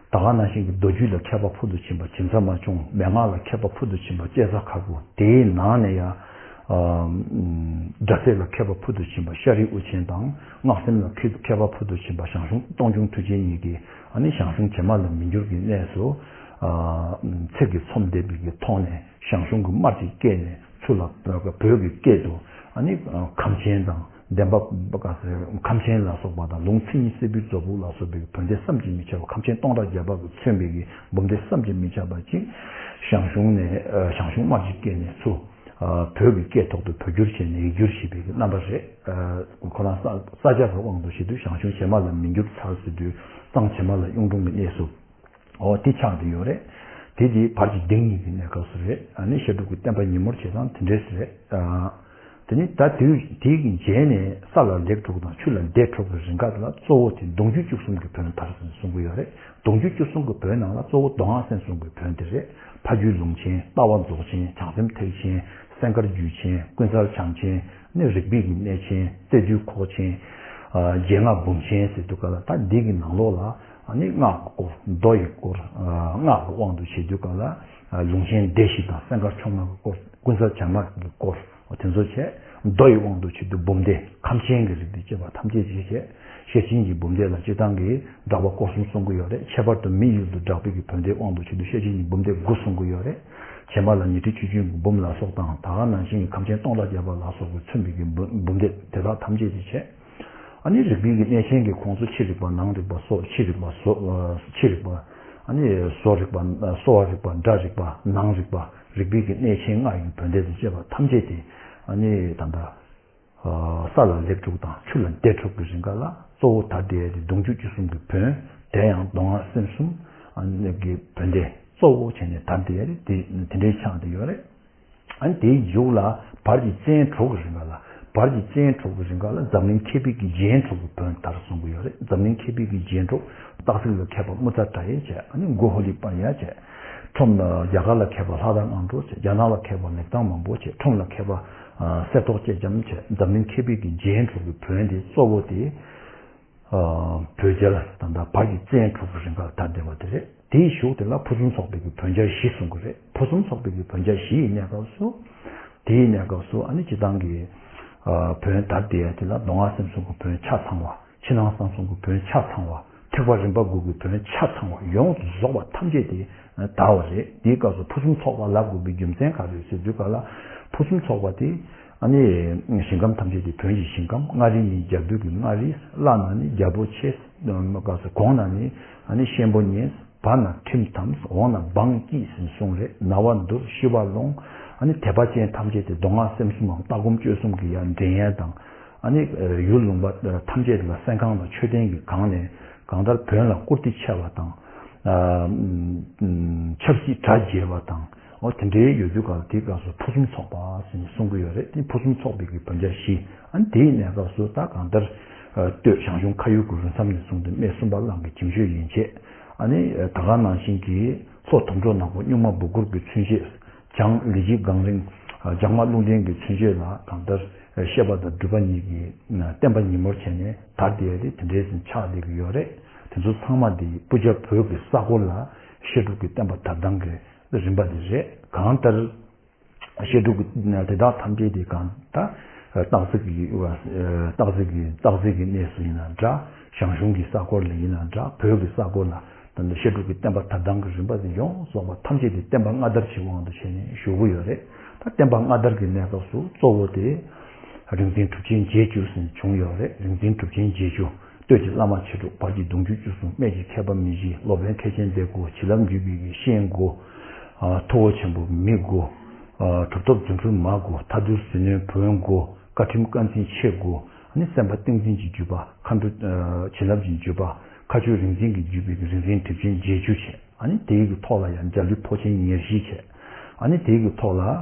ད་ག་ནང་བཞིན་གྱི་མདོ་རྒྱུད་ལ་མཁས་པ་ཕུལ་དུ་ཕྱིན་པ་བྱིན་ཚ་མ་ཆུང་། མན་ངག་ལ་མཁས་པ་ཕུལ་དུ་ཕྱིན་པ་སྐྱེས་རྩ་མཁར་བུ། དེའི་ནང་ནས་ཡང་། སྒྲ་ཚད་ལ་མཁས་པ་ཕུལ་དུ་ཕྱིན་པ་ཤཱ་རིའི་དབུ་ཆེན་དང་། སྔགས་སེམས་ལ་མཁས་པ་ཕུལ་དུ་ཕྱིན་པ་ཞང་ཞུང་སྟོང་རྒྱུང་མཐུ་ཆེན་གཉིས་ཀྱིས་ཨ་ནི་ཞང་ཞུང་བྱེ་མ་ལ་མི་འགྱུར་གྱི་གནས་སུ། ཚིག་གི་ཚོམས་བསྡད་པའི་གི་ཐོག་ནས་ཞང་ཞུང་གི་དམར་གྱི་སྐད་ནས་ཚུར་ལ་བོད་ཀྱི་སྐད་དུ་ ཨ་ནི་ཁམས་ཆེན་དང་བདེན་པ་ག་ཟེར་ཁམས་ཆེན་ལ་སོགས་པ་དང་ལུང་མཚན་ཉིད་སྲད་བུའི་རྫོགས་ཕུག་ལ་སོགས་པའི་བོན་སྡེ་བསམ་གྱིས་མི་ཁྱབ་པ་ཁམས་ཆེན་སྟོང་ཕྲག་བརྒྱ་པ་གིས་མཚོན་པའི་འབུམ་སྡེ་བསམ་གྱིས་མི་ཁྱབ་པ་ཅིག་ཞང་ཞུང་ནས་ཞང་ཞུང་དམར་གྱི་སྐད་ནས་ཚུར་བོད་ཀྱི་སྐད་ཐོག་ཏུ་བོད་བསྒྱུར་བྱས་ནས་ཡིག་སྒྱུར་བྱས་པའི་རྣམ་པ་རེད། ཁོ་རང་ས་ས་ཆ་གི་དབང་དུ་བྱས་དུས་ཞང་ཞུང་བྱེ་མ་ལ་མི་འགྱུར་ཚར་ཟེར་དུས་གཙང་བྱེ་མ་ལ་གཡུང་དྲུང་གི་གནས་སུ། འོ་དེ་ཆགས་བསྡད་ཡོད་རེད། དེ་དེ་བར་གྱི་སྡེ་གཉིས་ཀྱི་གནས་སྐབས་སུ་རེད། ཨ་ནི་བཤད་སྒྲུབ་ཀྱི་བསྟན་པ་ཉིན་མོར་བྱེད་སྟངས་དེ་འདྲས་སུ་རེད། ཨ་དེ་ནི་ད་དུས་དེའི་གི་རྗེས་ནས་ས་ལ་ལེགས་དྲུག་དང་ཆུ་ལ་བདེ་དྲུག་གི་རིང་ག་ལ་གཙོ་བོ་དེ་གདུང་རྒྱུད་བཅུ་གསུམ་གྱི་བོན་དར་ཟིན་གསུང་གི་ཡོད་རེད། གདུང་རྒྱུད་བཅུ་གསུམ་གྱི་བོན་ནང་ལ་གཙོ་བོ་མདོ་སྔགས་སེམས་གསུམ་གྱི་བོན་དེ་རེད། ཕ་རྒྱུད་ལུང་ཆེན། ལྟ་བ་རྫོགས་ཆེན། བྱང་སེམས་ཐེག་ཆེན། སྲས་མཁར་རྒྱུད་ཆེན། ཀུན་གསལ་བྱམས་ཆེན། ནི་རིག་པའི་གི་གནས་ཆེན། རྩེ་བདུད་ཁོག་ཆེན། རྗེ་སྔགས་འབུམ་ཆེན་ཟེར་དུས་ག་ལ་ད་འདི་གི་ནང་ལོགས་ལ་ནི་སྔགས་ཀྱི་སྐོར་མདོ་ཡི་སྐོར་སྔགས་ཀྱི་དབང་དུ་བྱེད་དུས་ག་ལ་ལུང་ཆེན་སྡེ་བཞི་དང་སྲས་མཁར་ཕྱོགས་སྔགས་ཀྱི་སྐོར་ཀུན་གསལ་བྱམས་སྔགས་ཀྱི་སྐོར་དེ་ཚོ་བྱས། མདོ་ཡི་དབང་དུ་བྱེད་དུས་འབུམ་སྡེ་ཁམས་ཆེན་གྱི་རིགས་དེ་བཅས་པ་ཐམས་ཅད་ཅེས་བྱས། ཤེར་ཕྱིན་གྱི་འབུམ་སྡེ་ལ་སྤྱིར་བཏང་གི་སྦྲགས་པ་སྐོར་གསུམ་གསུང་གི་ཡོད་རེད། ཁྱད་པར་དུ་མི་ཡུལ་དུ་སྦྲགས་པའི་གི་བོན་སྡེའི་དབང་དུ་བྱེད་དུས་ཤེར་ཕྱིན་གྱི་འབུམ་སྡེ་དགུ་གསུང་གི་ཡོད་རེད། བྱེ་མ་ལ་ཉི་ཁྲི་ཆུ་རྒྱུན་གྱི་འབུམ་ལ་སོགས་དང་ད་ག་ནང་བཞིན་གྱི་ཁམས་ཆེན་སྟོང་ཕྲག་བརྒྱ་པ་ལ་སོགས་པའི་མཚོན་པའི་གི་འབུམ་འབུམ་སྡེ་དེ་དག་ཐམས་ཅད་ཀྱི་བྱས། ཨ་ནི་རིག་པའི་གི་གནས་ཆེན་གྱི་ཁོངས་སུ་ཕྱི་རིག་པ་ནང་རིག་པ་སོགས་ཕྱི་རིག་པ་སོ་ཕྱི་རིག་པ་ཨ་ནི་བཟོ་རིག་པ་གསོ་བ་རིག་པ་སྒྲ་རིག་པ་ནང་རིག་པ་རིག་པའི་གི་གནས་ཆེན་ལྔ་ཡི་བོན་སྡེ་དང་བཅས་པ་ཐམས་ཅད་དེ་ཨ་ནི་ད་ལྟ། ས་ལ་ལེགས་དྲུག་དང་ཆུ་ལ་བདེ་དྲུག་གི་རིང་ག་ལ་གཙོ་བོ་དར་བསྡད་ཡ་དེ་གདུང་རྒྱུད་བཅུ་གསུམ་གྱི་བོན། དེ་ཡང་མདོ་སྔགས་སེམས་གསུམ་གྱི་བོན་སྡེ་གཙོ་བོ་བྱས་ནས་དར་བསྡད་ཡ་དེ་དེ་འདྲའི་ཆགས་བསྡད་ཡོད་རེད། ཨ་ནི་དེའི་མཇུག་ལ་བར་གྱི་བཙན་དྲུག་གི་རིང་ག་ལ་བར་གྱི་བཙན་དྲུག་གི་རིང་ག་ལ་འཛམ་གླིང་མཁས་པའི་གི་རྒྱན་དྲུག་གི་བོན་དར་གསུང་གི་ཡོད་རེད། འཛམ་གླིང་མཁས་པའི་གི་རྒྱན་དྲུག་སྟག་གཟིག་ལ་མཁས་པ་མུ་ཙ་ཏྲ་ཡ་བྱས། ཨ་ནི་མགོ་ཧོ་ལི་པ་ཡ་བྱས། ཁྲོམ་ལ་རྒྱ་གར་ལ་མཁས་པ་ལྷ་དང་དབང་འགྲོ་བྱས། རྒྱ་ནག་ལ་མཁས་པ་ལེགས་དང་མང་པོ་བྱས། ཁྲོམ་ལ་མཁས་པ། གསེར་ཏོག་ཅེ་ལྕམ་བྱས། འཛམ་གླིང་མཁས་པའི་གི་རྒྱན་དྲུག་གི་བོན་དེ་གཙོ་བོ་དེ། བོད་རྒྱལ་དང་ད་བར་གྱི་བཙན་དྲུག་གི་རིང་ག་ལ་དར་བསྡད་པ་དེ་རེད། དེའི་གཞུག་དེ་ལ་ཕུན་སུམ་ཚོགས་པའི་གི་བོན་རྒྱལ་བཞི་གསུང་གི་རེད། ཕུན་སུམ་ཚོགས་པའི་གི་བོན་རྒྱལ་བཞི་ཡི་གནས་སྐབས་སུ། དེའི་གནས་སྐབས་སུ་ཨ་ནི་སྤྱིར་བཏང་གི་བོན་དར་བསྡད་ཡ་དེ་ལ་མདོ་སྔགས་སེམས་གསུམ་གྱི་བོན་ཆ་ཚང་བ། ཕྱི་ནང་གསང་གསུམ་གྱི་བོན་ཆ་ཚང་བ། ཐེག་པ་རིམ་པ་དགུ་གི་བོན་ཆ་ཚང་བ་ཡོངས་སུ་རྫོགས་པ་ཐམས་ཅད་དེ་དར་བ་རེད། དེའི་སྐབས་སུ་ཕུན་སུམ་ཚོགས་པ་ལབ་དགོས་པའི་རྒྱུ་མཚན་ག་རེ་ཟེར་དུས་ག་ལ་ཕུན་སུམ་ཚོགས་པ་དེ་ཨ་ནི་ཞིང་ཁམས་ཐམས་ཅད་དེ་བོན་གྱི་ཞིང་ཁམས། མངའ་རིས་ནི་རྒྱ་བོད་ཀྱི་མངའ་རིས། བླ་ན་ནི་རྒྱལ་པོ་ཆེ། ག་ཟེར་གོང་ན་ནི་ཨ་ནི་གཤེན་པོ་ཉེ། བར་ན་ཁྲིམས་དམ། འོག་ན་འབངས་སྐྱིད་ཟེར་གསུངས་རེད། ན་བ་འདུལ་ཤི་བ་སློང་། ཨ་ནི་དད་པ་ཅན་ཐམས་ཅད་དེ་མདོ་སྔགས་སེམས་གསུམ་མམ་ལྟ་སྒོམ་སྤྱོད་གསུམ་གྱི་ཡར་འདྲེན་ཡས་དང་། ཨ་ནི་ཡུལ་ལུང་པ་ཐམས་ཅད་ལ་སེམས་ཁམས་ལ་མཆོད་རྟེན་གྱི་སྒང་ནས་གང་ལྟར་བོན་ལ་བཀུར་སྟི་ཆེ་བ་དང་། ཆབ་སྲིད་གྲ་རྒྱས་པ་དང་། འོ་དེ་འདྲའི་ཡོད་དུས་ག་ལ་དེའི་སྐབས་སུ་ཕུན་སུམ་ཚོགས་པ་ཟེར་ནས་གསུང་གི་ཡོད་རེད། དེ་ཕུན་སུམ་ཚོགས་པའི་གི་བོན་རྒྱལ་བཞི། ཨ་ནི་དེའི་གནས་སྐབས་སུ་ད་གང་ལྟར་སྟོད་ཞང་ཞུང་ཁ་ཡུལ་གྱི་རུ་མཚམས་ནས་བཟུང་སྟེ་སྨད་སུམ་པ་གླང་གི་གྱིམ་ཤོད་ཡན་ཆད། ཨ་ནི་ད་ག་ནང་བཞིན་གྱི་ལྷོ་དོམ་ཁྲོ་ནག་པོ་སྨྱུག་མ་སྦུ་གུར་གྱི་ཚུན་ཆད། བྱང་ལི་བྱི་སྒང་རིང་། བྱང་མ་རླུང་ལྡན་གྱི་ཚུན་ཆད་ལ་གང་ལྟར་བཤད་པ་དང་སྒྲུབ་པ་གཉིས་ཀྱི་བསྟན་པ་ཉིན་མོར་བྱས་ནས་དར་བསྡད་ཡ་དེ་དེ་འདྲའི་ཟིན་ཆགས་བསྡད་ཀྱི་ཡོད་རེད། དེ་ཚོ་ཚང་མ་དེ་སྤུ་རྒྱལ་བོད་ཀྱི་ས་གོ་ལ་བཤད་སྒྲུབ་ཀྱི་བསྟན་པ་དར་སྟངས་ཀྱི་རིམ་པ་དེ་རེད། གང་ལྟར། བཤད་སྒྲུབ་ཀྱི་དེ་དག་ཐམས་ཅད་དེ་གང་ལྟར། སྟག་གཟིག་གི་སྟག་གཟིག་གི་སྟག་གཟིག་གི་གནས་སུ་ཡིན་ན་འདྲ། ཞང་ཞུང་གི་ས་གོ་ལ་ཡིན་ན་འདྲ། བོད་ཀྱི་ས་གོ་ལ་ད་ལྟ་བཤད་སྒྲུབ་ཀྱི་བསྟན་པ་དར་སྟངས་ཀྱི་རིམ་པ་དེ་ཡོངས་རྫོགས་པ་ཐམས་ཅད་དེ་བསྟན་པ་སྔ་དར་གྱི་དབང་དུ་བྱས་ནས་བཞུགས་ཀྱི་ཡོད་རེད། ད་བསྟན་པ་སྔ་དར་གྱི་གནས་སྐབས་སུ་གཙོ་བོ་དེ་རིག་འཛིན་གྲུབ་ཆེན་བརྒྱད་ཅུ་ཟེར་བྱུང་ཡོད་རེད། རིག་འཛིན་གྲུབ་ཆེན་བརྒྱད་ཅུ། སྟོད་ཀྱི་བླ་མ་མཆེད་དྲུག། བར་གྱི་གདུང་རྒྱུད་བཅུ་གསུམ། སྨད་ཀྱི་མཁས་པ་མི་བཞི། སློབ་དཔོན་མཁས་ཆེན་སྡེ་དགུ། བྱིན་རླབས་འཇུག་པའི་གི་གཤེན་དགུ། ཨ་ཐུ་བོ་ཆེན་པོ་མི་དགུ། ཨ་གྲུབ་ཐོབ་རྫུ་འཕྲུལ་མ་དགུ། མཐའ་འདུལ་ཟིལ་གནོན་བོན་དགུ། བཀའ་ཁྲིམས་བཀའ་འཛིན་ཆེ་དགུ། ཨ་ནི་སེམས་དཔའ་ཏིང་འཛིན་གྱི་བརྒྱུད་པ། མཁའ་འགྲོ་ཨ་བྱིན་རླབས་ཀྱི་བརྒྱུད་པ། མཁའ་སྤྱོད་རིག་འཛིན་གྱི་བརྒྱུད་པའི་གི་རིག་འཛིན་གྲུབ་ཆེན་བརྒྱད་ཅུ་བྱས། ཨ་ནི་དེའི་གི་ཐོག་ལ་ཡང་འཇའ་ལུས་འཕོ་ཆེན་ཉེར་བཞི་བྱས། ཨ་ནི་དེའི་གི་ཐོག་ལ། ཨ་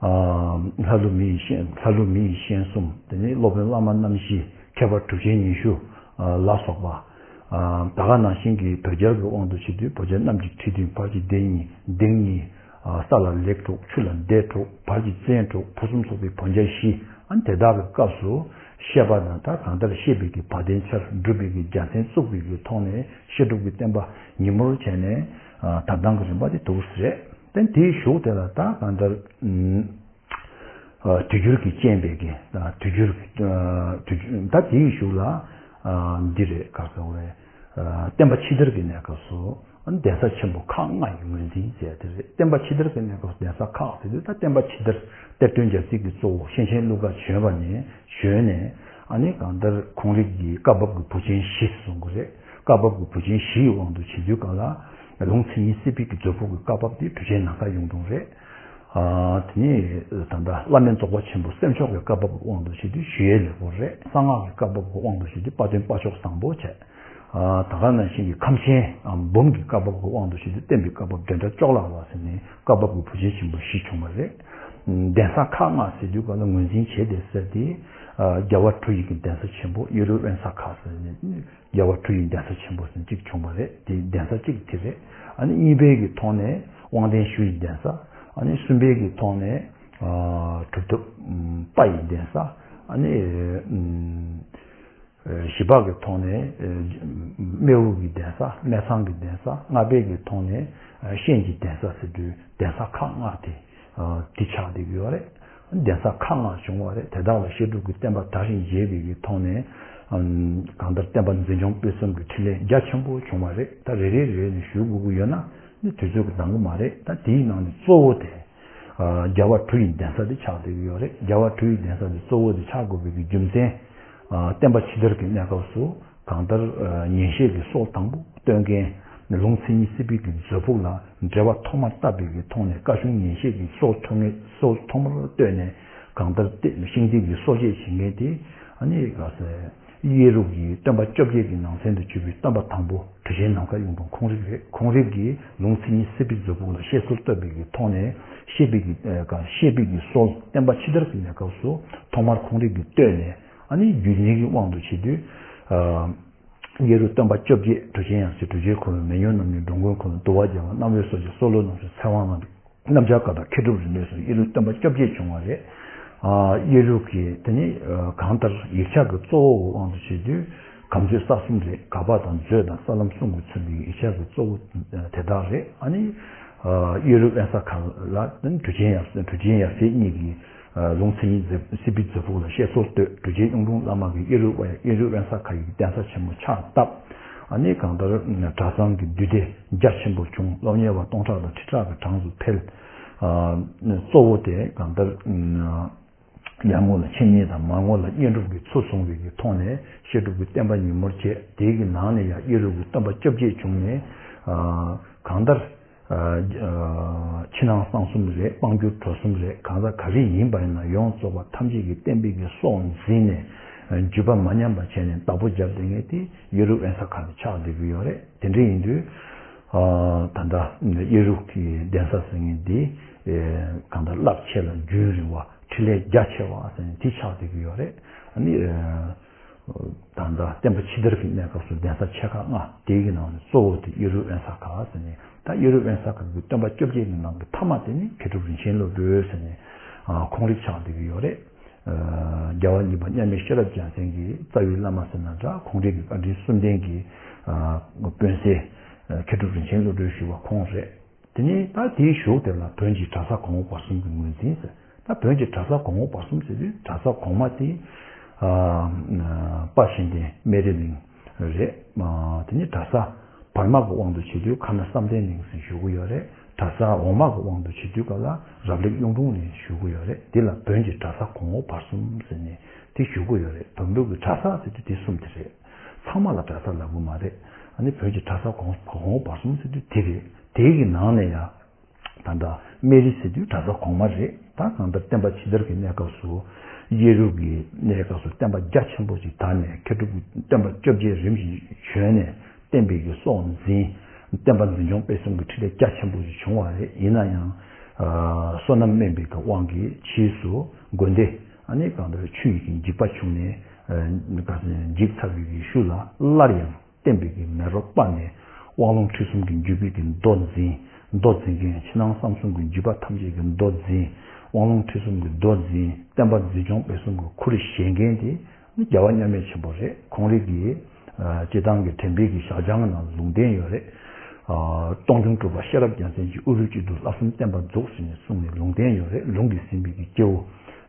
ལྷ་ཀླུ་མི་ཡི་གཤེན། ལྷ་ཀླུ་མི་ཡི་གཤེན་གསུམ། དེ་ནས་སློབ་དཔོན་བླ་མ་རྣམ་བཞི། མཁས་པ་གྲུབ་ཆེན་ཉི་ཤུ་ལ་སོགས་པ། ཨ་ད་ག་ནང་བཞིན་གྱི་བོད་རྒྱལ་གྱི་དབང་དུ་བྱེད་དུས་བོད་རྒྱལ་རྣམས་ཀྱི་ཁྲི་བདུན། བར་གྱི་སྡེ་གཉིས། སྡེ་གཉིས། ཨ་ས་ལ་ལེགས་དྲུག། ཆུ་ལ་བདེ་དྲུག། བར་གྱི་བཙན་དྲུག། ཕུན་སུམ་ཚོགས་པའི་བོན་རྒྱལ་བཞི། ཨ་ནི་དེ་དག་གི་སྐབས་སུ་བཤད་པ་དང་ད་གང་ལྟར་བཤད་པའི་གི་བ་དན་འཆར། སྒྲུབ་པའི་གི་རྒྱལ་མཚན་བཙུགས་པའི་གི་ཐོག་ནས་བཤད་སྒྲུབ་ཀྱི་བསྟན་པ་ཉིན་མོར་བྱས་ནས་ཨ་དར་སྟངས་ཀྱི་རིམ་པ་དེ་འདུག་ཟེར། དེ་དེའི་གཞུག་དེ་ལ་ད་གང་ལྟར། ཨ་དུས་འགྱུར་གྱི་རྐྱེན་པས་ཀྱི་ད་དུས་འགྱུར་གྱི་ཨ་དུས་འགྱུར་ད་དེའི་གཞུག་ལ་ཨ་འདི་རེད། ག་ཟེར་བ་རེད། ཨ་བསྟན་པ་ཕྱི་དར་གྱི་གནས་སྐབས་སུ་ གདན་ས་ཆེན་པོ་ཁག་ལྔ་ཡི་ངོས་འཛིན་ཟེར་དེ་རེད། བསྟན་པ་ཕྱི་དར་གྱི་གནས་སྐབས་གདན་ས་ཁག་ཟེར་དུས་ད་བསྟན་པ་ཕྱི་དར་གཏེར་སྟོན་རྒྱལ་སྲས་ཀྱི་གཙོ་བོ་ཤེར་ཕྱིན་ཀླུ་མཁར་བྱོན་པ་ནས་བྱོན་ནས། ཨ་ནི་གང་ལྟར་ཁོང་རིགས་ཀྱི་བཀའ་བབས་ཀྱི་བུ་ཆེན་བཞི་གསུང་གི་རེད། བཀའ་བབས་ཀྱི་བུ་ཆེན་བཞི་ཡི་དབང་དུ་བྱེད་དུས་གང་ལ་ལུང་མཚན་ཉིད་སྲིད་པའི་གི་མཛོད་ཕུགས་ཀྱི་བཀའ་བབས་དེ་གྲུབ་ཆེན་ནམ་མཁའ་གཡུང་དྲུང་རེད། ཨ་དེ་ནས་ད་ལྟ་བླ་མེད་རྫོགས་པ་ཆེན་པོ་སེམས་མཆོག་གི་བཀའ་བབས་ཀྱི་དབང་དུ་བྱེད་དུས་ཞི་བའི་ལེགས་པོ་རེད། གསང་སྔགས་ཀྱི་བཀའ་བབས་ཀྱི་དབང་དུ་བྱེད་དུས་དཔལ་ལྡན་དཔའ་མཆོག་བཟང་པོ་བྱས། ཨ་ད་ག་ནང་བཞིན་གྱི་ཁམས་ཆེན་ཨ་འབུམ་གྱི་བཀའ་བབས་ཀྱི་དབང་དུ་བྱེད་དུས་བསྟན་པའི་བཀའ་བབས་འགྲན་ཟླ་གཅོག་ལགས་ལ་ཟེར་ནས་བཀའ་བབས་ཀྱི་བུ་ཆེན་ཆེན་པོ་བཞི་བྱུང་བ་རེད། གདན་ས་ཁག་ལྔ་ཟེར་དུས་ག་ལ་ངོས་འཛིན་བྱས་ཏེ་ཟེར་ཏེ། ཨ་རྒྱལ་བ་བྲུ་ཡི་གི་གདན་ས་ཆེན་པོ་གཡས་རུ་དབེན་ས་ཁག་ཟེར་ནས། རྒྱལ་བ་བྲུ་ཡི་གདན་ས་ཆེན་པོ་ཟེར་གཅིག་བྱུང་བ་རེད། དེ་གདན་ས་གཅིག་དེ་རེད། ཨ་ནི་གཉིས་པའི་གི་ཐོག་ནས་དབང་ལྡན་ཞུ་ཡི་གདན་ས། ཨ་ནི་གསུམ་པའི་གི་ཐོག་ནས་ཨ་གྲུབ་ཐོབ་ཨམ་དཔའ་ཡི་གདན་ས། ཨ་ནི་ཨམ་ཨ་བཞི་པ་གི་ཐོག་ནས་ཨ་རྨེའུ་གི་གདན་ས། སྨད་ཚང་གི་གདན་ས། ལྔ་པའི་གི་ཐོག་ནས་ཨ་གཤེན་གྱི་གདན་ས་ཟེར་དུས་གདན་ས་ཁག་ལྔ་དེ། ཨ་འདི་ཆགས་བསྡད་ཀྱི་ཡོད་རེད། གདན་ས་ཁག་ལྔ་བྱུང་བ་རེད། དེ་དག་ལ་བཤད་སྒྲུབ་ཀྱི་བསྟན་པ་དར་ཞིང་རྒྱས་པའི་གི་ཐོག་ནས། ཨམ་གང་ལྟར་བསྟན་པ་འཛིན་སྐྱོང་སྤེལ་གསུམ་གྱི་འཕྲིན་ལས་རྒྱ་ཆེན་པོ་བྱུང་བ་རེད། ད་རེ་རེ་རེ་ནས་ཞུ་དགོས་ཀྱི་ཡོད་ན་ནི་དུས་ཚོད་ཀྱིས་འདང་གི་མ་རེད། ད་དེའི་ནང་ནས་གཙོ་བོ་དེ། ཨ་རྒྱལ་བ་བྲུ་ཡི་གདན་ས་དེ་ཆགས་བསྡད་ཀྱི་ཡོད་རེད། རྒྱལ་བ་བྲུ་ཡི་གདན་ས་དེ་གཙོ་བོ་དེ་ཆགས་དགོས་པའི་གི་རྒྱུ་མཚན། ཨ་བསྟན་པ་ཕྱི་དར་གྱི་གནས་སྐབས་སུ། གང་ལྟར་ཨ་ཉན་བཤད་ཀྱི་སྲོལ་དང་པོ་བཏོད་མཁན་ལུང་མཚན་ཉིད་སྲིད་པའི་གི་མཛོད་ཕུགས་ལ་འགྲེལ་པ་ཐོག་མར་བཏབ་པའི་གི་ཐོག་ནས་བཀའ་གཞུང་ཉན་བཤད་ཀྱི་སྲོལ་ཐོག་ངེས་སྲོལ་ཐོག་མར་བཏོད་ནས། གང་ལྟར་ཏེ་ཤིང་རྟའི་གི་སྲོལ་འབྱེད་བྱེད་མཁན་དེ་ཨ་ནི་ག་ཟེར་གཡས་རུ་གི་སྟོན་པ་བཅོ་བརྒྱད་ཀྱི་ནང་ཚན་དུ་གྱུར་པའི་སྟོན་པ་དང་པོ་གྲུབ་ཆེན་ནམ་མཁའ་གཡུང་དྲུང་ཁོང་རིགས་རེད། ཁོང་རིགས་ཀྱིས་ལུང་མཚན་ཉིད་སྲིད་པའི་མཛོད་ཕུགས་ལ་བཤད་སྲོལ་བཏབ་པའི་གི་ཐོག་ནས་བཤད་པའི་གི་ཨ་ག་བཤད་པའི་གི་སྲོལ་བསྟན་པ་ཕྱི་དར་གྱི་གནས་སྐབས་སུ་ཐོག་མར་ཁོང་རིགས་ཀྱིས་བཏོད་ནས། ཨ་ནི་རྒྱུད་ལྡན་གྱི་དབང་དུ་བྱེད་དུས། ཨ་གཡས་རུ་སྟོན་པ་བཅོ་བརྒྱད། གྲུབ་ཆེན་ཡབ་སྲས་གྲུབ་ཆེན་འཁོར་ལོ། མེས་སྟོན་རྣམ་གཉིས། འགྲོ་མགོན་འཁོར་ལོ། འདུལ་བ་རྒྱལ་བ། རྣམ་དབྱེ་སོ་བརྒྱད། གསོ་ལོ་རྣམ་གསུམ། ཚེ་དབང་རྣམ་གཉིས། རྣམ་བྱར་དགའ་ལྡན། མཁས་གྲུབ་རིམ་གྲོ་སོགས་གཡས་རུ་སྟོན་པ་བཅོ་བརྒྱད་བྱུང་བ་རེད། ཨ་གཡས་རུ་གི་དེ་ནི་ཨ་གང་ལྟར་ཡིག་ཆ་གི་གཙོ་བོ་དབང་དུ་བྱེད་དུས་གམ་མཛོད་ས་གསུམ་རེད། གར་པ་དང་མཛོད་དང་ས་ལམ་གསུམ་གྱིས་མཚོན་པའི་ཡིག་ཆ་གི་གཙོ་བོ་དེ་དག་རེད། ཨ་ནི་ཨ་གཡས་རུ་དབེན་ས་ཁག་ལ་དེ་ནི་གྲུབ་ཆེན་ཡབ་སྲས་གྲུབ་ཆེན་ཡབ་སྲས་གཉིས་ཀྱིས། ལུང་མཚན་ཉིད་མཛད་སྲིད་པའི་མཛོད་ཕུགས་ལ་བཤད་སྲོལ་བཏོད། གྲུབ་ཆེན་གཡུང་དྲུང་བླ་མ་གིས་གཡས་རུ་གཡས་རུ་དབེན་ས་ཁ་ཡི་གདན་ས་ཆེན་མོ་ཕྱག་བཏབ། ཨ་ནི་གང་ལྟར་གྲྭ་ཚང་གི་འདུས་སྡེ་རྒྱ་ཆེན་པོ་བྱུང་། སློབ་གཉེར་བ་སྟོང་ཕྲག་དང་ཁྲི་ཕྲག་གི་གྲངས་སུ་འཕེལ། གཙོ་བོ་དེ་གང་ལྟར་ཡར་ངོ་ལ་འཆད་ཉན་དང་མར་ངོ་ལ་བསྙེན་སྒྲུབ་ཀྱི་ཚུལ་བཟུང་བའི་གི་ཐོག་ནས་བཤད་སྒྲུབ་ཀྱི་བསྟན་པ་ཉིན་མོར་བྱས། དེའི་གི་ནང་ནས་ཡང་གཡས་རུ་གི་སྟོན་པ་བཅོ་བརྒྱད་བྱུང་ནས། གང་ལྟར། ཕྱི་ནང་གསང་གསུམ་རེད། སྤང་བསྒྱུར་གྲོལ་གསུམ་རེད། གང་ཟག་ག་རེ་ཡིན་པ་ཡིན་ན་ཡོངས་རྫོགས་པ་ཐམས་ཅད་ཀྱི་བསྟན་པའི་གི་སྲོག་འཛིན་ནས་བརྒྱུད་པ་མ་ཉམས་པ་བྱས་ནས་བདག་པོ་རྒྱབ་བསྡད་མཁན་དེ་གཡས་རུ་དབེན་ས་ཁག་ཏུ་ཆགས་བསྡད་ཀྱི་ཡོད་རེད། དེ་འདྲ་ཡིན་དུས་ད་ལྟ་གཡས་རུ་གི་གདན་ས་ཟེར་མཁན་འདི་གང་ལྟར་རླབས་ཆེ་ལ་རྒྱུན་རིང་བ། འཕྲིན་ལས་རྒྱ་ཆེ་བ་ཟེར་ནས་དེ་ཆགས་བསྡད་ཀྱི་ཡོད་རེད། ཨ་ནི། ད་ལྟ་བསྟན་པ་ཕྱི་དར་གྱི་གནས་སྐབས་སུ་གདན་ས་ཆེ་ཁག་ལྔ་དེའི་གི་ནང་ནས་གཙོ་བོ་དེ་གཡས་རུ་དབེན་ས་ཁག་ཟེར་ནས། ད་གཡས་རུ་དབེན་ས་ཁག་གི་སྟོན་པ་བཅོ་བརྒྱད་ཀྱི་ནང་གི་མཐའ་མ་དེ་ནི་མཁས་གྲུབ་རིན་ཆེན་བློ་གྲོས་ཟེར་ནས་ཁོང་རིགས་ཆགས་བསྡད་ཀྱི་ཡོད་རེད། རྒྱལ་བ་གཉིས་པ་མཉམ་མེད་ཤེས་རབ་རྒྱལ་མཚན་གྱི་རྩ་བའི་བླ་མ་ཟེར་ན་འདྲ། ཁོང་རིགས་ཀྱི་བཀའ་དྲིན་གསུམ་ལྡན་གྱི་དཔོན་སྲས་མཁས་གྲུབ་རིན་ཆེན་བློ་གྲོས་ཞུ་བ་ཁོང་རེད། དེ་ནས་ད་དེའི་གཞུག་དེ་ལ་བོན་གྱི་གྲྭ་ས་གོང་འོག་བར་གསུམ་གྱི་ངོས་འཛིན་ཟེར། ད་བོན་གྱི་གྲྭ་ས་གོང་འོག་བར་གསུམ་ཟེར་དུས་གྲྭ་ས་གོང་མ་དེ། ཨ་དཔལ་གཤེན་བསྟན་སྨན་རི་གླིང་རེད། ཨ་དེ་ནས་གྲྭ་ས་བར་མ་གི་དབང་དུ་བྱེད་དུས་ཁ་ན་བསམ་གཏན་གླིང་ཟེར་ཞུ་གི་ཡོད་རེད། གྲྭ་ས་འོག་མ་གི་དབང་དུ་བྱེད་དུས་ག་ལ་རབ་རིབ་གཡུང་དྲུང་གླིང་ཞུ་གི་ཡོད་རེད། དེ་ལ་བོན་གྱི་གྲྭ་ས་གོང་འོག་བར་གསུམ་ཟེར་ནས་དེ་ཞུ་གི་ཡོད་རེད། བོན་པོ་གི་གྲྭ་ས་ཟེར་དུས་དེ་གསུམ་དེ་རེད། ཚང་མ་ལ་གྲྭ་ས་ལབ་གི་མ་རེད། ཨ་ནི་བོན་གྱི་གྲྭ་ས་གོང་གོང་འོག་བར་གསུམ་ཟེར་དུས་དེ་རེད། དེའི་གི་ནང་ནས་ཡང་ད་ལྟ་སྨན་རི་ཟེར་དུས་གྲྭ་ས་གོང་མ་རེད། ད་གང་ལྟར་བསྟན་པ་ཕྱི་དར་གྱི་གནས་སྐབས་སུ་གཡས་རུ་གི་གནས་སྐབས་སུ་བསྟན་པ་རྒྱ་ཆེན་པོ་ཅིག་དར་ནས་མཁས་གྲུབ་ཀྱི་སྟོན་པ་བཅོ་བརྒྱད་རིམ་བཞིན་བྱོན་ནས་བསྟན་པའི་གི་སྲོག་འཛིན། བསྟན་པ་འཛིན་སྐྱོང་སྤེལ་གསུམ་གྱི་འཕྲིན་ལས་རྒྱ་ཆེན་པོ་ཞིག་བྱུང་བ་རེད། ཡིན་ན་ཡང་། ཨ་བསོད་ནམས་དམན་པའི་གི་དབང་གིས་ཕྱིས་སུ་དགོན་སྡེ་ཨ་ནི་གང་ལྟར་ཆུ་ཡི་གི་འཇིགས་པ་བྱུང་ནས། ཨ་ག་ཟེར་འཇིག་ཚར་བའི་གི་ཤུལ་ལ་སླར་ཡང་བསྟན་པའི་གི་མེ་རོ་སྤར་ནས་དབང་ལུང་ཁྲིད་གསུམ་གྱི་བརྒྱུད་པའི་གི་མདོ་འཛིན། མདོ་འཛིན་མཁན་ཕྱི་ནང་གསང་གསུམ་གྱི་བརྒྱུད་པ་ཐམས་ཅད་ཀྱི་མདོ་འཛིན། དབང་ལུང་ཁྲིད་གསུམ་གྱི་མདོ་འཛིན། བསྟན་པ་འཛིན་སྐྱོང་སྤེལ་གསུམ་གྱི་ཁུར་བཞེས་མཁན་དེ། རྒྱལ་བ་མཉམ་མེད་ཆེན་པོ་རེད། ཁོང་རིགས་ཀྱིས་ཨ་སྤྱིར་བཏང་གི་དྲན་པའི་གི་ཞག་བྱང་གི་ནང་ལུང་བསྟན་ཡོད་རེད། ཨ་སྟོང་རྒྱུང་གྲུབ་པ་ཤེས་རབ་རྒྱལ་མཚན་གྱིས་དབུ་རུ་གཅིག་ཏུ་བསླབ་གསུམ་བསྟན་པ་འཛུགས་ཟེར་ནས་གསུངས་ནས་ལུང་བསྟན་ཡོད་རེད། ལུང་གིས་ཟིན་པའི་གི་སྐྱེ་བོ་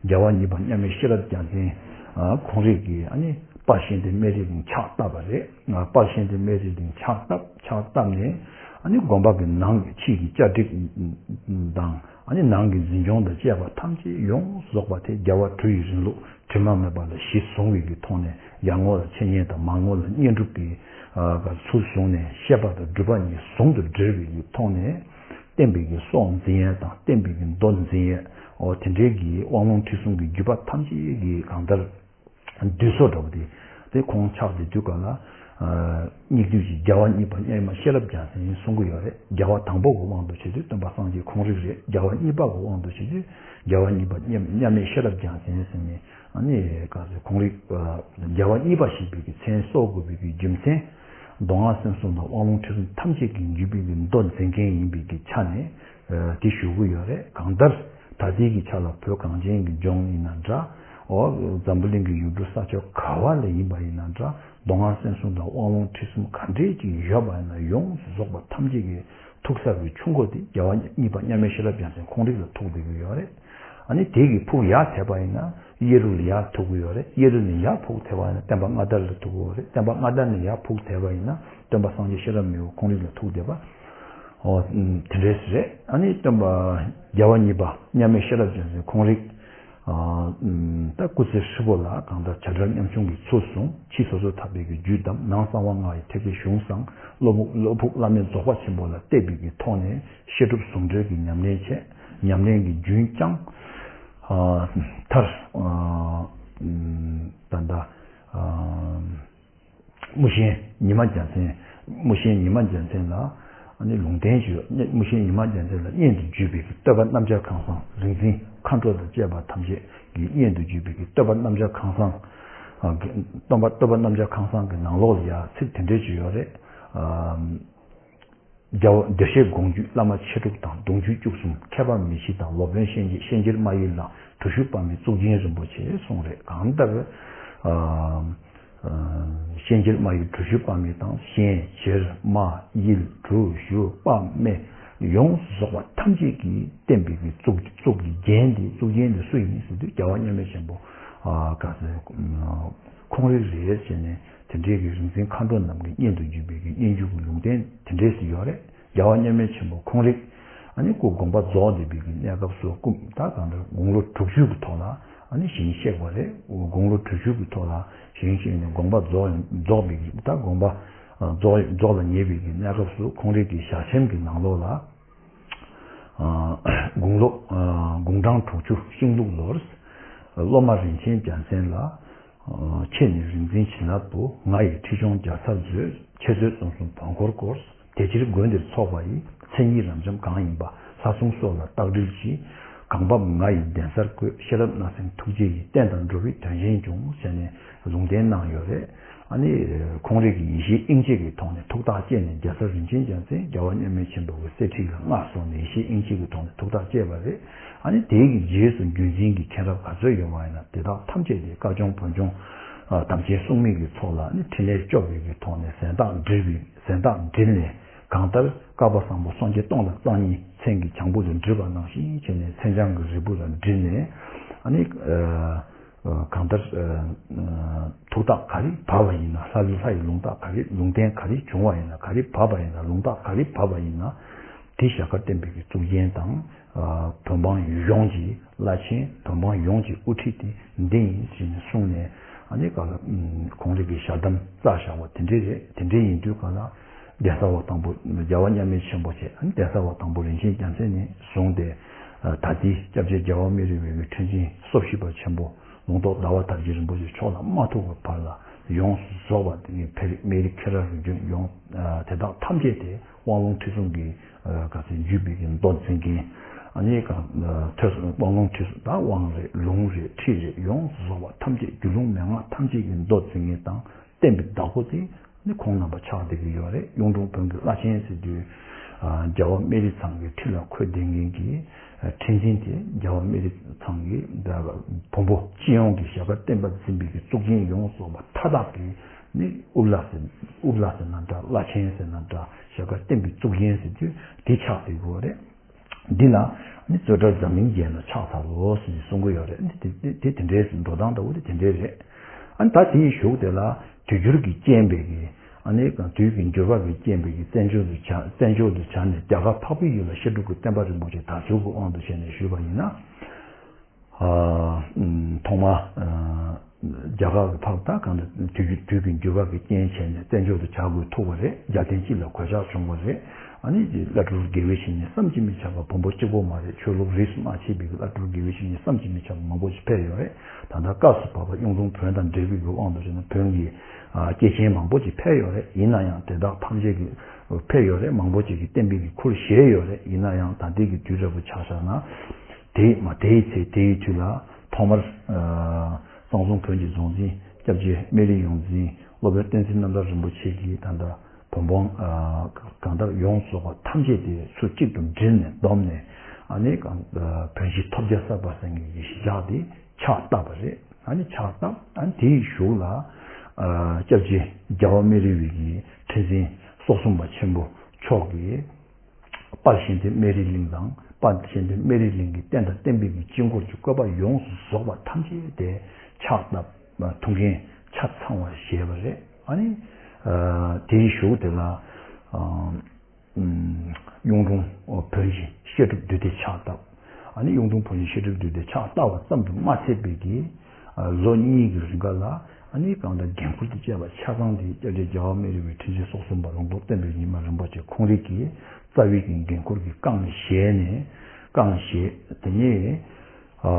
རྒྱལ་བ་གཉིས་པ་མཉམ་མེད་ཤེས་རབ་རྒྱལ་མཚན། ཨ་ཁོང་རིགས་ཀྱིས་ཨ་ནི་དཔལ་གཤེན་བསྟན་སྨན་རི་གླིང་ཕྱག་བཏབ་པ་རེད། ཨ་དཔལ་གཤེན་བསྟན་སྨན་རི་གླིང་ཕྱག་བཏབ། ཕྱག་བཏབ་ནས་ ཨ་ནི་དགོན་པ་གི་ནང་གི་ཕྱི་གི་བཅའ་སྒྲིག་དང་ཨ་ནི་ནང་གི་འཛིན་སྐྱོང་དང་བཅས་པ་ཐམས་ཅད་ཡོངས་སུ་རྫོགས་པ་དེ་རྒྱལ་བ་གྲུ་ཡི་རིང་ལུགས་དྲི་མ་མེད་པ་ལ་གཞི་བཟུང་བའི་གི་ཐོག་ནས་ཡར་ངོ་ལ་འཆད་ཉན་དང་མར་ངོ་ལ་བསྙེན་སྒྲུབ་ཀྱི་ཚུལ་བཟུང་ནས་བཤད་པ་དང་སྒྲུབ་པ་གཉིས་ཟུང་དུ་འབྲེལ་བའི་གི་ཐོག་ནས་བསྟན་པའི་གི་སྲོག་འཛིན་ཡས་དང་བསྟན་པའི་གི་མདོ་འཛིན་ཡས་འོ་དེ་འདྲའི་གི་དབང་ལུང་ཁྲིད་གསུམ་གྱི་བརྒྱུད་པ་ཐམས་ཅད་ཀྱི་གང་ལྟར། འདུས་སོ་འདྲ་བོ་དེ། དེ་ཁོང་ཆགས་དེ་དུས་ག་ལ། སྙིགས་དུས་ཀྱི་རྒྱལ་བ་གཉིས་པ་མཉམ་མེད་ཤེས་རབ་རྒྱལ་མཚན་གསུང་གི་ཡོད་རེད། རྒྱལ་བ་དང་པོ་གི་དབང་དུ་བྱས་དུས་སྟོན་པ་སངས་རྒྱས་ཁོང་རིག་རེད། རྒྱལ་བ་གཉིས་པ་གི་དབང་དུ་བྱས་དུས་རྒྱལ་བ་གཉིས་པ་མཉམ་མཉམ་མེད་ཤེས་རབ་རྒྱལ་མཚན་ཟེར་ནས་ཨ་ནི་ག་ཚོད་ཁོང་རིག་རྒྱལ་བ་གཉིས་པ་ཞེས་པའི་གི་མཚན་གསོལ་དགོས་པའི་གི་རྒྱུ་མཚན། མདོ་སྔགས་སེམས་གསུམ་དང་དབང་ལུང་ཁྲིད་གསུམ་ཐམས་ཅད་ཀྱི་བརྒྱུད་པའི་གི་མདོ་འཛིན་མཁན་ཡིན་པའི་གི་ཆ་ནས། དེ་ཞུ་གི་ཡོད་རེད། གང་ལྟར་ད་ལྟའི་གི་ཆ་ལ་བོད་གངས་ཅན་གྱི་ལྗོངས་ཡིན་ན་འདྲ། འོ་འཛམ་བུ་གླིང་གི་ཡུལ་གྲུ་ས་ཕྱོགས་ག་བ་ལ་ཡིན་པ་ཡིན་ན་འདྲ། མདོ་སྔགས་སེམས་གསུམ་དང་དབང་ལུང་ཁྲིད་གསུམ་ག་འདྲས་ཅིག་ཡོད་པ་ཡིན་ན་ཡོངས་སུ་རྫོགས་པ་ཐམས་ཅད་ཀྱི་ཐུག་ས་གི་ཆུ་མགོ་དེ་རྒྱལ་བ་གཉིས་པ་མཉམ་མེད་ཤེས་རབ་རྒྱལ་མཚན་ཁོང་རིག་ལ་ཐུག་བསྡད་ཀྱི་ཡོད་རེད། ཨ་ནི་དེ་གི་ཕུགས་ཡར་དེད་པ་ཡིན་ན་གཡས་རུ་ལ་ཡར་ཐུག་གི་ཡོད་རེད། གཡས་རུ་ནས་ཡར་ཕུགས་དེད་པ་ཡིན་ན་བསྟན་པ་སྔ་དར་ལ་ཐུག་གི་ཡོད་རེད། བསྟན་པ་སྔ་དར་ནས་ཡར་ཕུགས་དེད་པ་ཡིན་ན་སྟོན་པ་སངས་རྒྱས་ཤེས་རབ་མི་བོ་ཁོང་རིག་ལ་ཐུག་བསྡད་པ། ཨོ། དེ་འདྲས་རེད། ཨ་ནི་སྟོན་པ་རྒྱལ་བ་གཉིས་པ་མཉམ་མེད་ཤེས་རབ་རྒྱལ་མཚན་ཁོང་རིག་ད་སྐུ་ཚེ་ཧྲིལ་པོ་ལ་གང་ལྟར་བྱ་བྲལ་ཉམ་ཆུང་གི་ཚུལ་བཟུང་། ཕྱི་སོ་སོར་ཐར་པའི་གི་རྒྱུད་བསྡམས། ནང་གསང་བ་ལྔ་ཡི་ཐེག་པའི་གཞུང་བསྲངས། བློ་མུག་བློ་ཕུགས་བླ་མེད་རྫོགས་པ་ཆེན་པོ་ལ་གཏད་པའི་གི་ཐོག་ནས་བཤད་སྒྲུབ་ཟུང་འབྲེལ་གྱི་ཉམས་ལེན་བྱས། ཉམས་ལེན་གྱི་རྒྱུན་བསྐྱངས། མཐར་ད་ལྟ། དམུ་ཆེན་ཉི་མ་རྒྱལ་མཚན། དམུ་ཆེན་ཉི་མ་རྒྱལ་མཚན་ལ་ཨ་ནི་ལུང་བསྟན་ཞུས། དམུ་ཆེན་ཉི་མ་རྒྱལ་མཚན་ལ་སྙན་དུ་བརྒྱུད་པའི་བསྟོད་པ་རྣམ་བསྒྱར་ཁང་བཟང་། རིག་འཛིན་མཁའ་འགྲོ་དང་བཅས་པ་ཐམས་ཅད་ཀྱིས་སྙན་དུ་བརྒྱུད་པའི་བསྟོད་པ་རྣམ་བསྒྱར་ཁང་བཟང་། སྟོན་པ་བསྟོད་པ་རྣམ་བསྒྱར་ཁང་བཟང་གི་ནང་ལོགས་ལ་ཡང་ཚིག་དེ་འདྲས་ཅིག་ཡོད་རེད། རྒྱལ་བ་བདེ་གཤེགས་དགོངས་བརྒྱུད་བླ་མ་མཆེད་དྲུག་དང་། གདུང་བརྒྱུད་བཅུ་གསུམ་མཁས་པ་མི་ཕྱེད་དང་། སློབ་དཔོན་གཤེན་རྗེ་གཤེན་རྗེར་མ་ཡིན་ལ། གྲུ་བཞུགས་དཔག་མེད་གཙུག་རྒྱན་རིན་པོ་ཆེ་གསུངས་རེད། གང་ལྟར། གཤེན་རྗེར་མ་ཡིན་གྲུ་བཞུགས་དཔག་མེད་དང་། གཤེན་རྗེར་མ་ཡིན་གྲུ་བཞུགས་དཔག་མེད་ཡོངས་སུ་རྫོགས་པ་ཐམས་ཅད་ཀྱིས་བསྟན་པའི་གི་གཙུག་གཙུག་གི་རྒྱན་དེ་གཙུག་རྒྱན་དེ་སུ་ཡིན་ཟེར་དུས་རྒྱལ་བ་མཉམ་མེད་ཆེན་པོ་ག་ཚོད་ཁོང་རིག་རེད་ཟེར་ནས་དེ་འདྲའི་གི་རིག་འཛིན་མཁའ་འགྲོ་རྣམས་ཀྱི་སྙན་དུ་བརྒྱུད་པའི་གི་སྙན་བརྒྱུད་ཀྱི་ལུང་བསྟན་དེ་འདྲས་སུ་ཡོད་རེད། རྒྱལ་བ་མཉམ་མེད་ཆེན་པོ་ཁོང་རིག་ཨ་ནི་སྐུ་དགོངས་པ་རྫོགས་བསྡད་པའི་གི་གནས་སྐབས་སུ་སྐུ་ད་གང་ལྟར་དགུང་ལོ་དྲུག་ཅུ་གི་ཐོག་ལ་ཨ་ནི་ཞིང་གཤེགས་པ་རེད། དགུང་ལོ་དྲུག་ཅུ་གི་ཐོག་ལ་ཞིང་གཤེགས་ནས་དགོངས་པ་རྫོགས་རྫོགས་པའི་གི་ད་དགོངས་པ་རྫོགས་རྫོགས་ལ་ཉེ་བའི་གི་གནས་སྐབས་སུ་ཁོང་རིག་གི་ཞལ་ཆེམས་ཀྱི་ནང་ལོགས་ལ། དགུང་ལོ། དགུང་གྲངས་དྲུག་ཅུ་ཤིང་ལུག་ལོར། སློབ་མ་རིན་ཆེན་རྒྱལ་མཚན་ལ། ཁྱེད་ནི་རིག་འཛིན་བྱིན་རླབས་བུ། ང་ཡི་ཁྲིད་སྦྱོང་རྒྱལ་ཚབ་མཛོད། འཆད་རྩོད་རྩོམ་གསུམ་བོན་འཁོར་བསྐོར། དེ་ཕྱིར་དགོན་འདིར་འཚོགས་པ་ཡི། མཚན་ཉིད་རབ་འབྱམས་གང་ཡིན་པ། ལྷ་སྲུང་སོགས་ལ་བརྟག་དྲིལ་གྱིས། གང་བབས་ང་ཡི་གདན་སར་བཀོད། ཤེས་རབ་སྣང་སེམས་ཐུགས་རྗེ་ཡིས། བསྟན་དང་འགྲོ་བའི་དོན་གཞན་འབྱུང་། ཟེར་ནས་ལུང་བསྟན་གནང་ཡོད་རེད། ཨ་ནི། ཁོང་རིག་གི་ཡེ་ཤེས་དབྱིངས་དཔྱད་ཀྱི་ཐོག་ནས་ཐུགས་ཐག་བཅད་ནས་རྒྱལ་ཚབ་རིན་ཆེན་རྒྱལ་མཚན་རྒྱལ་བ་མཉམ་མེད་ཆེན་པོ་གི་གསེར་ཁྲི་ལ་མངའ་གསོལ་ནས་ཡེ་ཤེས་དབྱིངས་དཔྱད་ཀྱི་ཐོག་ནས་ཐུགས་ཐག་བཅད་པ་རེད། ཨ་ནི་དེའི་གི་རྗེས་སུ་བརྒྱུད་འཛིན་གྱི་མཁན་རབས་ག་ཚོད་ཡོད་པ་ཡིན་ན་དེ་དག་ཐམས་ཅད་དེ་བཀའ་སྐྱོང་བོན་སྐྱོང་། དམ་ཅན་སྲུང་མའི་གི་ཚོགས་ལ་ཨ་ནི་ཕྲིན་ལས་སྐྱོབ་པའི་གི་ཐོག་ནས་གཟེངས་རྟགས་བསྒྲིལ་བའི་གཟེངས་རྟགས་བསྒྲིལ་ནས་གང་ལྟར་བསྐལ་པ་བཟང་པོ་སངས་རྒྱས་སྟོང་དང་རྩ་གཉིས་མཚན་གྱི་བྱང་བུ་ལ་བསྒྲིལ་བ་ནང་བཞིན་བྱས་ནས་མཚན་བྱང་གི་རིལ་བུ་ལ་བསྒྲིལ་ནས་ཨ་ནི། གང་ལྟར། ཐུགས་རྟགས་ག་རེ་བབས་པ་ཡིན་ན་ལྷ་ལྷ་ཡི་ལུང་རྟགས་ག་རེ་ལུང་བསྟན་ག་རེ་བྱུང་བ་ཡིན་ན་ག་རེ་བབས་པ་ཡིན་ན་ལུང་རྟགས་ག་རེ་བབས་པ་ཡིན་ན། དེ་ཞལ་དཀར་བསྟན་པའི་གི་གཙུག་རྒྱན་དང་། བོད་འབངས་ཡོངས་ཀྱི་བླ་ཆེན་བོད་འབངས་ཡོངས་ཀྱི་དབུ་ཁྲིད་དེ་འདི་ཡིན་ཞེས་ནས་གསུངས་ནས་ཨ་ནི་ག་ལ་ཁོང་རིག་གི་ཞལ་གདམས་རྩ་བཞག་པ་དེ་འདྲས་རེད། དེ་འདྲས་ཡིན་དུས་ག་ལ། གདན་ས་བ་དང་པོ་རྒྱལ་བ་མཉམ་མེད་ཆེན་པོ་བྱས། གདན་ས་བ་དང་པོ་རིན་ཆེན་རྒྱལ་མཚན་ནས་བཟུང་སྟེ། ད་ལྟའི་སྐྱབས་རྗེ་རྒྱལ་བ་མི་རིང་བའི་ཁྲི་འཛིན་སོ་བཞི་པ་ཆེན་པོ་ལུང་རྟོགས་ཟླ་བ་དར་རྒྱས་རིན་པོ་ཆེ་མཆོག་ལ་མ་ཐུག་པའི་བར་ལ་ཡོངས་སུ་རྫོགས་པ་དེ་ཕ་རིགས་མི་རིགས་ཁེ་ར་རིགས་རྒྱུད་ཡོངས་དེ་དག་ཐམས་ཅད་དེ་དབང་ལུང་ཁྲིད་གསུམ་གྱི་ག་ཚོད་བརྒྱུད་པའི་གི་མདོ་འཛིན་མཁན། ཨ་ནི་ག་ཐོས་བསམ་དབང་ལུང་ཁྲིད་གསུམ་དང་དབང་རེད་ལུང་རེད་ཁྲིད་རེད་ཡོངས་སུ་རྫོགས་པ་ཐམས་ཅད་རྒྱུད་ལུང་མན་ངག་ཐམས་ཅད་ཀྱི་མདོ་འཛིན་མཁན་དང་། བསྟན་པའི་བདག་པོ་དེ་ནི་ཁོང་རྣམ་པ་ཆགས་བསྡད་ཀྱི་ཡོད་རེད། གཡུང་དྲུང་བོན་གྱི་བླ་ཆེན་ཟེར་དུས། རྒྱལ་བ་སྨན་རི་ཚང་གི་ཁྲི་ལ་འཁོད་བསྡད་མཁན་གྱི་ཁྲི་འཛིན་དེ་རྒྱལ་བ་སྨན་རི་ཚང་གི་བོན་པོ་སྤྱི་ཡོངས་ཀྱི་ཞལ་དཀར་བསྟན་པ་འཛིན་པའི་གི་གཙུག་རྒྱན་ཡོངས་སུ་རྫོགས་པ་མཐའ་དག་གི་ནི་ཨུ་བླ་ཟེར་ཨུ་བླ་ཟེར་ན་འདྲ་བླ་ཆེན་ཟེར་ན་འདྲ་ཞལ་དཀར་བསྟན་པའི་གཙུག་རྒྱན་ཟེར་དུས་དེ་ཆགས་བསྡད་ཀྱི་ཡོད་རེད། འདི་ལ་ནི་རྩོད་གྲྭ་འཛམ་གླིང་རྒྱན་ལ་ཕྱག་འཚལ་ལོ་ཟེར་ནས་གསུང་གི་ཡོད་རེད། ནི་དེ་དེ་དེ་འདྲའི་འགྲོ་སྟངས་ལྟ་བུ་དེ་དེ་འདྲའི་རེད། ཨ་ནི་ད་དེའི་གཞུག་དེ་ལ་དུས་འགྱུར་གྱི་རྐྱེན་པས་ཀྱི་ ཨ་ནི་གང་དུས་ཀྱི་འགྱུར་བ་གི་རྐྱེན་པས་ཀྱི་བཙན་བྱོལ་དུ་བྱ་བཙན་བྱོལ་དུ་བྱ་ནས་རྒྱ་གར་འཕགས་པའི་ཡུལ་ལ་བཤད་སྒྲུབ་ཀྱི་བསྟན་པ་རིན་པོ་ཆེ་དར་ཚུལ་གྱི་དབང་དུ་བྱས་ནས་ཞུས་པ་ཡིན་ན། ཨ། ཐོག་མར། ཨ། རྒྱ་གར་གྱི་འཕགས་པ་གང་དུས་དུས་ཀྱི་འགྱུར་བ་གི་རྐྱེན་བྱས་ནས་བཙན་བྱོལ་དུ་བྱ་དགོས་ཐུག་པ་རེད། རྒྱལ་བསྟན་སྤྱི་ལ་གོད་ཆག་བྱུང་བ་རེད། ཨ་ནི་བླ་སྤྲུལ་དགེ་བའི་བཤེས་གཉེན་བསམ་གྱིས་མི་ཁྱབ་པ་བོན་པོ་གཅིག་པོ་མ་རེད། ཆོས་ལུགས་རིས་སུ་མ་ཆད་པའི་བླ་སྤྲུལ་དགེ་བའི་བཤེས་གཉེན་བསམ་གྱིས་མི་ཁྱབ་པ་མང་པོ་ཞིག་ཕེབས་ཡོད་རེད། ད་ལྟ་སྐབས་སུ་བབས་པ་གཡུང་དྲུང་བོན་དང་འབྲེལ་བའི་གི་དབང་དུ་བྱས་ན་བོན་གྱི་ཨ་སྐྱེས་ཆེན་མང་པོ་ཅིག་ཕེབས་ཡོད་རེད། ཡིན་ན་ཡང་དེ་དག་ཐམས་ཅད་ཀྱི་ཕེབས་ཡོད་རེད། མང་པོ་ཅིག་གིས་བསྟན་པའི་གི་ཁུར་བཞེས་ཡོད་རེད། ཡིན་ན་ཡང་ད་ལྟའི་གི་དུས་འདྲ་པོ་ཆ་བཞག་ན། དེ་མ་དེའི་ཚེ་དེའི་དུས་ལ་ཐོག་མར་ཨ་གཙང་གསུམ་བོན་གྱི་གཟུངས་འཛིན་སྐྱབས་རྗེ་སྨན་རིའི་ཡོངས་འཛིན་སློབ་དཔོན་བསྟན་འཛིན་རྣམ་གྲོལ་རིན་པོ་ཆེ་གིས་ད་ལྟ་བོན་སྤོང་ཨ་གང་ལྟར་ཡོངས་རྫོགས་པ་ཐམས་ཅད་དེ་ཚུར་གཅིག་ཏུ་དྲིལ་ནས་བསྡོམས་ནས། ཨ་ནི་གང་ཨ་བོན་གཞི་ཐོབ་རྒྱལ་གསར་པ་ཟེར་མཁན་གྱི་གཞི་བཞག་སྟེ་ཕྱག་བཏབ་པ་རེད། ཨ་ནི་ཕྱག་བཏབ། ཨ་ནི་དེའི་གཞུག་ལ་ཨ་སྐྱབས་རྗེ་རྒྱལ་བ་སྨན་རི་བའི་གི་ཁྲི་འཛིན་སོག་གསུམ་པ་ཆེན་པོ་མཆོག་གིས། དཔལ་གཤེན་བསྟན་སྨན་རིའི་གླིང་དང་། དཔལ་གཤེན་བསྟན་སྨན་རིའི་གླིང་གི་བསྟན་དང་བསྟན་པའི་གི་དཀྱིལ་འཁོར་གྱི་བཀོད་པ་ཡོངས་སུ་རྫོགས་པ་ཐམས་ཅད་དེ་ཕྱག་བཏབ། ཐུགས་འགན་ཆ་ཚང་བ་བཞེས་པ་རེད། ཨ་ནི་ཨ་དེའི་གཞུག་དེ་ལ་ཨ་ཨམ་གཡུང་དྲུང་བོན་གྱི་བཤད་སྒྲུབ་འདུས་སྡེ་ཕྱག་བཏབ། ཨ་ནི་གཡུང་དྲུང་བོན་གྱི་བཤད་སྒྲུབ་འདུས་སྡེ་ཕྱག་བཏབ་པ་ཙམ་དུ་མ་ཚད་པའི་གི་ཨ་ལོ་གཉིས་ཀྱི་རིང་ག་ལ། ཨ་ནི་གང་ལྟར་འགན་ཁུར་དུ་བཅས་པ་ཆ་ཚང་དེ་སྐྱབས་རྗེ་རྒྱལ་བ་སྨན་རི་བའི་ཁྲི་འཛིན་སོག་གསུམ་པ་ལུང་རྟོགས་བསྟན་པའི་ཉི་མ་རིན་པོ་ཆེ་ཁོང་རང་གི་རྩ་བའི་གི་འགན་ཁུར་གྱིས་བསྐངས་བཞེས་ནས། བསྐངས་བཞེས། དེ་ནས་ཨ་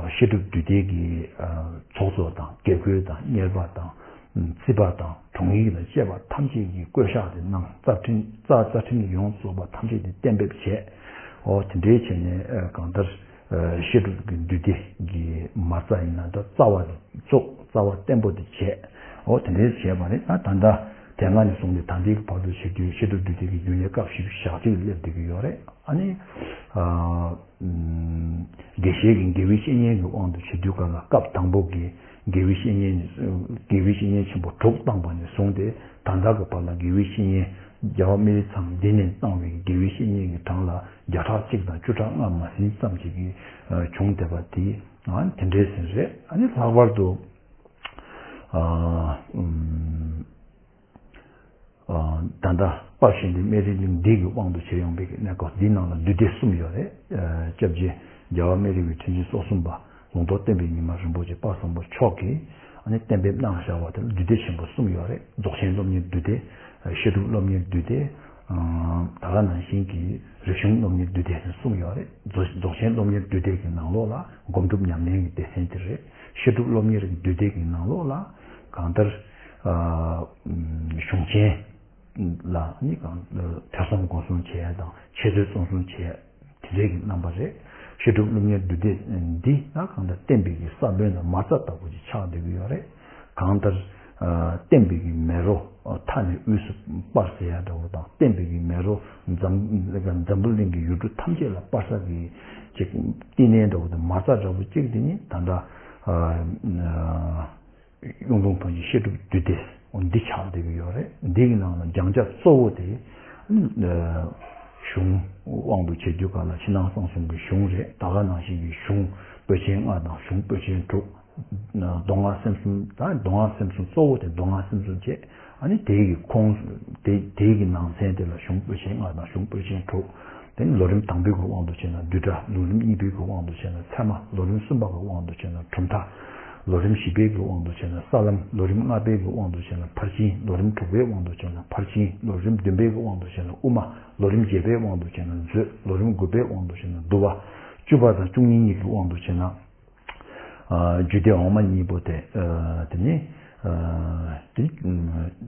བཤད་སྒྲུབ་འདུས་སྡེ་གི་ཨ་ཚོགས་གཙོ་དང་དགེ་བསྐོས་དང་གཉེར་པ་དང་། རྩིས་པ་དང་དྲུང་ཡིག་དང་བཅས་པ་ཐམས་ཅད་ཀྱིས་བསྐོ་བཞག་དེ་གནང་། རྩ་ཁྲིམས་རྩ་རྩ་ཁྲིམས་ཡོངས་རྫོགས་པ་ཐམས་ཅད་དེ་གཏན་འབེབས་བྱས། འོ་དེ་འདྲའི་བྱས་ནས་ཨ་གང་ལྟར་ཨ་བཤད་སྒྲུབ་ཀྱི་འདུས་སྡེ་གི་མ་རྩ་ཡིན་ན་ད་རྩ་བ་ནས་བཙུགས། རྩ་བ་བརྟན་པོ་དེ་བྱས། འོ་དེ་འདྲའི་བྱས་པ་རེད། ད་ད་ལྟ་དེ་སྔ་ནས་བཟུང་སྟེ་ད་ལྟའི་བར་དུ་བྱེད་དུས་བཤད་སྒྲུབ་འདུས་སྡེ་གི་རྒྱུན་ལས་སྐབས་བཞི་བཅུ་ཞེ་གཅིག་སླེབས་བསྡད་ཀྱི་ཡོད་རེད། ཨ་ནི་ཨ་ཨམ་དགེ་བཤེས་ཀྱི་དགེ་བའི་བཤེས་གཉེན་གྱི་དབང་དུ་བྱེད་དུས་ག་ལ་སྐབས་དང་པོ་གི་དགེ་བའི་བཤེས་གཉེན་ནི། དགེ་བའི་བཤེས་གཉེན་ཆེན་པོ་དྲུག་བཏང་པ་ནས་བཟུང་སྟེ་ད་ལྟ་གི་བར་ལ་དགེ་བའི་བཤེས་གཉེན་རྒྱལ་བ་སྨན་རི་ཚང་འདི་ནས་བཏང་བའི་དགེ་བའི་བཤེས་གཉེན་གྱི་གྲངས་ལ་བརྒྱ་ཕྲག་གཅིག་དང་བཅུ་ཕྲག་ལྔ་མ་ཟིན་ཙམ་ཞིག་གིས་ཨ་བྱུང་བསྡད་པ་དེ་ཨ་དེ་འདྲའི་ཟིན་རེད། ཨ་ནི་ལྷག་པར་དུ་ཨ་ཨམ། ད་ལྟ་དཔལ་གཤེན་བསྟན་སྨན་རིའི་གླིང་འདི་གི་དབང་དུ་བྱས་ཡོང་པའི་གནས་སྐབས་འདིའི་ནང་ལ་འདུས་སྡེ་གསུམ་ཡོད་རེད། སྐྱབས་རྗེ་རྒྱལ་བ་སྨན་རི་བའི་ཁྲི་འཛིན་སོག་གསུམ་པ་ལུང་རྟོགས་བསྟན་པའི་ཉི་མ་རིན་པོ་ཆེ་དཔལ་བཟང་པོ་མཆོག་གིས་ཨ་ནི་གཏན་འབེབས་གནང་བཞག་པ་དེ་ལ་འདུས་སྡེ་ཆེན་པོ་གསུམ་ཡོད་རེད། རྫོགས་ཆེན་སློབ་གཉེར་འདུས་སྡེ། བཤད་སྒྲུབ་སློབ་གཉེར་འདུས་སྡེ། ད་ག་ནང་བཞིན་གྱི་རིག་གཞུང་སློབ་གཉེར་འདུས་སྡེ་གསུམ་ཡོད་རེད། རྫོགས་ཆེན་སློབ་གཉེར་འདུས་སྡེ་གི་ནང་ལོགས་ལ་སྒོམ་སྒྲུབ་ཉམས་ལེན་གྱི་སྡེ་ཚན་དེ་རེད། བཤད་སྒྲུབ་སློབ་གཉེར་གྱི་འདུས་སྡེ་གི་ནང་ལོགས་ལ་གང་ལྟར་གཞུང་ཆེན་ལ་ནི་གང་ཐོས་བསམ་སྒོམ་གསུམ་བྱེད་ཡ་དང་འཆད་རྩོད་རྩོམ་གསུམ་བྱེད་ཡ་དེ་འདྲའི་གི་རྣམ་པ་རེད། བཤད་སྒྲུབ་སློབ་གཉེར་འདུས་སྡེ་འདི་ལ་གང་ལྟར་བསྟན་པའི་གི་ས་བོན་དང་མ་རྩ་ལྟ་བུ་ཅིག་ཆགས་བསྡད་ཀྱི་ཡོད་རེད། གང་ལྟར་བསྟན་པའི་གི་མེ་རོ་མཐའ་ནས་དབུས་སུ་སྤར་ཟེར་ཡ་འདྲ་བོ་དང་། བསྟན་པའི་གི་མེ་རོ་འཛམ་འཛམ་བུ་གླིང་གི་ཡུལ་གྲུ་ཐམས་ཅད་ལ་སྤར་ས་གི་ཅིག་བསྟི་གནས་འདྲ་བོ་དང་མ་རྩ་འདྲ་བོ་ཅིག་དེ་ནི་ད་ལྟ་གཡུང་དྲུང་བོན་གྱི་བཤད་སྒྲུབ་འདུས་སྡེ་འདི་ཆགས་བསྡད་ཀྱི་ཡོད་རེད། འདི་གི་ནང་ལ་སྦྱང་བྱ་གཙོ་བོ་དེ་གཞུང་དབང་དུ་བྱས་དུས་ག་ལ་ཕྱི་ནང་གསང་གསུམ་གྱི་གཞུང་རེད། ད་ག་ནང་བཞིན་གྱི་གཞུང་པོད་ཆེན་ལྔ་དང་གཞུང་པོད་ཆེན་དྲུག་མདོ་སྔགས་སེམས་གསུམ་དང་། མདོ་སྔགས་སེམས་གསུམ་གཙོ་བོ་དེ་མདོ་སྔགས་སེམས་གསུམ་བྱས། ཨ་ནི་དེའི་གི་ཁོངས་དེ་དེའི་གི་ནང་ཚན་དེ་ལ་གཞུང་པོད་ཆེན་ལྔ་དང་གཞུང་པོད་ཆེན་དྲུག་དེ་ནི་ལོ་རིམ་དང་པོའི་གི་དབང་དུ་བྱས་ན་བསྡུས་གྲྭ། ལོ་རིམ་གཉིས་པའི་གི་དབང་དུ་བྱས་ན་ཚད་མ། ལོ་རིམ་གསུམ་པ་གི་དབང་དུ་བྱས་ན་གྲུབ་མཐའ། ལོ་རིམ་བཞི་པའི་གི་དབང་དུ་བྱས་ན་ས་ལམ། ལོ་རིམ་ལྔ་པའི་གི་དབང་དུ་བྱས་ན་ཕར་ཕྱིན། ལོ་རིམ་དྲུག་པའི་དབང་དུ་བྱས་ན་ཕར་ཕྱིན། ལོ་རིམ་བདུན་པའི་གི་དབང་དུ་བྱས་ན་དབུ་མ། ལོ་རིམ་བརྒྱད་པའི་དབང་དུ་བྱས་ན་མཛོད། ལོ་རིམ་དགུ་པའི་དབང་དུ་བྱས་ན་བསྡུ་བ། བཅུ་པ་དང་བཅུ་གཉིས་གཉིས་ཀྱི་དབང་དུ་བྱས་ན། རྒྱུད་སྡེ་འོག་མ་གཉིས་པོ་དེ། དེ་ནི་དེ་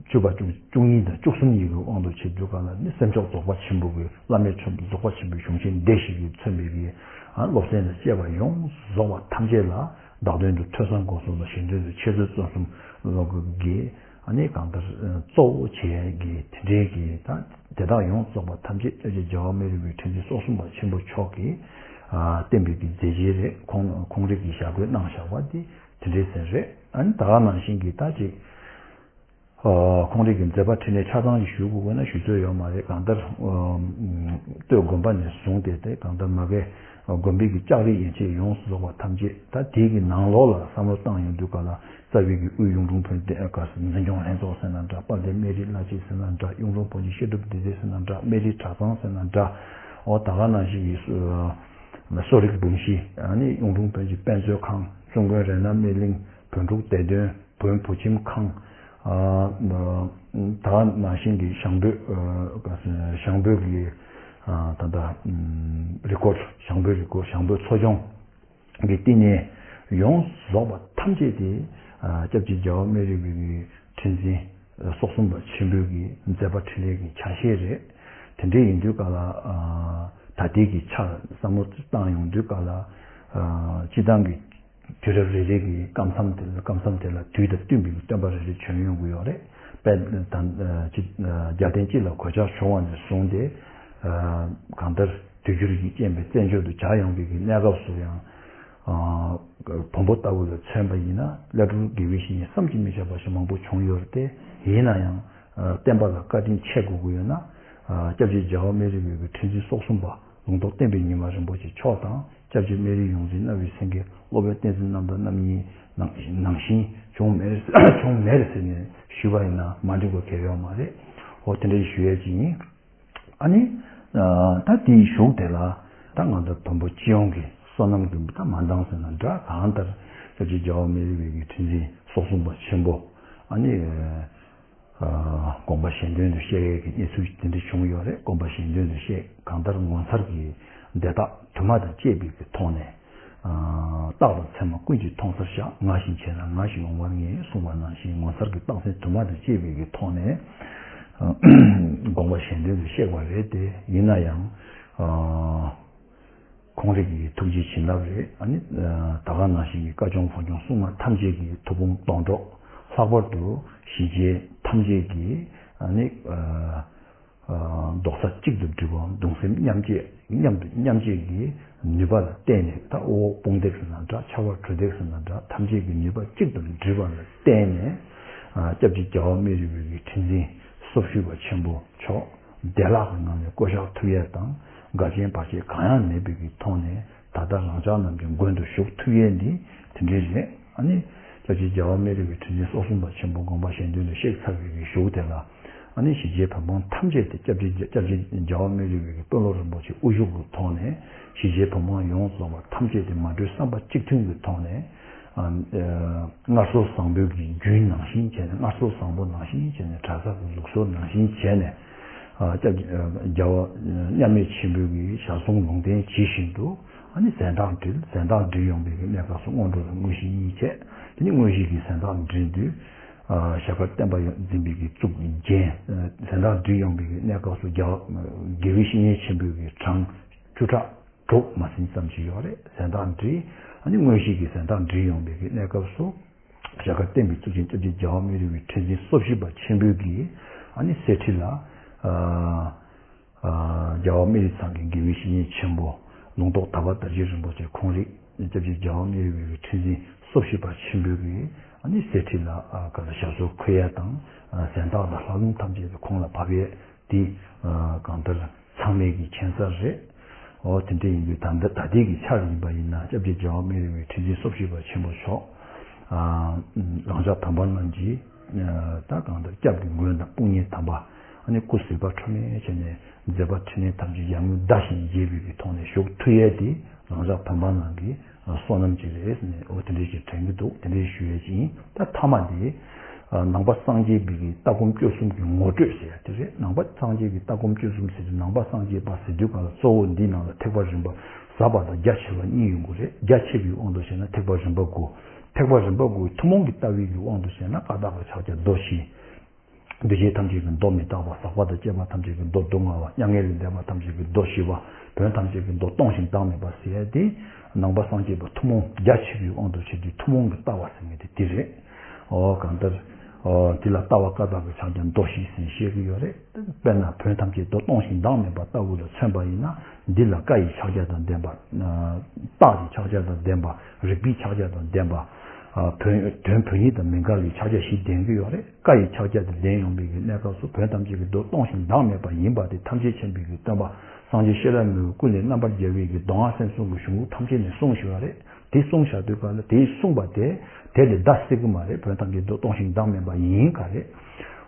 བཅུ་པ་བཅུ་གཉིས་དང་བཅུ་གསུམ་གཉིས་ཀྱི་དབང་དུ་བྱེད་རྒྱུ་ག་ལ་ནི་སེམས་མཆོག་རྫོགས་པ་ཆེན་པོ་གི་བླ་མེད་མཆོག་རྫོགས་པ་ཆེན་པོའི་གཞུང་ཆེན་སྡེ་བཞི་གིས་མཚོན་པའི་གི་སློབ་ཚན་དང་བཅས་པ་ཡོངས་སུ་རྫོགས་པ་ཐམས་ཅད་ལ་བདག་དོན་དུ་ཐོས་བསམ་སྒོམ་གསུམ་དང་། གཞན་དོན་དུ་འཆད་རྩོད་རྩོམ་གསུམ་ལོག་གི་ཨ་ནི་གང་ལྟར་གཙོ་བོ་བྱས་ཀྱི་དེ་འདྲའི་གི་ད་དེ་དག་ཡོངས་རྫོགས་པ་ཐམས་ཅད་སྐྱབས་རྗེ་རྒྱལ་བ་སྨན་རི་བའི་ཁྲི་འཛིན་སོག་གསུམ་པ་ཆེན་པོ་མཆོག་གིས་བསྟན་པའི་གི་མཛད་རྗེས་རེད། ཁོང་ཁོང་རང་གིས་ཞབས་བཀོད་གནང་བཞག་པ་དེ་དེ་འདྲའི་ཟིན་རེད། ཨ་ནི་ད་ག་ནང་བཞིན་གྱི་ད་ཅིག་ཁོང་རང་གི་མཛད་པ་འཕྲིན་ལས་ཆ་ཚང་ཞིག་ཞུ་དགོས་ན་ཞུ་སྲོལ་ཡོད་མ་རེད། གང་ལྟར་སྟོད་དགོན་པ་ནས་བཟུང་སྟེ་དེ་གང་ལྟར་མ་གའི་དགོན་པའི་གི་ལྕགས་རི་ཡན་ཆད་ཡོངས་སུ་རྫོགས་པ་ཐམས་ཅད་ད་དེའི་གི་ནང་ལོགས་ལ་བསམ་བློ་བཏང་ཡོང་དུས་ག་ལ། རྩ་བའི་གི་དབུས་གཡུང་དྲུང་བོན་བསྟན་ག་ས་འཛིན་སྐྱོང་ལྷན་ཚོགས་ཟེར་ན་འདྲ། དཔལ་ལྡན་སྨན་རིའི་བླ་སྤྱི་ཟེར་ན་འདྲ། གཡུང་དྲུང་བོན་གྱི་བཤད་སྒྲུབ་སྡེ་ཚན་ཟེར་ན་འདྲ། སྨན་རིའི་གྲྭ་ཚང་ཟེར་ན་འདྲ། འོ་ད་ག་ནང་བཞིན་གྱི་གསོ་རིག་འབུམ་བཞི། ཨ་ནི་གཡུང་དྲུང་བོན་གྱི་དཔེ་མཛོད་ཁང་། བཙུན་དགོན་རཏྣ་སྨན་གླིང་། བོན་ཕྲུག་བདེ་དོན། བོན་བུ་ཁྱིམ་ཁང་། ད་ག་ནང་བཞིན་གྱི་ཞང་བོད་ཞང་བོད་ཀྱི་ད་ལྟ་རི་ཀོར་ཞང་བོད་རི་ཀོར་ཞང་བོད་འཚོ་སྐྱོང་གི་བསྟི་གནས་ཡོངས་རྫོགས་པ་ཐམས་ཅད་དེ་སྐྱབས་རྗེ་རྒྱལ་བ་སྨན་རི་བའི་ཁྲི་འཛིན་སྲོག་གསུམ་པ་ཆེན་པོའི་གི་མཛད་པ་འཕྲིན་ལས་ཀྱི་ཆ་ཤས་རེད། དེ་འདྲ་ཡིན་དུས་ག་ལ་ད་ལྟའི་གི་ཆར་བསམ་བློ་བཏང་ཡོང་དུས་ག་ལ་སྤྱི་བཏང་གི་དུས་རབས་རེ་རེ་གི་སྐབས་མཚམས་དེ་ལ་སྐབས་མཚམས་དེ་ལ་དུས་དང་བསྟུན་པའི་སྟོན་པ་རེ་རེ་བྱོན་ཡོང་གི་ཡོད་རེད། དཔེར་ན་རྒྱལ་བསྟན་སྤྱི་ལ་གོད་ཆག་བྱུང་བ་ནས་བཟུང་སྟེ་གང་ལྟར་དུས་འགྱུར་གྱི་རྐྱེན་པས་བཙན་བྱོལ་དུ་བྱ་ཡོང་བའི་གི་གནས་སྐབས་སུ་ཡང་བོན་པོ་ལྟ་བུ་ལ་མཚོན་པ་ཡིན་ན་བླ་སྤྲུལ་དགེ་བའི་བཤེས་གཉེན་བསམ་གྱིས་མི་ཁྱབ་པ་ཞིག་མང་པོ་བྱུང་ཡོད་རེད་དེ། ཡིན་ན་ཡང་བསྟན་པ་ལ་བཀའ་དྲིན་ཆེ་དགོས་ཀྱི་ཡོད་ན། སྐྱབས་རྗེ་རྒྱལ་བ་སྨན་རི་བའི་གི་ཁྲི་འཛིན་སྲོག་གསུམ་པ་ལུང་རྟོགས་བསྟན་པའི་ཉི་མ་རིན་པོ་ཆེ་མཆོག་དང་། སྐྱབས་རྗེ་སྨན་རིའི་ཡོངས་འཛིན་རྣ་བའི་སེང་གེ་སློབ་དཔོན་བསྟན་འཛིན་རྣམ་དག་རྣམ་གཉིས་ནང་ནང་བཞིན་བྱུང་མེད་བྱུང་མེད་ཟེར་ནས་ཞུས་པ་ཡིན་ན་མ་འགྲིག་པ་གང་ཡང་ཡོད་མ་རེད། འོ་དེ་འདྲ་ཞུ་ཡས་ཅིག་ཡིན། ཨ་ནི། ད་དེའི་གཞུག་དེ་ལ་ད་ང་ཚོ་བོན་པོ་སྤྱི་ཡོངས་ཀྱི་བསོད་ནམས་ཀྱི་ད་མ་འདང་ཟེར་ན་འདྲ། གང་ལྟར་སྐྱབས་རྗེ་རྒྱལ་བ་སྨན་རི་བའི་གི་ཁྲི་འཛིན་སྲོག་གསུམ་པ་ཆེན་པོ་ཨ་ནི། དགོངས་པ་གཞན་དོན་དུ་གཤེགས་ཡས་ཀྱི་གནས་ཚུལ་དེ་འདྲ་བྱུང་ཡོད་རེད། དགོངས་པ་གཞན་དོན་དུ་གཤེགས། གང་ལྟར་ངོ་མཚར་གྱི་འདས་རྟགས་དུ་མ་དང་བཅས་པའི་གི་ཐོག་ནས། རྟགས་དང་མཚན་མ་ཀུན་གྱིས་མཐོང་སར་བཞག་ང་བཞིན་བྱས་ན་ང་ཞིག་འོང་བར་ངེས་གསུངས་པ་ནང་བཞིན་ངོ་མཚར་གྱི་རྟགས་མཚན་དུ་མ་དང་བཅས་པའི་གི་ཐོག་ནས་དགོངས་པ་གཞན་དོན་དུ་གཤེགས་པ་རེད་དེ། ཡིན་ན་ཡང་ཁོང་རང་གི་ཐུགས་རྗེ་བྱིན་རླབས་རེད། ཨ་ནི་ད་ག་ནང་བཞིན་གྱི་བཀའ་སྐྱོང་འཕོ་སྐྱོང་སྲུང་མ་ཐམས་ཅད་ཀྱི་ཐུགས་དཔུང་སྡོང་གྲོགས། ལྷག་པར་དུ་ཞི་རྒྱས་ཐམས་ཅད་ཀྱི་ཨ་ནི། རྡོག་རྩ་གཅིག་ཏུ་སྒྲིལ་བའམ་གདུང་སེམས་མཉམ་བསྐྱེད་མཉམ་དུ་མཉམ་བསྐྱེད་ཀྱི་ནུས་པ་ལ་བརྟེན་ནས། ད་དབུ་འོག་དཔུང་འདེགས་ཟེར་ན་འདྲ། ཕྱག་བར་གྲུ་འདེགས་ཟེར་ན་འདྲ། ཐམས་ཅད་ཀྱི་ནུས་པ་གཅིག་ཏུ་སྒྲིལ་བ་ལ་བརྟེན་ནས་སྐྱབས་རྗེ་རྒྱལ་བ་སྨན་རི་བའི་གི་ཁྲི་འཛིན་སྲོག་ཤུལ་བ་ཆེན་པོ་མཆོག་བདེ་བླག་གི་ངང་ནས་བསྐོ་བཞག་ཐུབ་ཡས་དང་། འགལ་རྐྱེན་བར་ཆད་གང་ཡང་མེད་པའི་གི་ཐོག་ནས་ད་ལྟ་རང་ཅག་རྣམས་ཀྱི་མགོན་དུ་བཞུགས་ཐུབ་ཡས་འདི་དེ་འདྲའི་རེད། ཨ་ནི། སྐྱབས་རྗེ་རྒྱལ་བ་སྨན་རི་བའི་ཁྲི་འཛིན་སྲོག་གསུམ་པ་ཆེན་པོ་དགོངས་པ་གཞན་དོན་དུ་གཤེགས་ཚར་བའི་གི་གཞུག་དེ་ལ། ཨ་ནི་ཞི་རྒྱས་བོད་འབངས་ཐམས་ཅད་དེ་སྐྱབས་རྗེ་སྐྱབས་རྗེ་རྒྱལ་བ་སྨན་རི་བའི་གི་དཔོན་སློབ་རིན་པོ་ཆེ་དབུ་བཞུགས་ཀྱི་ཐོག་ནས་ཞི་རྒྱས་བོད་འབངས་ཡོངས་རྫོགས་པ་ཐམས་ཅད་དེ་མ་གྲོས་བསམ་པ་གཅིག་མཐུན་གྱི་ཐོག་ནས། ཨ་ཨ་སྔར་སྲོལ་བཟང་པོའི་གི་རྒྱུན་ནང་བཞིན་བྱས་ནས། སྔར་སྲོལ་བཟང་པོ་ནང་བཞིན་བྱས་ནས། གྲྭ་ས་གི་ལུགས་སྲོལ་ནང་བཞིན་བྱས་ནས། ཨ་སྐྱབས་རྒྱལ་བ་མཉམ་མེད་ཆེན་པོའི་གི་ཞལ་གསུང་ལུང་བསྟན་ཇི་བཞིན་དུ། ཨ་ནི་གཟེངས་རྟགས་སྒྲིལ། གཟེངས་རྟགས་སྒྲིལ་ཡོང་བའི་གི་གནས་སྐབས་སུ་སྔོན་འགྲོ་ལ་དངོས་གཞི་གཉིས་བྱས། དེ་ནི་དངོས་གཞི་གི་གཟེངས་རྟགས་སྒྲིལ་དུས། ཨ་ཞྭ་དཀར་བསྟན་པ་ཡོངས་འཛིན་པའི་གི་གཙུག་རྒྱན། གཟེངས་རྟགས་སྒྲིལ་ཡོང་བའི་གི་གནས་སྐབས་སུ་རྒྱལ་བ་དགེ་བའི་བཤེས་གཉེན་ཆེན་པོའི་གི་གྲངས་བཅུ་ཕྲག་དྲུག་མ་ཟིན་ཙམ་ཞིག་ཡོད་རེད། གཟེངས་རྟགས་སྒྲིལ། ཨ་ནི་དངོས་གཞི་གི་གཟེངས་རྟགས་སྒྲིལ་ཡོང་བའི་གི་གནས་སྐབས་སུ། ཞྭ་དཀར་བསྟན་པའི་གཙུག་རྒྱན་སྐྱབས་རྗེ་རྒྱལ་བ་སྨན་རི་བའི་ཁྲི་འཛིན་སྲོག་ཤུལ་བ་ཆེན་པོའི་གི་ཨ་ནི་གསེར་ཁྲི་ལ། ཨ། རྒྱལ་བ་སྨན་རི་ཚང་གི་དགེ་བའི་བཤེས་གཉེན་ཆེན་པོ་ལུང་རྟོགས་དར་པ་དར་རྒྱས་རིན་པོ་ཆེ་ཁོང་རང་སྐྱབས་རྗེ་རྒྱལ་བ་སྨན་རི་བའི་ཁྲི་འཛིན་སྲོག་ཤུལ་བ་ཆེན་པོའི་གི་ཨ་ནི་གསེར་ཁྲི་ལ་ག་ལ་ཞབས་སོར་འཁོད་ཡས་དང་། གཟེངས་རྟགས་དང་ལྷ་ལུང་ཐམས་ཅད་ཀྱི་ཁོང་ལ་བབས་ཡས་དེ་གང་ལྟར་ཚང་མས་ཀྱི་མཁྱེན་གསལ་རེད། འོ་དེ་འདྲ་ཡིན་དུས་ད་ལྟ་ད་ལྟའི་གི་ཆར་ཡིན་པ་ཡིན་ན་སྐྱབས་རྗེ་རྒྱལ་བ་སྨན་རི་བའི་ཁྲི་འཛིན་སྲོག་ཤུལ་བ་ཆེན་པོ་མཆོག་རང་ཅག་བོད་པ་རྣམས་ཀྱིས། ད་གང་ལྟར་སྐྱབས་ཀྱི་མགོན་དང་དཔུང་གཉེན་དམ་པ། ཨ་ནི་སྐུ་གཟུགས་པ་ཁྲོ་མོ་བྱས་ནས་མཛད་པ་འཕྲིན་ལས་ཐམས་ཅད་ཡར་ངོའི་ཟླ་བཞིན་རྒྱས་པའི་གི་ཐོག་ནས་བཞུགས་ཐུབ་ཡས་དེ་རང་ཅག་བོད་པ་རྣམས་ཀྱི་བསོད་ནམས་ཅིག་རེད་ཟེར་ནས་འོ་དེ་འདྲ་ཞིག་དྲན་གྱི་འདུག་དེ་འདྲ་ཞུ་ཡས་ཅིག་ཡིན། ད་མཐའ་མ་དེ་ནང་པ་སངས་རྒྱས་པའི་གི་ལྟ་སྒོམ་སྤྱོད་གསུམ་གྱི་ངོ་སྤྲོད་ཟེར་ཡ་དེ་རེད། ནང་པ་སངས་རྒྱས་ཀྱི་ལྟ་སྒོམ་སྤྱོད་གསུམ་ཟེར་དུས་ནང་པ་སངས་རྒྱས་པ་ཟེར་དུས་ག་ལ་གཙོ་བོ་འདིའི་ནང་ལ་ཐེག་པ་རིམ་པ་ཟབ་པ་དང་རྒྱ་ཆེ་བ་གཉིས་ཡོང་གི་རེད། རྒྱ་ཆེ་བའི་དབང་དུ་བྱས་ན་ཐེག་པ་རིམ་པ་དགུ། ཐེག་པ་རིམ་པ་དགུའི་ཐུན་མོང་གི་ལྟ་བའི་གི་དབང་དུ་བྱས་ན་ཀ་དག་གི་ཕྱག་རྒྱ་མདོ་བཞི། འདུས་བྱས་ཐམས་ཅད་ཀྱི་མདོ་མི་རྟག་པ། ཟག་པ་དང་བཅས་པ་ཐམས་ཅད་ཀྱི་མདོ་སྡུག་བསྔལ་བ། མྱ་ངན་ལས་འདས་པ་ཐམས་ཅད་ཀྱི་མདོ་ཞི་བ། བོན་ཐམས་ཅད་ཀྱི་མདོ་སྟོང་ཞིང་བདག་མེད་པ་ཟེར་ཡ་དེ་ནང་པ་སངས་རྒྱས་པ་ཐུན་མོང་རྒྱ་ཆེ་བའི་དབང་དུ་བྱས་དུས་ཐུན་མོང་གི་ལྟ་བ་ཟེར་མཁན་དེ་འདི་རེད། འོ་གང་ལྟར། འོ་འདི་ལ་ལྟ་བ་ཀ་དག་གི་ཕྱག་རྒྱ་མདོ་བཞི་ཟེར་བཤད་ཀྱི་ཡོད་རེད། དཔེར་ན་བོན་ཐམས་ཅད་མདོ་སྟོང་ཞིང་བདག་མེད་པ་ལྟ་བུ་ལ་མཚོན་པ་ཡིན་ན། འདི་ལ་བཀའ་ཡི་ཕྱག་རྒྱ་དང་ལྡན་པ། རྟགས་ཀྱི་ཕྱག་རྒྱ་དང་ལྡན་པ། རིག་པའི་ཕྱག་རྒྱ་དང་ལྡན་པ། བོན་དོན་བོན་ཉིད་དང་མི་འགལ་བའི་ཕྱག་རྒྱ་བཞི་ལྡན་གྱི་ཡོད་རེད། བཀའ་ཡི་ཕྱག་རྒྱ་དེ་ལྡན་ཡོང་བའི་གནས་སྐབས་སུ་བོན་ཐམས་ཅད་ཀྱི་མདོ་སྟོང་ཞིང་བདག་མེད་པ་ཡིན་པ་དེ་ཐམས་ཅད་མཁྱེན་པའི་སྟོན་པ་སངས་རྒྱས་ཤེས་རབ་མི་བོའི་སྐུ་ལས་རྣམ་པར་རྒྱལ་བའི་གི་མདོ་སྔགས་སེམས་གསུམ་གྱི་གཞུང་ལུགས་ཐམས་ཅད་ནས་གསུངས་བཞག་པ་རེད། དེ་གསུངས་བཞག་དུས་ག་ལ་དེའི་གསུངས་པ་དེ་དེ་ལས་འདའ་སྲིད་ཀྱི་མ་རེད། བོན་ཐམས་ཅད་མདོ་སྟོང་ཞིང་བདག་མེད་པ་ཡིན་ག་རེད།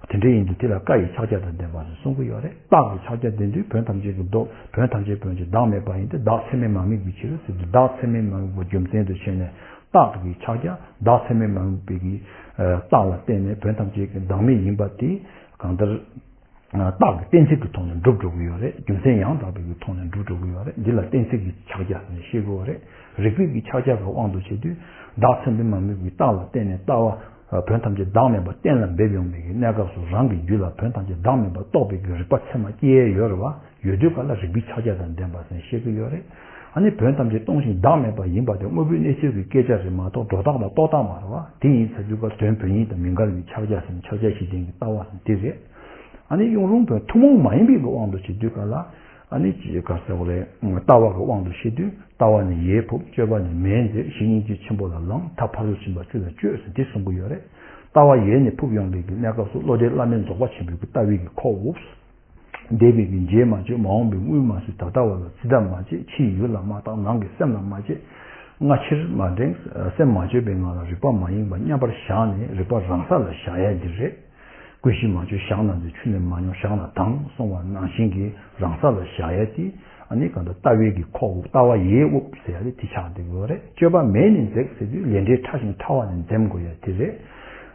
དེ་འདྲ་ཡིན་དུས་དེ་ལ་བཀའ་ཡི་ཕྱག་རྒྱ་དང་ལྡན་པ་ཞེས་གསུང་གི་ཡོད་རེད། རྟགས་ཀྱི་ཕྱག་རྒྱ་ལྡན་དུས་བོན་ཐམས་ཅད་ཀྱི་མདོ་བོན་ཐམས་ཅད་བོན་གྱི་བདག་མེད་པ་ཡིན་ཏེ། བདག་ཚད་མས་མ་དམིགས་པའི་ཕྱིར་ཟེར་དུས་བདག་ཚད་མས་མ་དམིགས་པ་རྒྱུ་མཚན་དུ་བྱས་ནས་རྟགས་ཀྱི་ཕྱག་རྒྱ་བདག་ཚད་མས་མ་དམིགས་པའི་གི་རྟགས་ལ་བརྟེན་ནས་བོན་ཐམས་ཅད་ཀྱི་བདག་མེད་ཡིན་པ་དེ་གང་ལྟར། རྟགས་ཀྱི་གཏན་ཚིགས་ཀྱི་ཐོག་ནས་འགྲུབ་འགྲོ་གི་ཡོད་རེད། རྒྱུ་མཚན་ཡང་དག་པའི་གི་ཐོག་ནས་འགྲུབ་འགྲོ་གི་ཡོད་རེད། འདི་ལ་གཏན་ཚིགས་ཀྱི་ཕྱག་རྒྱ་ཟེར་ནས་བཤད་ཀྱི་ཡོད་རེད། རིགས་པའི་གི་ཕྱག་རྒྱ་གི་དབང་དུ་བྱས་དུས་བདག་ཚད་མས་མ་དམིགས་པའི་རྟགས་ལ་བརྟེན་ནས་ལྟ་བ་བོན་ཐམས་ཅད་བདག་མེད་པ་གཏན་ལ་འབེབས་ཡོང་བའི་གི་གནས་སྐབས་སུ་རང་གི་རྒྱུད་ལ་བོན་ཐམས་ཅད་བདག་མེད་པ་རྟོགས་པའི་གི་རིག་པ་ཚད་མ་སྐྱེ་ཡས་ཡོད་རེད་བ། ཡོད་དུས་ག་ལ་རིགས་པའི་ཕྱག་རྒྱ་དང་ལྡན་པ་ཟེར་ནས་བཤད་ཀྱི་ཡོད་རེད། ཨ་ནི་བོན་ཐམས་ཅད་སྟོང་ཞིང་བདག་མེད་པ་ཡིན་པ་དེ་དངོས་པོའི་གནས་ཚུལ་གྱི་སྐད་ཆ་རེད་མ་གཏོགས་སྒྲོ་བཏགས་དང་རྟོག་བཏགས་མ་རེད་བ། དེ་ཡིན་ཟེར་དུས་ག་དོན་བོན་ཉིད་དང་མི་འགལ་བའི་ཕྱག་རྒྱ་ཟེར་ནས་ཕྱག་རྒྱ་བཞི་ལྡན་གྱི་ལྟ་བ་ཟེར་དེ་རེད། ཨ་ནི་གཡུང་དྲུང་བོན་ཐུན་མོང་མ་ཡིན་པའི་གི་དབང་དུ་བྱེད་དུས་ག་ལ། ཨ་ནི་ཅི་ག་ཟེར་བ་རེད། ལྟ་བ་གི་དབང་དུ་བྱེད་དུས་ལྟ་བ་ནི་ཡས་ཕུབ། སྤྱོད་པ་ནི་མས་མཛེས། གཞི་སྙིང་རྗེ་ཆེན་པོ་ལ་ལོངས། ཐབས་ཕ་རོལ་ཕྱིན་པ་བཅུ་ལ་སྤྱོད་ཟེར་འདི་གསུང་གི་ཡོད་རེད། ལྟ་བ་ཡས་ནས་ཕུབ་ཡོང་བའི་གི་གནས་སྐབས་སུ་བློ་ལྡན་བླ་མེད་རྫོགས་པ་ཆེན་པོའི་གི་ལྟ་བའི་གི་ཁོག་དབུབ། འདས་པའི་གི་རྗེས་མ་བརྗོད། མ་འོངས་པའི་དངུལ་མ་ཟོས། ད་ལྟ་བ་ལ་ཙི་ད་མ་བྱེད། ཕྱིའི་ཡུལ་ལ་མ་བརྟག་ནང་གི་སེམས་ལ་མ་དཔྱད། སྔ་ཕྱིར་མ་འགྲེང་། སེམས་མ་བཅོས་པའི་ངང་ལ་རིག་པ་མ་ཡེངས་པ་མཉམ་པར་བཞག་ནས་རིག་པ་རང་ས་ལ་བཞག་ཡ་འདི་རེད། ཀུན་གཞི་མ་བཅོས་ཞག་ན་འཛིན། ཆུ་ནི་མ་མྱོང་ཞག་ན་དྭངས་གསུངས་པ་ནང་བཞིན་གྱི་རང་ས་ལ་བཞག་ཡ་དེ་ཨ་ནི་གང་ལྟར་ལྟ་བའི་གི་ཁོག་དབུབ། ལྟ་བ་ཡས་དབུབ་ཟེར་ཡ་དེ་དེ་ཆགས་བསྡད་ཡོད་རེད། སྤྱོད་པ་མས་ནས་འཛེགས་ཟེར་དུས་ལས་འབྲས་ཕྲ་ཞིང་ཕྲ་བ་ནས་འཛེམ་དགོས་ཡ་དེ་རེད།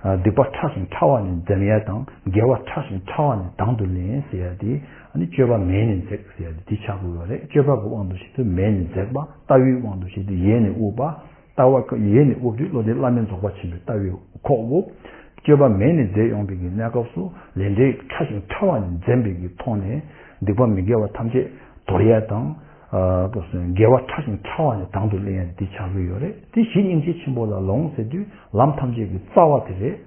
སྡིག་པ་ཕྲ་ཞིང་ཕྲ་བ་ནས་འཛེམ་ཡ་དང་དགེ་བ་ཕྲ་ཞིང་ཕྲ་བ་ནས་དང་དུ་ལེན་ཟེར་ཡ་དེ་ཨ་ནི་སྤྱོད་པ་མས་ནས་འཛེགས་ཟེར་ཡ་དེ་དེ་ཆགས་དགོས་ཡོད་རེད། སྤྱོད་པ་གི་དབང་དུ་བྱེད་དུས་མས་ནས་འཛེགས་པ། ལྟ་བའི་དབང་དུ་བྱེད་དུས་ཡས་ནས་དབུབ་པ། ལྟ་བ་ཡས་ནས་དབུབ་དུས་བློ་ལྡན་བླ་མེད་རྫོགས་པ་ཆེན་པོའི་ལྟ་བའི་ཁོག་དབུབ། སྤྱོད་པ་མས་ནས་འཛེགས་ཡོང་བའི་གི་གནས་སྐབས་སུ་ལས་འབྲས་ཕྲ་ཞིང་ཕྲ་བ་ནས་འཛེམ་པའི་གི་ཐོག་ནས་སྡིག་པ་མི་དགེ་བ་ཐམས་ཅད་དོར་ཡས་དང་། དགེ་བ་ཕྲ་ཞིང་ཕྲ་བ་ནས་དང་དུ་ལེན་ཡས་འདི་ཆགས་ཀྱི་ཡོད་རེད། དེ་གཞི་སྙིང་རྗེ་ཆེན་པོ་ལ་ལོངས་ཟེར་དུས་ལམ་ཐམས་ཅད་ཀྱི་རྩ་བ་དེ་རེད།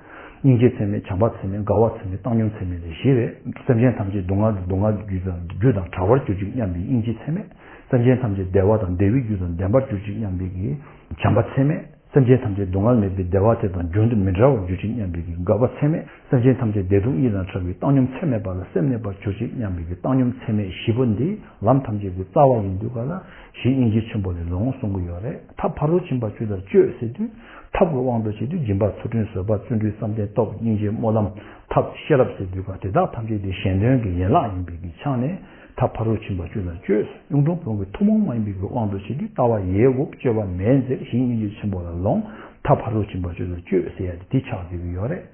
སྙིང་རྗེ་ཚད་མེད། བྱམས་པ་ཚད་མེད། དགའ་བ་ཚད་མེད། བཏང་སྙོམས་ཚད་མེད་ལས་བཞི་རེད། སེམས་ཅན་ཐམས་ཅད་སྡུག་བསྔལ་སྡུག་བསྔལ་རྒྱུ་དང་རྒྱུ་དང་བྲལ་བར་གྱུར་ཅིག་སྙམ་པའི་སྙིང་རྗེ་ཚད་མེད། སེམས་ཅན་ཐམས་ཅད་བདེ་བ་དང་བདེ་བའི་རྒྱུ་དང་ལྡན་པར་གྱུར་ཅིག་སྙམ་པའི་གི་བྱམས་པ་ཚད་མེད། སེམས་ཅན་ཐམས་ཅད་སྡུག་བསྔལ་མེད་པའི་བདེ་བ་དེ་དང་རྒྱུན་དུ་མི་འབྲལ་བར་གྱུར་ཅིག་སྙམ་པའི་གི་དགའ་བ་ཚད་མེད། སེམས་ཅན་ཐམས་ཅད་བདེ་སྡུག་གཉིས་དང་བྲལ་བའི་བཏང་སྙོམས་ཚད་མེད་པ་ལ་སེམས་གནས་པར་གྱུར་ཅིག་སྙམ་པའི་གི་བཏང་སྙོམས་ཚད་མེད་བཞི་པོ་འདི་ལམ་ཐམས་ཅད་ཀྱི་རྩ་བ་ཡིན་དུས་ག་ལ་གཞི་སྙིང་རྗེ་ཆེན་པོ་ལས་ལོངས་གསུང་གི་ཡོད་རེད། ཐབས་ཕ་རོལ་ཕྱིན་པ་བཅུ་ལ་སྤྱོད་ཟེར་དུས་ཐབས་ཀྱི་དབང་དུ་བྱེད་དུས་སྦྱིན་པ་ཚུལ་ཁྲིམས་བཟོད་པ་བརྩོན་འགྲུས་བསམ་གཏན་སྟོབས་སྙིང་རྗེ་སྨོན་ལམ་ཐབས་ཤེས་རབ་ཟེར་དུས་ག་དེ་དག་ཐམས་ཅད་དེ་གཞན་དོན་གྱི་ཡན་ལག་ཡིན་པའི་གི་ཆ་ནས་ཐབས་ཕ་རོལ་ཕྱིན་པ་བཅུ་ལ་སྤྱོད། གཡུང་དྲུང་བོན་གྱི་ཐུན་མོང་མ་ཡིན་པའི་གི་དབང་དུ་བྱེད་དུས་ལྟ་བ་ཡས་དབུབ། སྤྱོད་པ་མས་འཛེགས། གཞི་སྙིང་རྗེ་ཆེན་པོ་ལ་ལོངས། ཐབས་ཕ་རོལ་ཕྱིན་པ་བཅུ་ལ་སྤྱོད་ཟེར་ཡ་དེ་དེ་ཆགས་བསྡད་ཀྱི་ཡོད་རེད།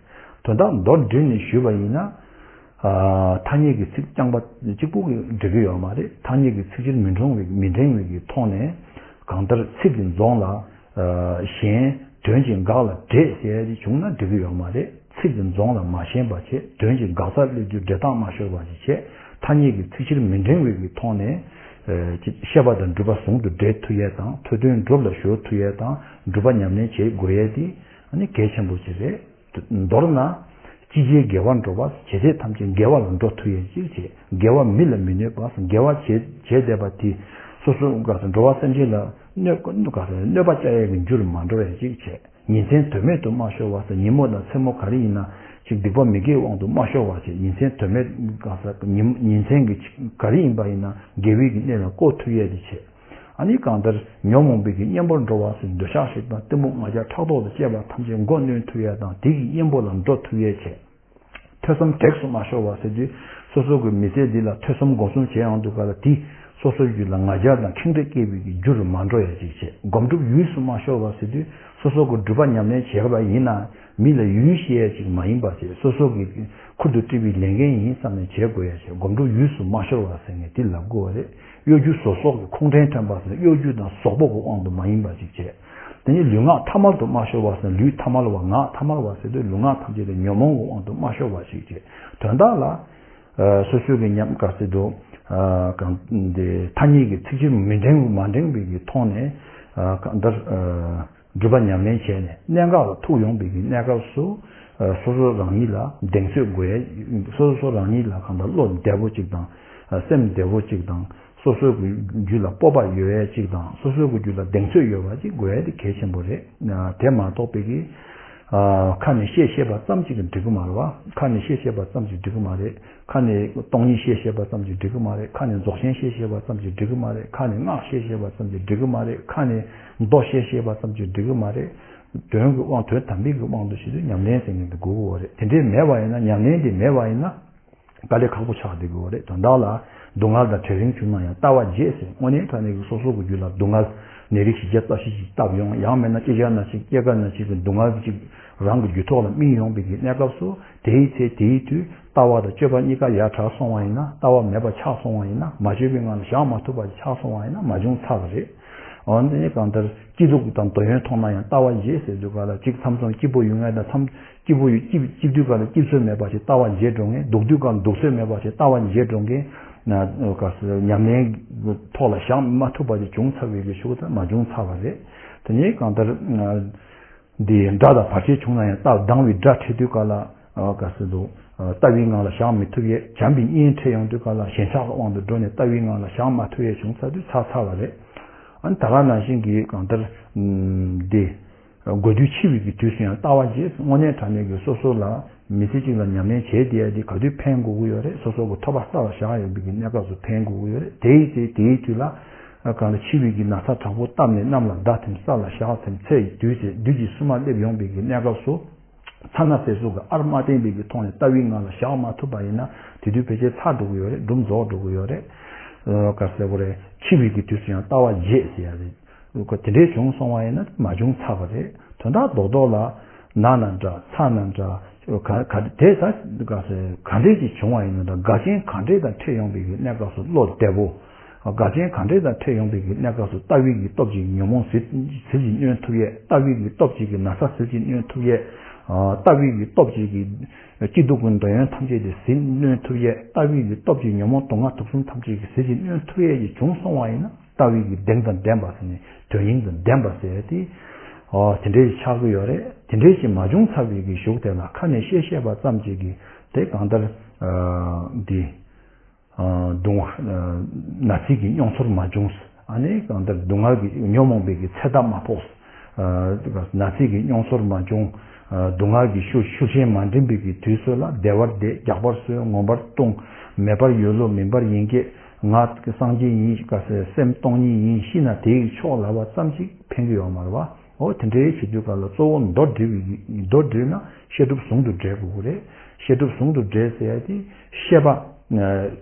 དོན་དག་མདོར་བསྡུས་ནས་ཞུས་པ་ཡིན་ན། ཨ། ཐ་སྙད་ཀྱི་ཚིག་རྐྱང་པ་གཅིག་པུ་གིས་འགྲིག་གི་ཡོད་མ་རེད། ཐ་སྙད་ཀྱི་ཚིག་སྤྱིར་མི་འདྲེན་པའི་མི་འདྲེན་པའི་གི་ཐོག་ནས་གང་ལྟར་ཚིག་གི་རྫོང་ལ་ཨ་ཞེན། དོན་གྱི་འགག་ལ་འདྲེས་ཟེར་ཡ་དེ་བྱུང་ན་འགྲིག་གི་ཡོད་མ་རེད། ཚིག་གི་རྫོང་ལ་མ་ཞེན་པ་བྱས། དོན་གྱི་འགག་རྩར་སླེབས་དུས་འདྲེས་ཐག་མ་ཤོར་བ་ཞིག་བྱས། ཐ་སྙད་ཀྱི་ཚིག་སྤྱིར་མི་འདྲེན་པའི་གི་ཐོག་ནས་ཨ་ཅིག་བཤད་པ་དང་སྒྲུབ་པ་ཟུང་དུ་འབྲེལ་ཐུབ་ཡས་དང་། ཐོས་དོན་སྒྲུབ་ལ་གཞོལ་ཐུབ་ཡས་དང་། སྒྲུབ་པ་ཉམས་ལེན་བྱེད་དགོས་ཡས་དེ་ཨ་ནི་གལ་ཆེན་པོ་ཅིག་རེད། མདོར་ན། ཅི་བྱས་དགེ་བར་འགྲོ་བ། བྱས་ཚད་ཐམས་ཅད་དགེ་བ་ལ་འགྲོ་ཐུབ་ཡས་ཅིག་བྱེད། དགེ་བ་མི་ལ་མི་གནོད་པ། དགེ་བ་བྱས་བྱས་བསྡད་པ་དེ་སོ་སོ་ག་ས་འགྲོ་བ་སེམས་ཅན་ལ་གནོད་ག་ས་གནོད་པ་བསྐྱལ་ཡས་ཀྱི་རྒྱུར་མ་འགྲོ་ཡས་ཅིག་བྱེད། ཉིན་མཚན་དོན་མེད་དུ་མ་ཤོར་བ་ཟེར། ཉིན་མོ་དང་མཚན་མོ་ག་རེ་ཡིན་ན་ཅིག་སྡིག་པ་མི་དགེའི་དབང་དུ་མ་ཤོར་བ་བྱེད། ཉིན་མཚན་དོན་མེད་ག་ས་ཉིན་ཉིན་མཚན་གྱི་ག་རེ་ཡིན་པ་ཡིན་ན་དགེ་བའི་གི་གནས་ལ་བཀོལ་ཐུབ་ཡས་དེ་བྱེད། ཨ་ནི་གང་ལྟར་ཉོན་མོངས་པའི་གི་གཉེན་པོར་འགྲོ་བ་ཟེར་འདོད་ཆགས་ཞེ་སྡང་གཏི་མུག་ང་རྒྱལ་ཕྲག་དོག་ཏུ་སྐྱེས་པ་ཐམས་ཅད་མགོ་གནོན་ཐུབ་ཡས་དང་དེ་གི་གཉེན་པོ་ལ་འགྲོ་ཐུབ་ཡས་བྱེད། ཐོས་བསམ་དྲེགས་སུ་མ་ཤོར་བ་ཟེར་དུས་སོ་སོ་གི་མི་ཚེ་འདི་ལ་ཐོས་བསམ་སྒོམ་གསུམ་བྱེད་ཡོང་དུས་ག་ལ་དེ་སོ་སོའི་རྒྱུད་ལ་ང་རྒྱལ་དང་ཁེངས་དྲེགས་སྐྱེ་བའི་གི་རྒྱུ་རུ་མ་འགྲོ་ཡ་ཅིག་བྱེད། སྒོམ་སྒྲུབ་ཡུས་སུ་མ་ཤོར་བ་ཟེར་དུས་སོ་སོ་གི་སྒྲུབ་པ་ཉམས་ལེན་བྱེད་པ་ཡིན་ན་མི་ལ་ཡུས་བཤད་ཡ་ཅིག་མ་ཡིན་པ་ཟེར། སོ་སོ་གི་ཁུར་དུ་དཀྲིས་པའི་ལས་འགན་ཡིན་བསམ་ནས་བྱེད་དགོས་ཡ་བྱེད། སྒོམ་སྒྲུབ་ཡུས་སུ་མ་ཤོར་བ་ཟེར་ངས་དེ་ལབ་དགོས་པ་རེད། གཡོ་སྒྱུ་ཟོལ་ཟོག་གི་ཁོང་ཁྲན་ཐོན་པ་ཟེར། གཡོ་སྒྱུ་དང་ཟོག་པོ་གི་དབང་དུ་མ་ཡིན་པ་ཅིག་བྱེད། དེ་ནས་ལུས་ངག་ཐ་མལ་དུ་མ་ཤོར་བ་ཟེར། ལུས་ཐ་མལ་བ་ངག་ཐ་མལ་བ་ཟེར་དུས་ལུས་ངག་ཐམས་ཅད་དེ་ཉོན་མོངས་ཀྱི་དབང་དུ་མ་ཤོར་བ་ཞིག་བྱེད། དོན་དག་ལ། ཨ། སོ་སོའི་གི་ཉམས་དགའ་སྲིད་དུ། ཨ། གང་དེ་ཐ་སྙད་ཀྱི་ཚིག་སྤྱིར་མི་འདྲེན་མ་འདྲེན་པའི་གི་ཐོག་ནས། ཨ། གང་ལྟར། ཨ། སྒྲུབ་པ་ཉམས་ལེན་བྱས་ནས་གནད་འགག་ལ་ཐུག་ཡོང་བའི་གི་གནས་སྐབས་སུ། ཨ། སོ་སོ་རང་ཉིད་ལ་གདེང་ཚོད་དགོས་ཡས། སོ་སོ་རང་ཉིད་ལ་གང་ལྟར་བློ་བདེ་པོ་ཅིག་དང་། ཨ། སེམས་བདེ་པོ་ཅིག་དང་། སོ་སོའི་གི་རྒྱུད་ལ་སྤོབས་པ་ཡོད་ཡ་གཅིག་དང་སོ་སོའི་གི་རྒྱུད་ལ་གདེང་ཚོད་ཡོད་པ་གཅིག་དགོས་ཡ་དེ་གལ་ཆེན་པོ་རེད། དེ་མ་གཏོགས་པའི་གི་ཁ་ནས་བཤད་བཤད་པ་ཙམ་གཅིག་གིས་འགྲིག་གི་མ་རེད་བ། ཁ་ནས་བཤད་བཤད་པ་ཙམ་གྱིས་འགྲིག་གི་མ་རེད། ཁ་ནས་སྟོང་ཉིད་བཤད་བཤད་པ་ཙམ་གྱིས་འགྲིག་གི་མ་རེད། ཁ་ནས་རྫོགས་ཆེན་བཤད་བཤད་པ་ཙམ་གྱིས་འགྲིག་གི་མ་རེད། ཁ་ནས་སྔགས་བཤད་བཤད་པ་ཙམ་གྱིས་འགྲིག་གི་མ་རེད། ཁ་ནས་མདོ་བཤད་བཤད་པ་ཙམ་གྱིས་འགྲིག་གི་མ་རེད། དོན་གྱི་དབང་དོན་དམ་པའི་གི་དབང་དུ་བྱས་ཏེ་ཉམས་ལེན་ཟེར་མཁན་དེ་དགོས་ཀྱི་ཡོད་རེད། དེ་འདྲས་མེད་པ་ཡིན་ན་ཉམས་ལེན་དེ་མེད་པ་ཡིན་ན། དཀའ་ལས་ཁག་པོ་ཆགས་བསྡད་ཀྱི་ཡོད་རེད། དོན་དག་ལ་སྡུག་བསྔལ་དང་བྲལ་རིང་བྱུང་ན་ཡང་ལྟ་བ་བརྗེད་ཟེར། དངོས་གནས་དྲང་གནས་ཀྱི་སོ་སོ་གི་རྒྱུད་ལ་སྡུག་བསྔལ་ནད་རིགས་བཞི་བརྒྱ་རྩ་བཞི་ཅིག་བཏབ་ཡོང་། ཡང་མིན་ན་ཅི་བྱ་ན་ཅིག་སྐྱེ་རྒ་ན་འཆི་གི་སྡུག་བསྔལ་ཅིག་རང་གི་རྒྱུད་ཐོག་ལ་སྨིན་ཡོང་བའི་གི་གནས་སྐབས་སུ་དེའི་ཚེ་དེའི་དུས་ལྟ་བ་དང་སྤྱོད་པ་གཉིས་ཀ་ཡར་དྲག་སོང་བ་ཡིན་ན། ལྟ་བ་མེད་པ་ཆགས་སོང་བ་ཡིན་ན། མ་བཅོས་པའི་ངང་ལ་བཞག་མ་ཐུབ་པ་ཆགས་སོང་བ་ཡིན་ན་མ་བྱུང་ཚར་བ་རེད། འོན་ཏེ་གང་ལྟར་སྐྱིད་སྡུག་དང་འདོད་ཡོན་མཐོང་ན་ཡང་ལྟ་བ་བརྗེད་ཟེར་དུས་ག་ལ་ཅིག་མཚམས་མཚམས་སྐྱིད་པོ་ཡོད་ངེས་དང་མཚམས། སྐྱིད་པོ་ཡོད། སྐྱིད་སྐྱིད་དུས་གང་ལ་སྐྱིད་ཚོད་མེད་པ་ཞིག་ལྟ་བ་བརྗེད་འགྲོ་ངེས། སྡུག་དུས་གང་ལ་སྡུག་ཚོད་མེད་པ་ཞིག་ལྟ་བ་བརྗེད་འགྲོ་ངེས། ན་ག་ཟེར་ཉམས་ལེན་ཐོག་ལ་བཞག་མ་ཐུབ་པ་ཞིག་བྱུང་ཚར་བའི་གི་ཤུགས་དེ་མ་བྱུང་ཚར་བ་རེད། དེ་ནས་གང་ལྟར་འདི་དགྲ་དང་བར་ཆད་བྱུང་ན་ཡང་ལྟ་སྡང་བའི་དགྲ་འཕྲད་དུས་ག་ལ་ག་ཟེར་འདུག་ལྟ་བའི་ངང་ལ་བཞག་མི་ཐུབ་ཡས། བྱམས་པའི་གཉེན་འཕྲད་ཡོང་དུས་ག་ལ་ཞེན་ཆགས་ཀྱི་དབང་དུ་འགྲོ་ནས་ལྟ་བའི་ངང་ལ་བཞག་མ་ཐུབ་ཡས་བྱུང་ཚར་དུས་ཚར་ཚར་བ་རེད། ཨ་ནི་ད་ག་ནང་བཞིན་གྱི་གང་ལྟར་འདི། དགོས་དུས་འཆི་བའི་གི་དུས་སུ་ཡང་ལྟ་བ་བརྗེད། དངོས་གནས་དྲང་གནས་ཀྱི་སོ་སོ་ལ་མི་ཚེ་གཅིག་ལ་ཉམས་ལེན་བྱས་བསྡད་ཡ་འདི་ག་དུས་ཕན་དགོས་ཀྱི་ཡོད་རེད། སོ་སོ་གི་ཐོབ་པ་ས་ལ་བཞག་ཡོད་པའི་གི་གནས་སྐབས་སུ་ཕན་དགོས་ཀྱི་ཡོད་རེད། དེའི་ཚེ་དེའི་དུས་ལ་གང་ལ་འཆི་བའི་གི་ན་ཚ་དྲག་པོ་བཏབ་ནས་གནམ་ལ་བརྡབ་ཐིམ་ས་ལ་བཞག་ཐིམ་ཚེ་ཡི་དུས་ཚེ་བདུད་ཀྱི་སྲུང་མ་སླེབས་ཡོང་པའི་གི་གནས་སྐབས་སུ། མཚན་ན་ཟས་སུ་གི་ཨར་མ་བསྟན་པའི་གི་ཐོག་ནས་ལྟ་བའི་ངང་ལ་བཞག་མ་ཐུབ་པ་ཡིན་ན་དེ་དུས་ཕལ་ཆེར་ཚར་འགྲོ་གི་ཡོད་རེད། སྒྲུབ་རྫོགས་འགྲོ་གི་ཡོད་རེད། ག་ཟེར་དགོས་རེད། འཆི་བའི་གི་དུས་སུ་ཡང་ལྟ་བ་བརྗེད་ཟེར་ཡ་རེད། ཁོ་དེ་འདྲའི་བྱུང་སོང་བ་ཡིན་ན་མ་བྱུང་ཚར་བ་རེད། དོན་དག་རྡོག་རྡོག་ལ་ན་ན་འདྲ་ཚ་ན་འདྲ་ག་ག་དེ་ད་ག་ཟེར་ག་འདྲས་ཅིག་བྱུང་བ་ཡིན་ན་འདྲ། དགའ་ཆེན་ག་འདྲས་དང་འཕྲད་ཡོང་བའི་གི་གནས་སྐབས་སུ་བློ་བདེ་པོ། དགའ་ཆེན་ག་འདྲས་དང་འཕྲད་ཡོང་བའི་གི་གནས་སྐབས་སུ་ལྟ་བའི་གི་སྟོབས་ཀྱིས་ཉོན་མོངས་ཟིལ་ཟིལ་གྱིས་གནོན་ཐུབ་ཡས། ལྟ་བའི་གི་སྟོབས་ཀྱིས་གི་ན་ཚ་ཟིལ་གྱིས་གནོན་ཐུབ་ཡས། ལྟ་བའི་གི་སྟོབས་ཀྱིས་གི་སྐྱིད་སྡུག་གི་འདོད་ཡོན་ཐམས་ཅད་དེ་ཟིལ་གནོན་ཐུབ་ཡས། ལྟ་བའི་གི་སྟོབས་ཀྱིས་ཉོན་མོངས་དུག་ལྔ་དུག་གསུམ་ཐམས་ཅད་ཀྱི་ཟིལ་གྱིས་གནོན་ཐུབ་ཡས་ཀྱི་བྱུང་སོང་བ་ཡིན་ན། ལྟ་བའི་གི་གདེང་དང་ལྡན་པ་ཟེར་ནས་དོན་སྙིང་དང་ལྡན་པ་ཟེར་ཏེ། ཨོ་དེ་འདྲའི་ཆགས་ཀྱི་ཡོད་རེད། དེ་འདྲའི་ཞིག་མ་བྱུང་ཚར་བའི་གི་གཞུག་དེ་ལ་ཁ་ནས་བཤད་བཤད་པ་ཙམ་ཅིག་གིས་དེ་གང་ལྟར་འདི་སྡུག་ན་ཚིག་གི་མྱོང་ཚོར་མ་བྱུང་། ཨ་ནི་གང་ལྟར་སྡུག་བསྔལ་གྱི་ཉོན་མོངས་པའི་གི་ཚད་མཐའ་མ་ཕོག་ན་ཚིག་གི་མྱོང་ཚོར་མ་བྱུང་། སྡུག་བསྔལ་གྱི་ཤུགས་ཤུགས་རྐྱེན་མ་འགྲིམ་པའི་གི་དུས་ཚོད་ལ་བདེ་བར་བསྡད། རྒྱགས་པར་གསོལ། ངོམས་པར་ལྟུང་། མེད་པར་ཡོད་ལུགས་མིན་པར་ཡིན་སྐད། ང་སངས་རྒྱས་ཡིན། ག་ཟེར་སེམས་སྟོང་ཉིད་ཡིན། ཤི་ན་དེ་ཡི་མཆོག་ལབ་པ་ཙམ་ཞིག་ཕན་གྱི་ཡོད་མ་རེད་བ། འོ་དེ་འདྲའི་བྱེད་དུས་ག་ལ་གཙོ་བོ་མདོར་བསྡུས་པའི་མདོར་བསྡུས་ན་བཤད་སྒྲུབ་ཟུང་དུ་འབྲེལ་དགོས་ཀྱི་རེད། བཤད་སྒྲུབ་ཟུང་དུ་འབྲེལ་ཟེར་ཡ་དེ་བཤད་པ།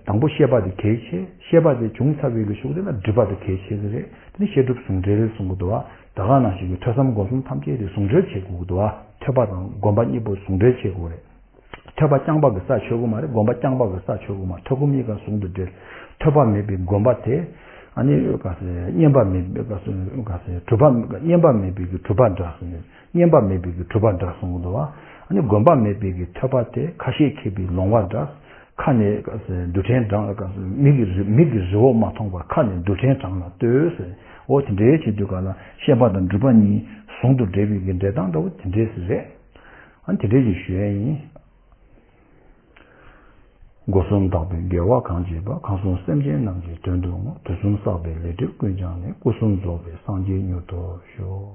དང་པོ་བཤད་པ་དེ་གལ་ཆེ། བཤད་པ་དེ་བྱུང་ཚར་བའི་གི་ཤུགས་དེ་ལ་སྒྲུབ་པ་དེ་གལ་ཆེ་གི་རེད། དེ་ནི་བཤད་སྒྲུབ་ཟུང་འབྲེལ་གསུང་གི་འདུག་བ། ད་ག་ནང་བཞིན་གྱི་ཐོས་བསམ་སྒོམ་གསུམ་ཐམས་ཅད་དེ་ཟུང་འབྲེལ་བྱེད་དགོས་ཀྱི་འདུག་བ། ཐོས་པ་དང་སྒོམ་པ་གཉིས་པོ་ཟུང་འབྲེལ་བྱེད་དགོས་རེད། ཐོས་པ་རྐྱང་པ་གི་ས་ཆོད་གི་མ་རེད། སྒོམ་པ་རྐྱང་པ་གི་ས་ཆོད་གི་མ་རེད། ཐོས་སྒོམ་གཉིས་ཀ་ཟུང་དུ་འབྲེལ། ཐོས་པ་མེད་པའི་སྒོམ་པ་དེ། ཨ་ནི་ག་ཟེར་བསྙེན་པ་མེད་པའི་ག་ཟེར་ག་ཟེར་གྲུབ་པ། བསྙེན་པ་མེད་པའི་གི་གྲུབ་པ་འདྲ་ཟེར། བསྙེན་པ་མེད་པའི་གི་གྲུབ་པ་འདྲ་གསུང་གི་འདུག་བ། ཨ་ནི་སྒོམ་པ་མེད་པའི་གི་ཐོས་པ་དེ་ཁ་ཞེ་མཁས་པའི་ལོང་བ་འདྲ། ཁ་ནས་ག་ཟེར་རྡུལ་ཕྲན་བགྲང་ག་ཟེར་མིག་གི་རི་མིག་གི་རི་བོ་མ་མཐོང་བར་ཁ་ནས་རྡུལ་ཕྲན་བགྲང་ལ་ལྟོས་ཟེར། འོ་དེ་འདྲའི་བྱེད་དུས་ག་ལ་བཤད་པ་དང་སྒྲུབ་པ་གཉིས་ཟུང་དུ་འབྲེལ་བའི་གི་འབྲེལ་སྟངས་འདྲ་བོ་དེ་འདྲས་ཟེར་རེད། ཨ་ནི་དེ་འདྲས་ཀྱི་ཞུ་ཡས་ཡིན། སྒོ་གསུམ་དག་པའི་དགེ་བ་གང་བྱེད་པ། ཁམས་གསུམ་སེམས་ཅན་རྣམས་ཀྱི་དོན་དུ་བསྔོ། དུས་གསུམ་བསགས་པའི་ལས་སྒྲིབ་ཀུན་བྱང་ནས། སྐུ་གསུམ་རྫོགས་པའི་སངས་རྒྱས་མྱུར་ཐོབ་ཤོག།